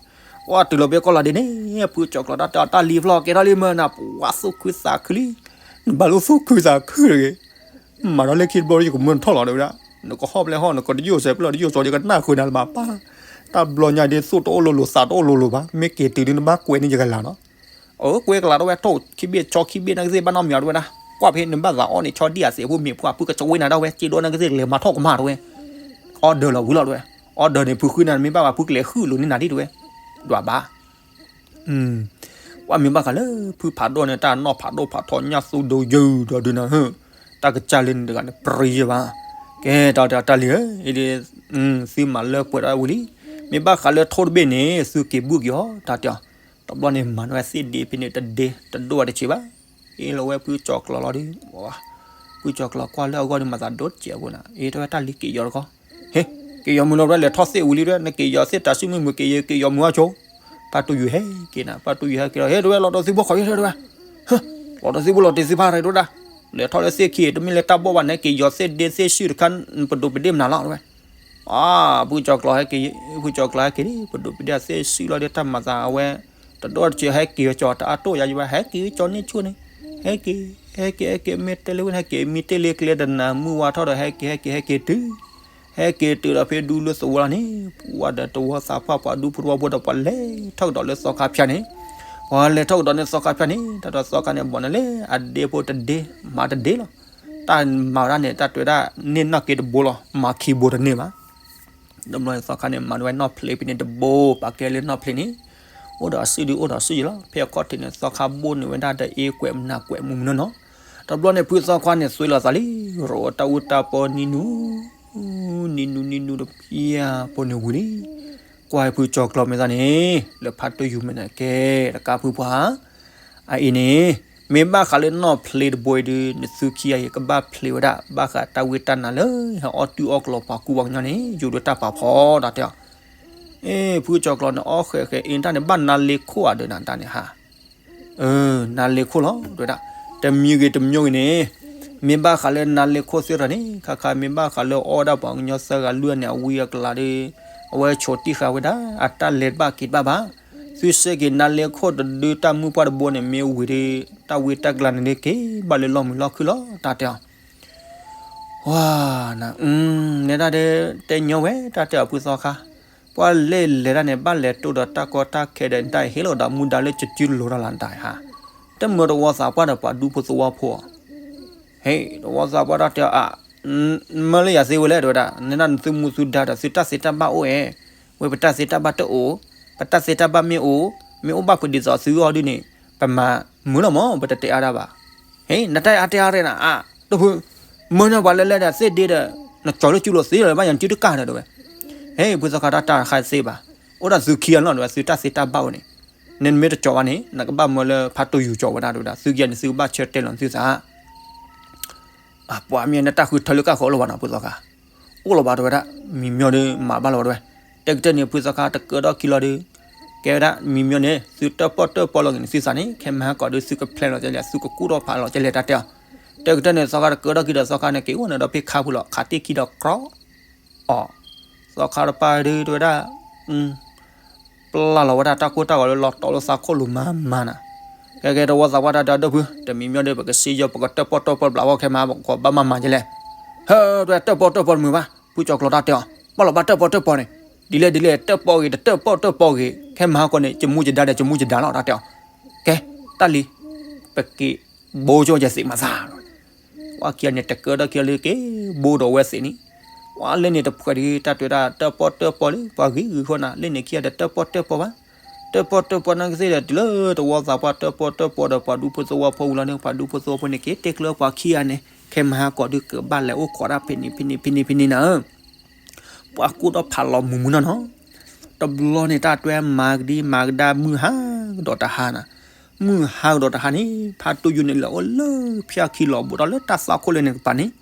ပှၢ်တုၤလီၤဖဲကီၢ်လီၤဒ့န့ၣ် ဖုကၠီၤကျီၤတၢ်တဲအီၤ တၢ်လံၤဖျီၣ် ကဲထီၣ်လံမ့ၢ်နၤ ပှၢ်သူၣ်ခုသးခုလံ, နဘၣ်လိၣ်သူၣ်ခုသးခုတဂ့ၤ, မၤထီၣ်လၢခံတဘျီယကမၢနထီၣ်လီၤ တဲဝဲဒၣ်, နကဟီၣ်ဖျဲၣ်ဟီၣ် နကတယိၣ်စဲးဖျၢၣ်တယိၣ်စီၤ ယကနၣ်ဃုာ်နၤလၢၤဘၣ်ပၢ်, တၢ်ဘျီညါဒ့ သူၣ်တအိၣ်လိၤလိၤ သးတအိၣ်လိၤလိၤဘၣ်, မ့ၢ်က့ၤတုၤဒုးနဘၣ်ကွဲးန့ၢ်ယကလၤနီၤ အၢ ကွဲကလၤတဝဲ ထိၣ်ခံဘ့ၣ်ဆီခံဘ့ၣ် နကသ့ၣ်ဘၣ်နီတမံၤအီၤတဝဲဒၣ်, ကွၢ်ဖဲနဘၣ်သးအီၣ်န့ၣ် ဆီဒံၣ်အစဲးဖိမ့ၢ်ဖှၢ် ဖုကကဝ့နၤဒၣ်ဝဲ စ့ဒိၣ်နကသ့ၣ်လဲၤမၤထီၣ်ကမၣ်တဝဲ, order လီၤဝံၤလီၤတဝဲ, order န့ၣ် ဖုဃုနၤ မ့ၢ်ဘၣ်ဘၣ် ဖုကလဲၤဃုလိာ်န့ၢ်နၤဒ်တဝဲ, ဒွးဘၣ် ပှၢ်မ့ၢ်ဘၣ်ဃးလၢ ဖုဖးဒိၣ်န့ၣ် တၢ်နီၢ်ဖးဒိၣ်ဖးထီ ညၣ်သူဒိယုာ်ဒီးဒုးနၤ, တၢ်ကစၢ်လၢန့ၣ်တဂၤန့ၣ် ပြံယဲဘၣ်, ကဲတၢ်တၢ်လံၤဧၢ, သုမၤလၢပှဲၤဒီးဝံၤလံ, မ့ၢ်ဘၣ်ဃးလၢထိၣ်တဘ့ၣ်န့ၣ် သုက့ၤဘုၣ်က့ၤအီၤ တၢ်တဲအီၤ, တဘျီန့ၣ်မၤနဝဲသ့ၣ်ဒ့ဖဲန့ၣ်တဒ့ တဒိၣ်ဝဲတဆံးဘၣ်, အ့ၣ်လီၤဝဲဖုကၠီၤကျီၤလီၤဒုး, ဖုကၠီၤကျီၤကွၢ်လၢအဂီၢ်ဒုး မၤသးဒိၣ်တစဲးအဃိနၤ, အ့ၣ် တဝဲတၢ်လံၤက့ၤယီၤတခီ, ဟ့ၣ်, က့ၤယီၤမုၢ်နီၤ တဝဲလဲၤထီၣ်သ့ၣ်ဝံၤလံတဝဲ နက့ၤယီၤသ့ၣ်တၢ်စုမုၢ်မုၢ်က့ၤယီၤ က့ၤယီၤမုၢ်အီၤဆိ, ဖါတူၢ်ယူၤဟဲက့ၤနၤ ဖါတူၢ်ယူၤဟဲက့ၤလီၤ ဟ့ၣ် တဝဲလီၤဒီးသုဖိခီၣ်ယဲၢ်တဝဲ, လီၤဒီးသုဖိလီၤတ့ၢ်သုဖါရဲတဝဲဒၣ်, လဲၤထီၣ်လၢသ့ၣ်ခံ တမ့ၢ်လၢတၢ်ဘီၣ်ဘၣ်န့ၣ် က့ၤယီၤသ့ၣ်ဒ့သ့ၣ်စုတခါ ပဒိးပဒ့ၣ်မနုၤလီၤတဝဲ, အါ ဖုကၠီၤကျီၤဟဲက့ၤ, ဖုကၠီၤကျီၤဟဲက့ၤ ပဒိးပဒ့ၣ်သ့ၣ်စုလီၤဒီးတၢ်မၤသးအဝဲ, တဒိၣ်တစဲးဟဲက့ၤကၠီၤတအါတိၢ်ယၤယဘၣ် ဟဲက့ၤကၠီၤန့ၢ်ဆူၣ်န့ၣ်, ဟဲက့ၤ, ဟဲက့ၤ ဟဲက့ၤ မ့ၢ်တဲလၢဝဲန့ၣ် ဟဲက့ၤ မံတ့ၢ်လ့ကျဲတနၤ မုၢ်ဝါထီၣ်ဒီး ဟဲက့ၤ ဟဲက့ၤ ဟဲက့ၤတုၤ ဟဲက့ၤတုၤဒီးဖဲဒူလၢသဝီလီၤန့ၣ်, ပှၢ်ဒီးတဝီသးပှၢ်ပှၤဒူဖိသဝီဖိဒီးပှၤလဲၤထီၣ်ကဒီးလၢသီခါဖၠါန့ၣ်, ပှၤလဲၤထီၣ်ကဒီးန့ၣ်သီခါဖၠါန့ၣ် တၢ်ဒီးသီခါန့ၣ် ဘီၣ်န့ၣ်လၢအဒ့ဖိတဒ့ မၤတဒ့လီၤ, တၢ်မၤဝဲဒၣ်န့ၣ် တၢ်တဲဝဲဒၣ်န့ၢ်နီၢ်က့တဘိလီၤ မၤခံဘိတန့ၢ်ဘၣ် တဘျီန့ၣ်သီခါန့ၣ် မၤန့ၢ်ဝဲနီၢ်ဖျ့ဖဲန့ၣ်တဘိ ပာ်ကဲလၢနီၢ်ဖျ့န့ၣ်, အိၣ်ဒီးအစုဒု အိၣ်ဒီးအစုယံၤလီၤ ဖဲအခီၣ်ထံးန့ၣ် သီခါဘိၣ်န့ၢ်ဝဲဒၣ်ဒီးအ့ကွဲးမနၤကွဲးမုၢ်မနုၤနီၤ, တဘျီန့ၣ် ဖုသီခါန့ၣ် သွ့လီၤသးလံ, ရိးတၢ်အူတၢ်ပီနံၤနူ နံၤနူနံၤနူတပျၢ်ဖိန့ၣ်ဝံၤလံ, ကွၢ်ဖုကၠီၤကျီၤမ့ၢ်သးန့ၣ် လၢဖါတူၢ်ယူၤမ့ၢ်န့ၣ်ကဲ တကးဖုပှၢ် အအံၤန့ၣ် မ့ၢ်ဘၣ်ဃးလၢနီၢ်ဖျ့တဘိအံၤဒုး နသုခံဂၤအံၤကဘၣ်ဖျ့ဝဲဒၣ် ဘၣ်ဃးတၢ်ဝံတၢ်နါလၢ ဟဲအီၣ်တုၤအီၣ်ကျီၤပှၤကူပှၤကညီန့ၣ် ယူၤဒုးတၢ်ပာ်ဖီတၢ်တဲအီၤ, အ့ ဖုကၠီၤကျီၤန့ၣ် အီၣ်ဃဲးဃဲးအ့ၣ်တၢ်န့ၣ် ဘၣ်နါလ့ခိၣ်ဧါဒုးနၤတၢ်န့ၣ်ဟါ, နါလ့ခိၣ်လီၤ တဲဝဲဒၣ်, တမံၤဂ့ၤတမံၤဂ့ၤန့ၣ် မ့ၢ်ဘၣ်ဃးလၢနါလ့ခိၣ်သ့ၣ်တဖၣ်န့ၣ် ခါခါမ့ၢ်ဘၣ်ဃးလၢအီၣ်ဝဲဒၣ်ပှၤကညီသၢဂၤလွံၢ်ဂၤန့ၣ် အဝံအကျါဒီး အဝဲဆိးတံၢ်ဃာ်ဝဲဒၣ် အတၢ်လဲၤတဘၣ်က့ၤတဘၣ်ဘၣ်, သုစ့ၢ်ကီးနါလ့ခိၣ်တဒုတၢ်မုၢ်ပှၢ်တဘိန့ၣ် မ့ၢ်ဝံၤဒီး တၢ်ဝံတၢ်ကျါန့ၣ်ဒုးက့ၤဘၣ်လၢလီၢ်မုာ်လီၢ်ခုၣ်လီၤ တၢ်တဲအီၤ, ဝါ န နဲဒၣ်ဒဲ တဲညီဝဲ တၢ်တဲအီၤဖုသီခါ, ပှၤလဲၤလဲၤတၢ်န့ၣ် ဘၣ်လဲၤတိၢ်ဒီးတၢ်ကီတၢ်ခဲဒီး နတၢ်ဟ့ၣ်လီၤဒီးမူဒါလၢကစုလိၤတၢ်လၢနတၢ်ဟါ, တမၢတဝီသးပှၢ်ဒီးပှၤဒူဖိသဝီဖိ ဟ့ၣ် တဝီသးပှၢ်တၢ်တဲအီၤ အ မၢလၢယၤသ့ဝဲလဲၣ် တဲဝဲဒၣ် နဲဒၣ်နသုမူသုဒါဒီးသုတၢ်သ့တၢ်ဘၣ်အိၣ်အဲ, ဝဲပတၢ်သ့တၢ်ဘၣ်တအိၣ်, ပတၢ်သ့တၢ်ဘၣ်မ့ၢ်အိၣ်, မ့ၢ်အိၣ်ဘၣ်ပဒ်သိးသုဂီၢ်ဒုန့ၣ် ပမၤမုာ်လီၤမး ပတတဲအါတၢ်ဘၣ်, ဟ့ၣ် နတၢ်အါတဲအါရဲနၤ အါ တဖု မၢန့ၢ်ပှၤလၢလဲၣ်ဒီးသ့ၣ်ဒ့ဒီး နကၠီၤလၢစုလိၤသ့လၢၤဘၣ်ယၤ နစုတကၢ်ဒီးတဲဝဲ, ဟ့ၣ် ဖုသီခါတၢ်တၢ်တခါသ့ဘၣ်, အိၣ်ဒၣ်သုခံဂၤလီၤတဲဝဲ သုတၢ်သ့တၢ်ဘၣ်အိၣ်န့ၣ်, နမ့ၢ်တကၠီၤဘၣ်န့ၣ် နကဘၣ်မၢလၢဖါတူၢ်ယူၤကၠီၤဝဲဒၣ်တဲဝဲဒၣ် သုခံဂၤန့ၣ် သုကဘၣ်ဆၢတဲာ်လီၤသုသး အပှၤမ့ၢ်နတၢ်ဃုထၢလၢကၢ်ဃီအိၣ်လီၤဘၣ်နီၤ ဖုသီခါ, အိၣ်လီၤဘၣ်တဲဝဲဒၣ်, မံၤမၠီဒုးမၤဘၣ်လီၤဘၣ်တဲဝဲ, တဲကတၢၢ်န့ၣ် ဖုသီခါတကၢထီၣ်ခံလီၤဒုး, ကဲဝဲဒၣ် မံၤမၠီန့ၣ် သုတၢၣ်ပီၣ်တၢၣ်ပီလီၤဂ့ၤန့ၣ်သုသးန့ၣ် ခဲမဟါကီးဒုး သုကဖျဲလီၤကလဲၣ် သုကကူၣ်ထီၣ်ဖးလီၤကလဲၣ်တၢ်တဲအီၤ, တဲကတၢၢ်န့ၣ် သီခါတကၢထီၣ်ခံဒီးသီခါန့ၣ် က့ၤအိၣ်န့ၣ်ဒီးဖဲခါဖုလီၤ ခးတ့ၢ်ခံဒီးကြီ အီၤ, သီခါတပၢ်ဒုးတဲဝဲဒၣ်, ပျၢ်လီၤဝဲဒၣ်တၢ်ကိၢ်တၢ်ဂီၤလၢလီၤတီလၢသးခိၣ်လိၤမၤမၤနၤ, ကဲကဲတဝီသးပှၢ်တၢ်တဲအီၤဒိၣ်ဖု, တမံၤမၠီဒုး ပကစ့ယီၤ ပကတၢၣ်ပီၣ်တၢၣ်ပီဘျးဝီခဲမဟါကီးဘၣ်မၤမၤကလဲၣ်, ဟဲတဲတၢၣ်ပီၣ်တၢၣ်ပီတမုာ်ဘၣ်, ဖုကၠီၤကျီၤတၢ်တဲအီၤ, ဘၣ်လီၤဘၣ်တၢၣ်ပီၣ်တၢၣ်ပီန့ၣ်, ဒ်လဲၣ်ဒ်လဲၣ် တၢၣ်ပီၣ်ဂ့ၤ တတၢၣ်ပီၣ်တၢၣ်ပီဂ့ၤ ခဲမဟါကီးန့ၣ် ကမူကဒါဒီး ကမူကဒါလီၤတၢ်တဲအီၤ, ကဲ, တၢ်လံၤ, ပက့ၤ ဘိကၠိယသ့ၣ်မၤသးလီၤ, ပှၤခံဂၤန့ၣ် တကၢထီၣ်ခံလၢက့ၤဘိဒီးဝဲသ့ၣ်န့ၣ်, ပှၤလၢန့ၣ်တဖှဲးဒုး တၢ်တဲဝဲဒၣ်တၢၣ်ပီၣ်တၢၣ်ပီလၢ ပှၤဂ့ၤဂ့ၤဃီနၤ လၢန့ၣ်ခံဂၤဒီးတၢၣ်ပီၣ်တၢၣ်ပီဘၣ်, တၢၣ်ပီၣ်တၢၣ်ပီနာ်ကသ့ၣ်ဒီး တုၤလၢတဝီသးပှၢ်တၢၣ်ပီၣ်တၢၣ်ပီဒီးပှၤဒူဖိသဝီဖိဝံၤလီၤန့ၣ် ပှၤဒူဖိသဝီဖိန့ၣ် က့ၤတဲကျၢပှၤခံဂၤန့ၣ် ခဲမဟါကီးဒုးကဘၣ်လဲၤအိၣ်ခိးတၢ်ဖဲန့ၣ်ဖဲန့ၣ်ဖဲန့ၣ်ဖဲန့ၣ်နၤဧၢ ပှၤကူၣ်ထီၣ်ဖးလီၤမုၢ်မုၢ်နီၢ်နီၢ်, တဘျီန့ၣ် တၢ်တွဲမၤကဒံမၤကဒါမုၢ်ဟါကဒီးတဟါနၤ, မုၢ်ဟါကဒီးတဟါန့ၣ် ဖါတူၢ်ယူၤန့ၣ် လဲၤအိၣ်လၢဖၠၣ်ခံလီၤဘူးထီၣ်လၢတၢ်သးခိၣ်လၢန့ၣ်ကပၤန့ၣ်,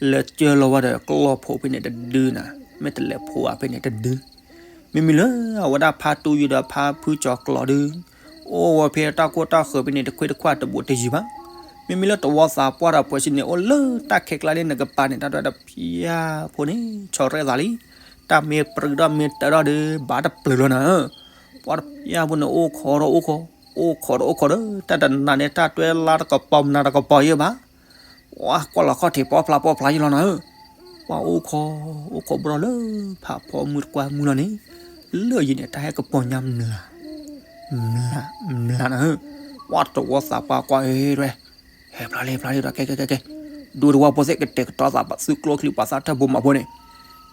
လဲၤကၢလီၤဝဲဒီးကျီၢ်ဖိဖဲန့ၣ်တဒုနၤ, မ့ၢ်တလဲၤဖိအဖဲန့ၣ်တဒု မ့မ့ၢ်လၢအဝဲဒၣ်ဖါတူၢ်ယူၤဒီးဖါဖုကၠီၤကျီၤဒုး, အိၣ်ဝဲဖဲတၢ်ကိၢ်တၢ်ဃၢၤဖဲန့ၣ် တခွ့တခွါတဘူးတယံၤဘၣ်. မ့မ့ၢ်လၢတဝီသးပှၢ်ဒီးပှဲၤစံးန့ၣ် အိၣ်လၢတၢ်ခဲကျါန့ၣ် နကပၤန့ၣ် တၢ်ဒွဲၣ်ဒီးဖၠါဖိန့ၣ် ဆီၣ်ရဲၣ်သးလံ. တၢ်မ့ၢ်ပြံဒီးမ့ၢ်တၢဒီးဒီး ဘၣ်တပျုၤလီၤနၤဧၢ. ပှၤတဖၠါဖိန့ၣ် အိၣ်ခိးဒီးအိၣ်ခိး, အိၣ်ခိးဒီးအိၣ်ခိးဒီး တၢ်တနၤန့ၣ် တၢ်တွဲလါတကပီၤမနၤတကပီၤယဲဘၣ်. ပှၤကွၢ်လီၤခီၣ်ထံးပီဖျါပီဖျါယဲလီၤနၤဧၢ. ပှၤအိၣ်ခိး, အိၣ်ခိးဘျီလၢဖးဖီမုၢ်တကွၢ်မုၢ်လီၤန့ၣ်, လၢယံၤန့ၣ် တၢ်ဟဲကပီၤညါမျး မျး မျးနၤဧၢ. ပှၤတဝီသးပှၢ်ကွၢ်အၢတွဲ, ဟဲဖျါလံ ဖျါလံဒီး ကဲ ကဲ ကဲ ကဲ, ဒူတဝီဖိသ့ၣ်ကတဲာ်ကတီၤသး သုကျိချံပှၤသးထၢၣ်ဘိမးဖိန့ၣ်,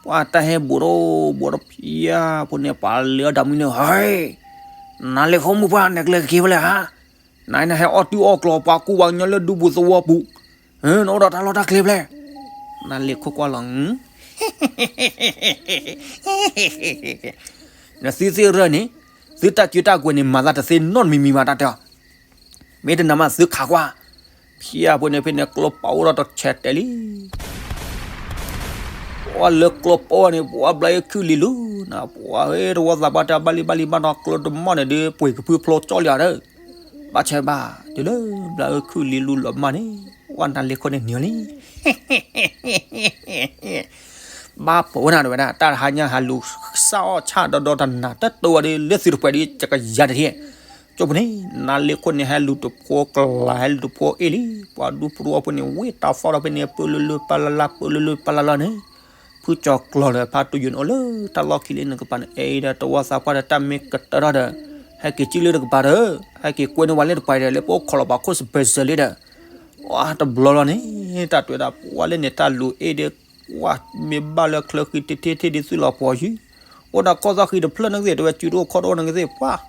ပှၤတၢ်ဟဲဘူးဒီးဘူးဒီးဖၠါဖိန့ၣ် ပှၤလဲၤအီၣ်ဒၣ်မုၢ်န့ၣ် ဟဲ, နၤလ့ၤခိၣ်မုၣ်ပှၢ် နကျဲက့ၤဖဲလဲၣ်ဧါ. နၤနဟဲအီၣ်တုၤအီၣ်ကျီၤ ပှၤကူပှၤကညီလၢဒူပူၤသဝီပူၤ, နအိၣ်ဒီးတၢ်လီၢ်တၢ်ကျဲဖဲလဲၣ်. နၤလ့ၤခိၣ်ကွၢ်လီၤ နသုသ့ၣ်ရၢၢ်န့ၣ်, သုတၢ်စုတၢ်ကွဲၤန့ၣ် မၤသးတသ့နီတမံၤမံၤဘၣ် တၢ်တဲအီၤ, မ့ၢ်တနာ်မးသုခးကွၢ်, ဖၠါဖိန့ၣ်ဖဲန့ၣ် ကျိပအိၣ်ဒီးတဆဲးတဲာ်လံ. ပှၤလၢကျိပအိၣ်န့ၣ် ပှၤဘျါအခုၣ်လံလူၤနၤ, ပှၤဧၢ တဝီသးပှၢ်တဲ ဘၣ်လံဘၣ်လံဘၣ်နီၤ ကျိတမီၢ်န့ၣ်ဒီး ပှ့ၤကဖုဖျိကၠီလံဧါဒီး, ဘၣ်ဆဲးဘၣ်, တုၤလၢဘျါအခုၣ်လံလူၤလီၤမၢ်န့ၣ်, ပှၤနၤလ့ၤခိၣ်န့ၣ်နံၤလံ ဘၣ်ပိာ်ဝဲနၤတဝဲဒၣ် တၢ်တဟါညါဟးလူၤစၢ်အီၣ်ဆၣ်ဒီဒီတနၤ တတိၤဝဲဒၣ်လၢသုတပှဲၤဒ် ကကယၤတထံၣ်, ကၠိဖိန့ၣ် နၤလ့ၤခိၣ်န့ၣ် ဟဲလူၤတဖိကလၤ ဟဲလူၤတဖိအ့ၣ်လံ, ပှၤဒူပရူအီဖိန့ၣ် ဝ့ၢ်တၢ်သီၣ်ဒီးဖဲန့ၣ် ပၢလုလုပၢလၢ်လၢ် ပၢလုလုပၢလၢ်လၢ်န့ၣ်, ဖုကၠီၤကျီၤဒီးဖါတူၢ်ယိၤန့ၣ် အိၣ်လၢတၢ်လီၢ်ခံလံ နကပၤန့ၣ် အဲၣ်ဒီးတဝီသးပှၢ်ဒီး တၢ်မ့ၢ်ကတၢၢ်ထီၣ်ဒီး, ဟဲက့ၤကံၣ်လၢတကပၤဒီး, ဟဲက့ၤကွဲန့ၢ်ဝဲလၢတပှၤဒီး လၢပအိၣ်ခိးလီၤပှၤခိၣ်စပဲးစဲးလံဒီး ပှၤတဘျီလီၤန့ၣ် တၢ်တွဲဒၣ်ပှၤလၢန့ၣ် တၢ်လူၤအ့ၣ်ဒီး ပှၤမ့ၢ်ဘၣ်လၢချၢဃံတထံၣ်ထံၣ်ဒ်သုလီၤပှီၤယုၢ်, အိၣ်ဒီးကီၢ်သၣ်ဃံတဖျၢၣ်န့ၣ်ကသ့ၣ် တဝဲစုတအိၣ်ခီၣ်တအိၣ်န့ၣ်ကသ့ၣ် ပှၤ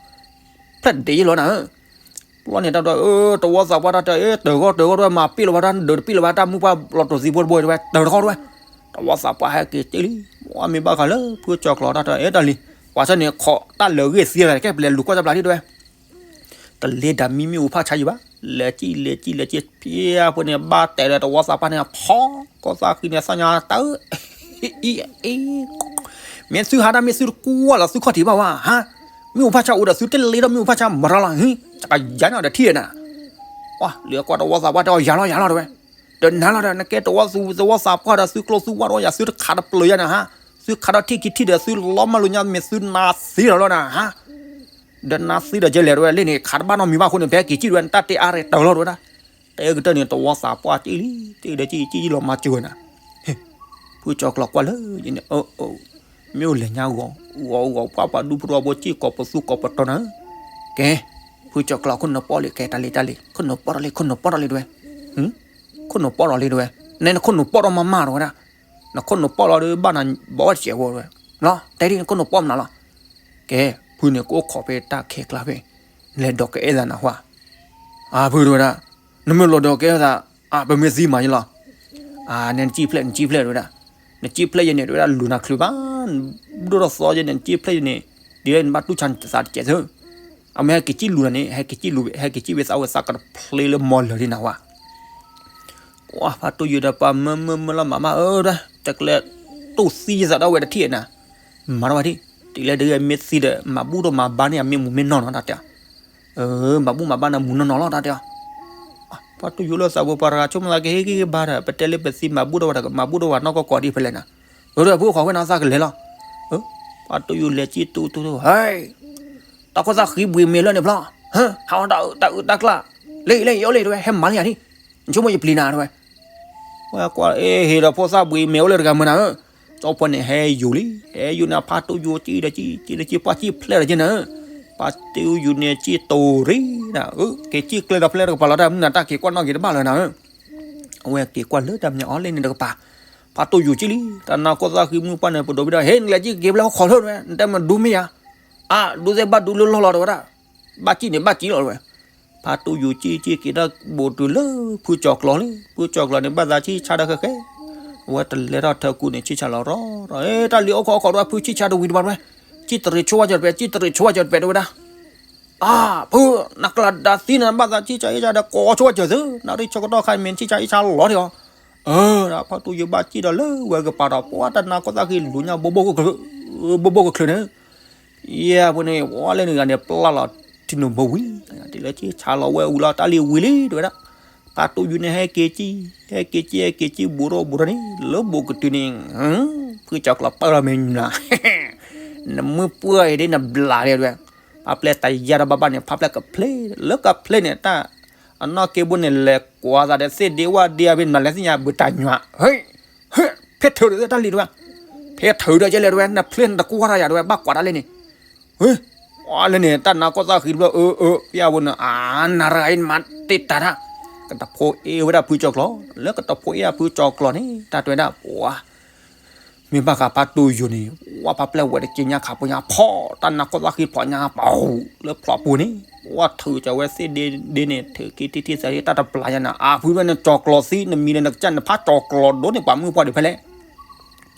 ဖျဲၣ်ဒ့ယလီၤနၤဧၢ. ပျီန့ၣ်တၢ်ဒီး တဝီသးပှၢ်တၢ်တဲ တၢၤဂီၢ်တၢၤဂီၢ်တဝဲ မၤပ့ၣ်လီၤဝဲတၢ်ဒၢးတပ့ၣ်လီၤဝဲတၢ်မုၢ်ပှၢ်လီၤတိာ်သံဖိတဘိတဝဲ တၢၤတခီတဝဲ, တဝီသးပှၢ်ဟဲက့ၤတ့ၢ်လံ, ပှၤမ့ၢ်ဘၣ်ဃးလၢဖုကၠီၤကျီၤတၢ်တဲ အဲၣ်တၢ်လံ, ပှၤဆၢန့ၣ် ခိးတၢ်လၢာ်ဂ့ၢ်သံလၢကဲပလဲၤလူၤကွၢ်တဘျီလံတဝဲ တလဲၤဒၣ်မံမ့ၣ်အူဖးဆါယံၤဘၣ်, လဲၤကံၣ်လဲၤကံၣ်လဲၤကံၣ် ဖဲအဃိန့ၣ် ဘၣ်တဲဒီးတဝီသးပှၢ်န့ၣ် ဖီ ကီၢ်သၣ်ဃံန့ၣ် သၣ်ညါတၢ် အံၤ အံၤ မ့ၢ်သုဟးတၢ်မ့ၢ်သုတကွၢ်လီၤသုခီၣ်ထံးဘၣ်ဝဲ ဟါ, မ့ၣ်အူဖးဆါအိၣ်ဒီးသုတလဲၤဒီးမ့ၣ်အူဖးဆါမၤတၢ်လီၤ ဟံ တကယၤန့ၣ်ဒီးထံၣ်နၤ, ပှၤလၢကွၢ်တဝီသးပှၢ်တဲအီၤယၤလီၤယၤလီၤတဝဲ, ဒီးနၤလီၤဒီး နကဲတဝီသူ တဝီသးပှၢ်ဒီးသုကျိသူဝၣ်တဝီ ယၤသုတခးတပျၢၤယၤနၤဟါ, သုခးဒီးထံၣ်ခံထံၣ်ဒီးသုလီၤမၢ်လိာ်ညါမ့ၢ်သုနၤသံလီၤလီၤနၤဟါ ဒီးနၤသံဒီးယဲလဲၣ်တဝဲ လၢန့ၣ် ခးတဘၣ်နီတမံၤဘၣ်အဃိန့ၣ် ဖဲက့ၤကံၣ်တဝဲ နတၢ်တဲအါရဲၣ်တၢၤလီၤတဝဲဒၣ်, တဲကတၢၢ်န့ၣ် တဝီသးပှၢ်ကံၣ်လံ ကံၣ်ဒီးကံၣ်ကံၣ်လီၤမၤစၢၤဝဲနၤ, ဖုကၠီၤကျီၤကွၢ်လၢယဲန့ၣ် အၢ အၢ မ့ၢ်အိၣ်လဲၤညါဂီၤ ဂီၤဂီၤပှၢ်ပှၤဒူပရူအဖိကံၣ်ကိးပသူကိးပတီၤနၤ, ကဲ ဖုကၠီၤကျီၤခိၣ်နၢ်ပီၣ်လံ ကဲတၢ်လံတၢ်လံ ခိၣ်နၢ်ပီၣ်ထီၣ်လံ ခိၣ်နၢ်ပီၣ်ထီၣ်လံတဝဲ, ခိၣ်နၢ်ပီၣ်ထီၣ်လံတဝဲ, နဲနခိၣ်နၢ်ပီၣ်ထီၣ်မးမးတဝဲဒၣ်, နခိၣ်နၢ်ပီၣ်လီၤဒီးဘၣ်နၤဘီဝဲတစဲးဝဲတဝဲ, လီၤ တဲဒ်နခိၣ်နၢ်ပီၣ်မနုၤလီၤ, ကဲ ဖုန့ၣ်ကအိၣ်ခိးဖဲတၢ်ခဲကျါဖဲ, လဲၤဒိးကအဲၣ်သးနၢ်ဟူဧါ, အဖုတဝဲဒၣ်, နမ့ၢ်လီၤဒိးကအဲၣ်သး, အပမ့ၢ်သံမၤယလီၤ, အနဲနကံၣ်ဖျဲၣ် နကံၣ်ဖျဲၣ်တဝဲဒၣ်, နကံၣ်ဖျဲၣ်ယဲန့ၣ်တဝဲဒၣ်လူၤနၤချုးဘၣ်, ဒိၣ်ထီၣ်သီယဲန့ၣ် နကံၣ်ဖျဲၣ်ယဲန့ၣ်, ဒ်လဲၣ်နဘၣ်တူၢ်ဆါနသးတစဲးသု, အမ့ၢ်ဟဲက့ၤကံၣ်လူၤနၤန့ၣ် ဟဲက့ၤကံၣ်လူၤ ဟဲက့ၤကံၣ်ဝဲသးဝဲသးကတဖျ့လၢမီၤလၢာ်ဒ်နၢ်ဟူဧါ ကွၢ်ဖါတူၢ်ယိၤဒီးပှၤမၢမၢမၢလီၤမၤမးဧၢဒီး တကျဲတူၢ်သံယသးဒီးဝဲတထံၣ်နၤ, မၤထီၣ်ဝဲဒၣ်, တုၤလၢတဂ့ၤမ့ၢ်သံဒီး မၤဘူၣ်ဒီးမၤဘါန့ၢ်အမ့ၢ်မူၤမ့ၢ်နီၢ်နီၢ်တၢ်တဲအီၤ, မၤဘူၣ်မၤဘါန့ၢ်မူၤနီၢ်နီၢ်လီၤတၢ်တဲအီၤ, ဖါတူၢ်ယိၤလၢသးပှၢ်ပှၤတဂၤဆိကမိၣ်သးကဟ့ၣ်ဂံၢ်ဟ့ၣ်ဘါဒီး ပတဲလၢပသံမၤဘူၣ်ဒီးဝဲတဂၤ မၤဘူၣ်ဒီးဝဲနီၢ်ကီၢ်ကီၢ်ဒ်ဖဲလဲၣ်နၤ, အၢ ဒီးဖိဃီၤဝဲနၤသးကလဲၤလီၤ, ဖါတူၢ်ယိၤလဲၤကံၣ်တူတူတူ ဟဲ တၢ်ကီၢ်သၣ်ဃံဘှံးမဲာ်လၢန့ၣ်ဖျီ, ဟးအီၣ်တၢ်အုးတၢ်ကျါ, လၢအံၤလၢအံၤအိၣ်လၢတဝဲ ဟဲမၤလံယၤဒ်, နဆိကမိၣ်ယပျံၤနၤတဝဲ, ဝဲကွၢ်အ့ၣ်ဟ့ၣ်ဒီးဖိသၣ်ဘှံးမဲာ်အိၣ်လၢတဂၤမုၢ်နၤဧၢ, ကၠီဖီန့ၣ်ဟဲယိာ်လံ, ဟဲယိာ်န့ၣ်ဖါတူၢ်ယိၤကံၣ်ဒီးကံၣ် ကံၣ်ဒီးကံၣ်ပှၢ်ကံၣ်ဖျဲၣ်ဒီးက့နၤဧၢ, ဖါတူၢ်ယိၤန့ၣ်ကံၣ်တိၤရံနၤဧၢ, က့ၤကံၣ်ကျဲဒီးဖျဲၣ်တကပၤလီၤတၢ်မုၢ်နၤတၢ်က့ၤကွၢ်နီၣ်က့ၤတဘၣ်လၢနၤဧၢ, အဝဲက့ၤကွၢ်လၢတၢ်မံၤအီၤလၢန့ၣ်တကပၤ, ဖါတူၢ်ယိၤကံၣ်လံ, တၢ်နါကီၢ်သၣ်ဃံမုၢ်ပှၢ်န့ၣ် ပဒိးဘံဒီး ဟ့ၣ်နလဲၤကံၣ်က့ၤဖျဲၣ်ဟီၣ်ခိးလၢတဝဲ နတဲမဒူမ့ၢ်ယၤ, အါ ဒူသ့ၣ်ဘၣ်ဒူလၢလီၢ်လီၤတဝဲဒၣ်, ဘၣ်ကံၣ်န့ၣ်ဘၣ်ကံၣ်လီၤတဝဲ, ဖါတူၢ်ယိၤကံၣ်ကံၣ်က့ၤတၢ်ဘူးတုၤလၢဖုကၠီၤကျီၤလံ, ဖုကၠီၤကျီၤန့ၣ် ဘၣ်သးဆံၣ်ဆါဒီးဃဲဃဲ, အဝဲတလဲၤထီၣ်ထၢကူန့ၣ် ဆံၣ်ဆါလီၤရီရီ, တၢ်လံၤအိၣ်ခိးအိၣ်ခိးတဝဲ ဖုဆံၣ်ဆါတဝံၤတဘၣ်တဝဲ, ကံၣ်တရံးဆိဝဲကၠီၤတပဲ ကံၣ်တရံးဆိဝဲကၠီၤတပဲတဝဲဒၣ်, အါ ဖု နကျးဒၣ်သံနၤ ဘၣ်သးဆံၣ်ဆါအ့ၣ်ဆါဒီးကိးဆိဝဲကၠီၤသု, နရံၣ်ဆၢကတီၢ်ခါမ့ၢ်ဆံၣ်ဆါအ့ၣ်ဆါလီၤဒံးအီၤ, အၢ ဖါတူၢ်ယိၤဘၣ်ကံၣ်ဒီးလၢဝဲကပၤဒီး ပှၤတနါကီၢ်သၣ်ဃံလူၤညါဘိဘိကချုး, ဘိဘိကချုးန့ၣ် ယဲၢ်ဖိန့ၣ် ဝဲလၢနဂၤန့ၣ် ပျၢ်လီၤထံနိဘိဝံၤ, တုၤလၢဆံၣ်ဆါလီၤဝဲဝံၤလီၤ တၢ်လံၤဝံၤလံ တဝဲဒၣ်, ဖ ဖါတိၢ်ယူၤန့ၣ် ဟဲက့ၤကံၣ်, ဟဲက့ၤကံၣ် ဟဲက့ၤကံၣ် ဘူးထီၣ်ဘူးထီၣ်န့ၣ် လၢဘူးကတုၤန့ၣ် ဖုကၠီၤကျီၤပၢၢ်လီၤမ့ၢ်နၤ, နမုၢ်ပှၢ်အံၤဒ်နဘျးလံ တဲဝဲ, ဖါပျဲၢ်တၢ်ယါတၢ်ဘၣ်ဘၣ်န့ၣ် ဖါပျဲၢ်ကဖျ့, လၢကဖျ့န့ၣ် တၢ်အနီၢ်က့ဘိန့ၣ် လဲၤကွၢ်သးဒီးသ့ၣ်ဒ့ဝၣ်ဒ့အဘ့ၣ် နၤလဲၤသ့ၣ်ညါဘုးတၢ်ညွၤ, ဟ့ၣ် ဖဲထုးဒီးတၢ်လံၤတဝဲ, ဖဲထုးဒီးကဲလဲၣ်တဝဲ နဖျ့နတကွၢ်တၢ်ယၤတဝဲ ဘၣ်ကွၢ်တၢ်လဲၣ်န့ၣ်, ဟ့ၣ်, လၢန့ၣ် တၢ်နါကီၢ်သၣ်ဃံတဘျီ အၢ အၢ ဖဲအဝဲန့ၣ် အါ နၤတဂၤအံၤနမၤတ့ၢ်တၢ်တၢ်, ကတဖိအ့ၣ်ဝဲဒၣ်ဖုကၠီၤကျီၤ, လၢကတဖိအ့ၣ်ဒၣ်ဖုကၠီၤကျီၤန့ၣ် တၢ်တဲဝဲဒၣ် ပှၤ မ့ၢ်ဘၣ်ဃးဖါတိၢ်ယူၤန့ၣ် ဝဲဖါပျဲၢ်ဝဲတက့ညါခးဖိညါဖီၣ် တၢ်နါကီၢ်သၣ်ဃံဖျိးညါပှၤ လၢဖျိးပူၤန့ၣ် ဝဲထုးကီးဝဲသ့ၣ်ဒ့ဒ့န့ၣ် ထုးက့ၤထံထံသးသး တၢ်တပျၢ်ညါနၤ အါဖုဝဲန့ၣ်ကၠီၤကျီၤသံ နမံၤလၢနကစၢ်နဖးကၠီၤကျီၤဒိၣ်န့ၣ် ပှၤမုၣ်ပှၢ်ဒံးဖဲလဲၣ်,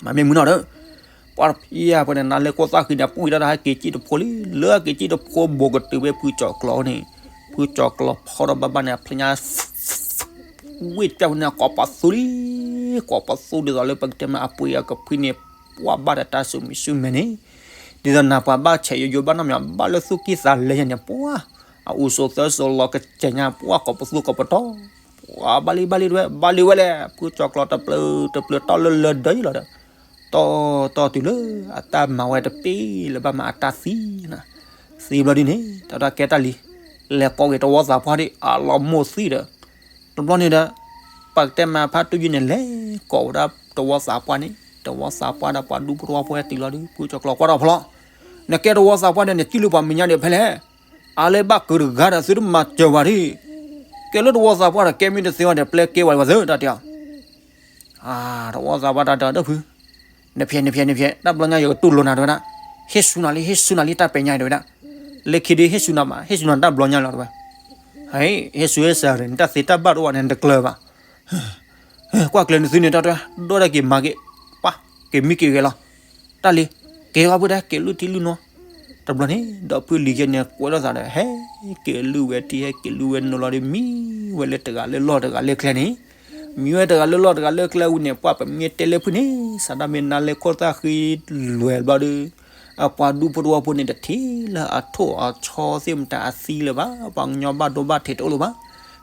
မ့ၢ်မုၢ်နီၢ်ဒီး ပှၤတဖၣ်အံၤဖဲန့ၣ် နါလၢကီၢ်သၣ်ဃံန့ၣ် ပှံၢ်တၢ်တၢ်ဟဲက့ၤကံၣ်တဖိလံ, လၢအက့ၤကံၣ်တဖိဘူးကတုၤဝဲဖုကၠီၤကျီၤန့ၣ်, ဖုကၠီၤကျီၤဖီၣ်ဒီးဘၣ်ဘၣ်န့ၣ် အဖျ့ညါ ဝ့ၢ်တပျၢ်ဝဲန့ၣ် ကိးပသူလံ, ကိးပသူဒ်သိးလၢပကတဲမးအပှ့ၤအကဖှံန့ၣ် ပှၤဘၣ်ဒီးတၢ်ဆူၣ်မံဆူၣ်မဲာ်န့ၣ်, ဒ်သိးနၤပှၤဘၣ်ဆဲးယိယိဘၣ်နီတမံၤ ဘၣ်လၢသူၣ်ကံၢ်သးလဲညါန့ၣ် ပှၤ အအူစိၤသၢစိၤလီၤကစဲးညါ ပှၤကိးပသူကိးပတီၢ်, ပှၤဘၣ်လံဘၣ်လံတဝဲ ဘၣ်လံဝဲလဲၣ်, ဖုကၠီၤကျီၤတပျၢၤတပျၢၤတီၢ်လၢလၢဒၢယလီၤဒီး တီၢ်တီၢ်တုၤလၢအတၢ်မၤဝဲတပ့ၢ်လၢၤဘၣ်မးအတၢ်သံနၤ, သံဘျီဒ်န့ၣ် တၢ်တၢ်ကဲတၢ်လံ, လဲၤကိးက့ၤတဝီသးပှၢ်ဒ်အလီၤမိၢ်သံဒီး, တဘျီန့ၣ်ဒီး ပှၤကတဲမးဖါတိၢ်ယူၤန့ၣ် လဲၤကိးဝဲဒၣ်တဝီသးပှၢ်န့ၣ် တဝီသးပှၢ်ဒီးပှၤဒူဖိတဝီဖိဟဲတုၤလီၤဒီး ဖုကၠီၤကျီၤကွၢ်ထီၣ်ဖျီ, နကဲတဝီသးပှၢ်ဒီး နကံၣ်လူၤပှၤမဲာ်ညါဒံးဖဲလဲၣ်, အါလၢဘၣ်ကၢၤတဂၤဒီးသုတမၤစၢၤဝဲဒၣ်, ကဲလၢတဝီသးပှၢ်ဒီး ကဲမ့ၢ်တသ့ဝဲဒီး ပျဲကဲဝဲဝဲသၢတၢ်တဲအီၤ တဝီသးပှၢ်တၢ်တဲဒီးဖု, နဖျဲးနဖျဲးနဖျဲး တၢ်ဘျီညါယကတူၢ်လိာ်နၤတဝဲဒၣ်, ဟ့ၣ်ဆူနၤလံ ဟ့ၣ်ဆူနၤလံ တၢ်ပဲာ်ညါတဝဲဒၣ်, လၢခံဒုးဟ့ၣ်ဆူနၤမး ဟ့ၣ်ဆူနၤတၢ်ဘျီညါလီၤတဝဲ, ဟ့ၣ်ဆူဟ့ၣ်စၤရ့ၣ် နတၢ်သ့တၢ်ဘၣ်တအိၣ်ဘၣ်န့ၣ် နတကျၢၤဘၣ် ကွၢ်ကျဲၤနသုန့ၣ်တၢ်တဝဲ ဒိၣ်ဒၣ်က့ၤမၤက့ၤ, ပှၤ က့ၤမံက့ၤဂဲၤလီၤ, တၢ်လံ, က့ၤဝဲဖုဒၣ် က့ၤလုၢ်ထံလုၢ်နိ, တဘျီန့ၣ် ဒီးဖုလံၤယဲန့ၣ် ကွဲထီၣ်သးဒီး ဟဲက့ၤလုၢ်ဝဲထံ ဟဲက့ၤလုၢ်ဝဲနိလီၤဒီး မံဝဲလၢတဂၤလၢလီၢ်တဂၤလၢကျဲန့ၣ်, မံဝဲတဂၤလၢလီၢ်တဂၤလၢကျဲဝံၤန့ၣ် ပှၤပမ့ၢ်တဲလၢဖုန့ၣ် စးဒၣ်မ့ၢ်နါလၢခိၣ်သၣ်ဃံလွဲၤဘျီဒီး အပှၤဒူဖိတဝီဖိန့ၣ် တထံၣ်လၢအထိၣ်အဆီသ့ၣ်မတၤအသံလၢၤဘၣ်, ပှၤကညီဘၣ်ဒိဘၣ်ထံးတအိၣ်လၢၤဘၣ်,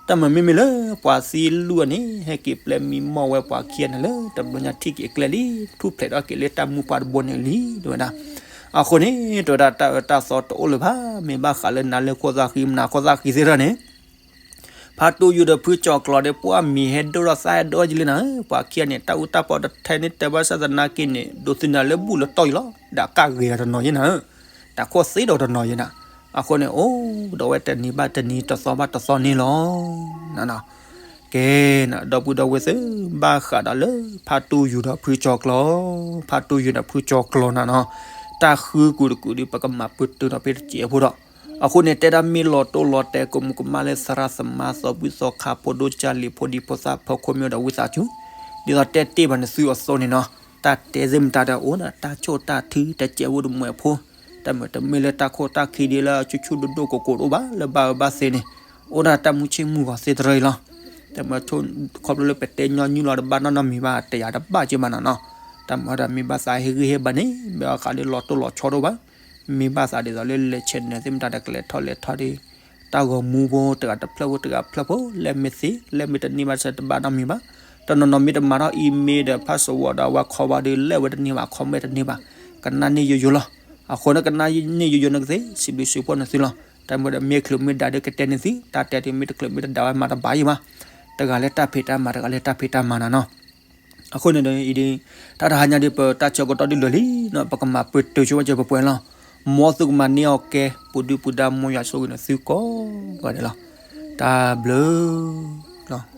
တၢ်မၤမ့မ့ၢ်လၢပှၤသံလုၢ်အန့ၣ် ဟဲက့ၤပျဲမံမီၢ်ဝဲပှၤခံဂၤန့ၣ်လၢ တဘျီညါထံၣ်က့ၤအကျဲလံ, ထူၣ်ဖျဲးထီၣ်က့ၤလၢတၢ်မုၢ်ပှၢ်တဘိန့ၣ်လံ တဲဝဲဒၣ်, အဃိန့ၣ် တဲဝဲဒၣ်တၢ်အၢတၢ်သီတအိၣ်လၢၤဘၣ်, မ့ၢ်ဘၣ်ဃးလၢနါလၢခိၣ်သၣ်ဃံ မနၤခိၣ်သၣ်ဃံသ့ၣ်တဖၣ်န့ၣ် ဖါတိၢ်ယူၤဒီးဖုကၠီၤကျီၤဒီး ပှၤမံၤဟဲဒိၣ်ထီၣ်သၣ်ဟဲဒိၣ်ထီၣ်ယလံနၤဧၢ, ပှၤခံဂၤန့ၣ် တၢ်အူတၢ်ပီတထဲန့ၣ်တဲဘၣ်ဆၣ်သနာ်က့န့ၣ် ဒိးသန့ၤလၢဘူၣ်လၢတီၢ်အံၤလီၤ, ဒီးကၢ်ဂ့ၤတနီၤယဲနၤဧၢ, တၢ်ခိၣ်သ့ဒီးတနီၤယဲနၤ, အဃိန့ၣ် အိၣ်ဒီးဝဲတနံၤဘၣ်တနံၤ တသီဘၣ်တသီန့ၣ်လီၤ. ကဲနၤ ဒီပုၢ်ဒီဝဲၢ်သ့ၣ်, ဘၣ်ဃးဒီးလၢဖါတိၢ်ယူၤဒီးဖုကၠီၤကျီၤ, ဖါတိၢ်ယူၤဒီးဖုကၠီၤကျီၤနၤနီၤ, တၢ်ဃုကူတကူးဒီး ပကမၤပၢၢ်တုၤဒီးဖဲတစဲးဖိဒီး အဃိန့ၣ် တဲဒၣ်မ့ၢ်လီၤတိၢ်လီၤတဲာ် ကမူးကမၣ်လၢသရၣ်သမါ သီဘူၣ်သီခါ ဖိဒိၣ်ကၢ်လံၤ ဖိဒံဖိသၣ် ဖီခိၣ်မ့ၢ်ဒီးဝံသးစူၤ, ဒ်သိးတဲတ့ၢ်ဘၣ်နသုအသိးန့ၣ်နီၤ, တၢ်တဲသ့ၣ်မတၤဒီး အိၣ်ဒီးတၢ်ဆိၣ်တၢ်ထု တစဲးဖိတမှဲးဖိ, တၢ်မုာ်တမ့ၢ်လၢတၢ်ခိၣ်တၢ်ခံဒ်လၢအဆူၣ်ဆူၣ်ဒိၣ်ဒိၣ်ကိးကိးတအိၣ်ဘၣ် လၢဘၣ်အၢဘၣ်သီန့ၣ်, အိၣ်ဒၣ်တၢ်မုၢ်ဆ့ၣ်မုၢ်ဂီၤသ့တရၢအံၤလီၤ. တၢ်မုာ်ဆိ ခီဖျိလၢပတဲညီနုၢ်လီၤတဘၣ်နီတမံၤဘၣ် တယာ်တဘၣ်က့ဘၣ်နၤနီၤ, တၢ်မုာ်ဒီးမ့ၢ်ဘၣ်သးဟ့ၣ်ဂံၢ်ဟ့ၣ်ဘါန့ၣ် မ့ၢ်အဃးလၢလီၤတိၢ်လီၤဆီတအိၣ်ဘၣ် မ့ၢ်ဘၣ်သးဒ်သိးလၢလဲၤ channel သ့ၣ်မတၤဒီး ကလဲၤထီၣ်လဲၤထီၣ်ဒီး တၢ်ဂီၤမူဖိတဂၤတဖျၢၣ်ဖိတဂၤဖျၢၣ်ဖိ လဲၤမ့ၢ်သ့ လဲၤမ့ၢ်တန့ၢ်ဘၣ်ဆၢတဘၣ်နီတမံၤဘၣ်. တနီၤနီၤမ့ၢ်တမၤထီၣ် email ဒီး password ဒီးအဝဲခီဘၣ်ဒီး လဲၤဝဲတန့ၢ်ဘၣ် comment တန့ၢ်ဘၣ်. ကနၣ်န့ၢ်ယိယိလီၤ. အဃိန့ၣ်ကနၣ်န့ၢ်ယိယိန့ၣ်ကသ့ စံးဘျုးစံးဖှိၣ်နသုလီၤ. တၢ်မ့ၢ်ဒီးမ့ၢ်ချုးမ့ၢ်ဒၣ်ဒီးကတဲန့ၢ်သု တၢ်တဲဒ်မ့ၢ်တချုးမ့ၢ်တဒၣ်ဝဲမၤတဘၣ်ယံၤဘၣ်. တဂၤလၢတၢ်ဖံးတၢ်မၤ တဂၤလၢတၢ်ဖံးတၢ်မၤနၤနီၤ. အဃိန့ၣ်ဒီး အံၤဒ် တၢ်တဟါညါဒ်ပတၢ်ဆၢကတီၢ်ဒ်လဲၣ်လံနီၤ ပကမၤပၢၢ်တုၤဆိဝဲကၢပှဲၤပှဲၤလီၤ. မ်သုကမၤန့ၢ်အီၤကဲ ပူၤဒုၣ်ပူၤဒါ မ်ယွၤဆိၣ်ဂ့ၤနသုကိးဂၤဒဲးလီၤ. တၢ်ဘျုးလီၤ.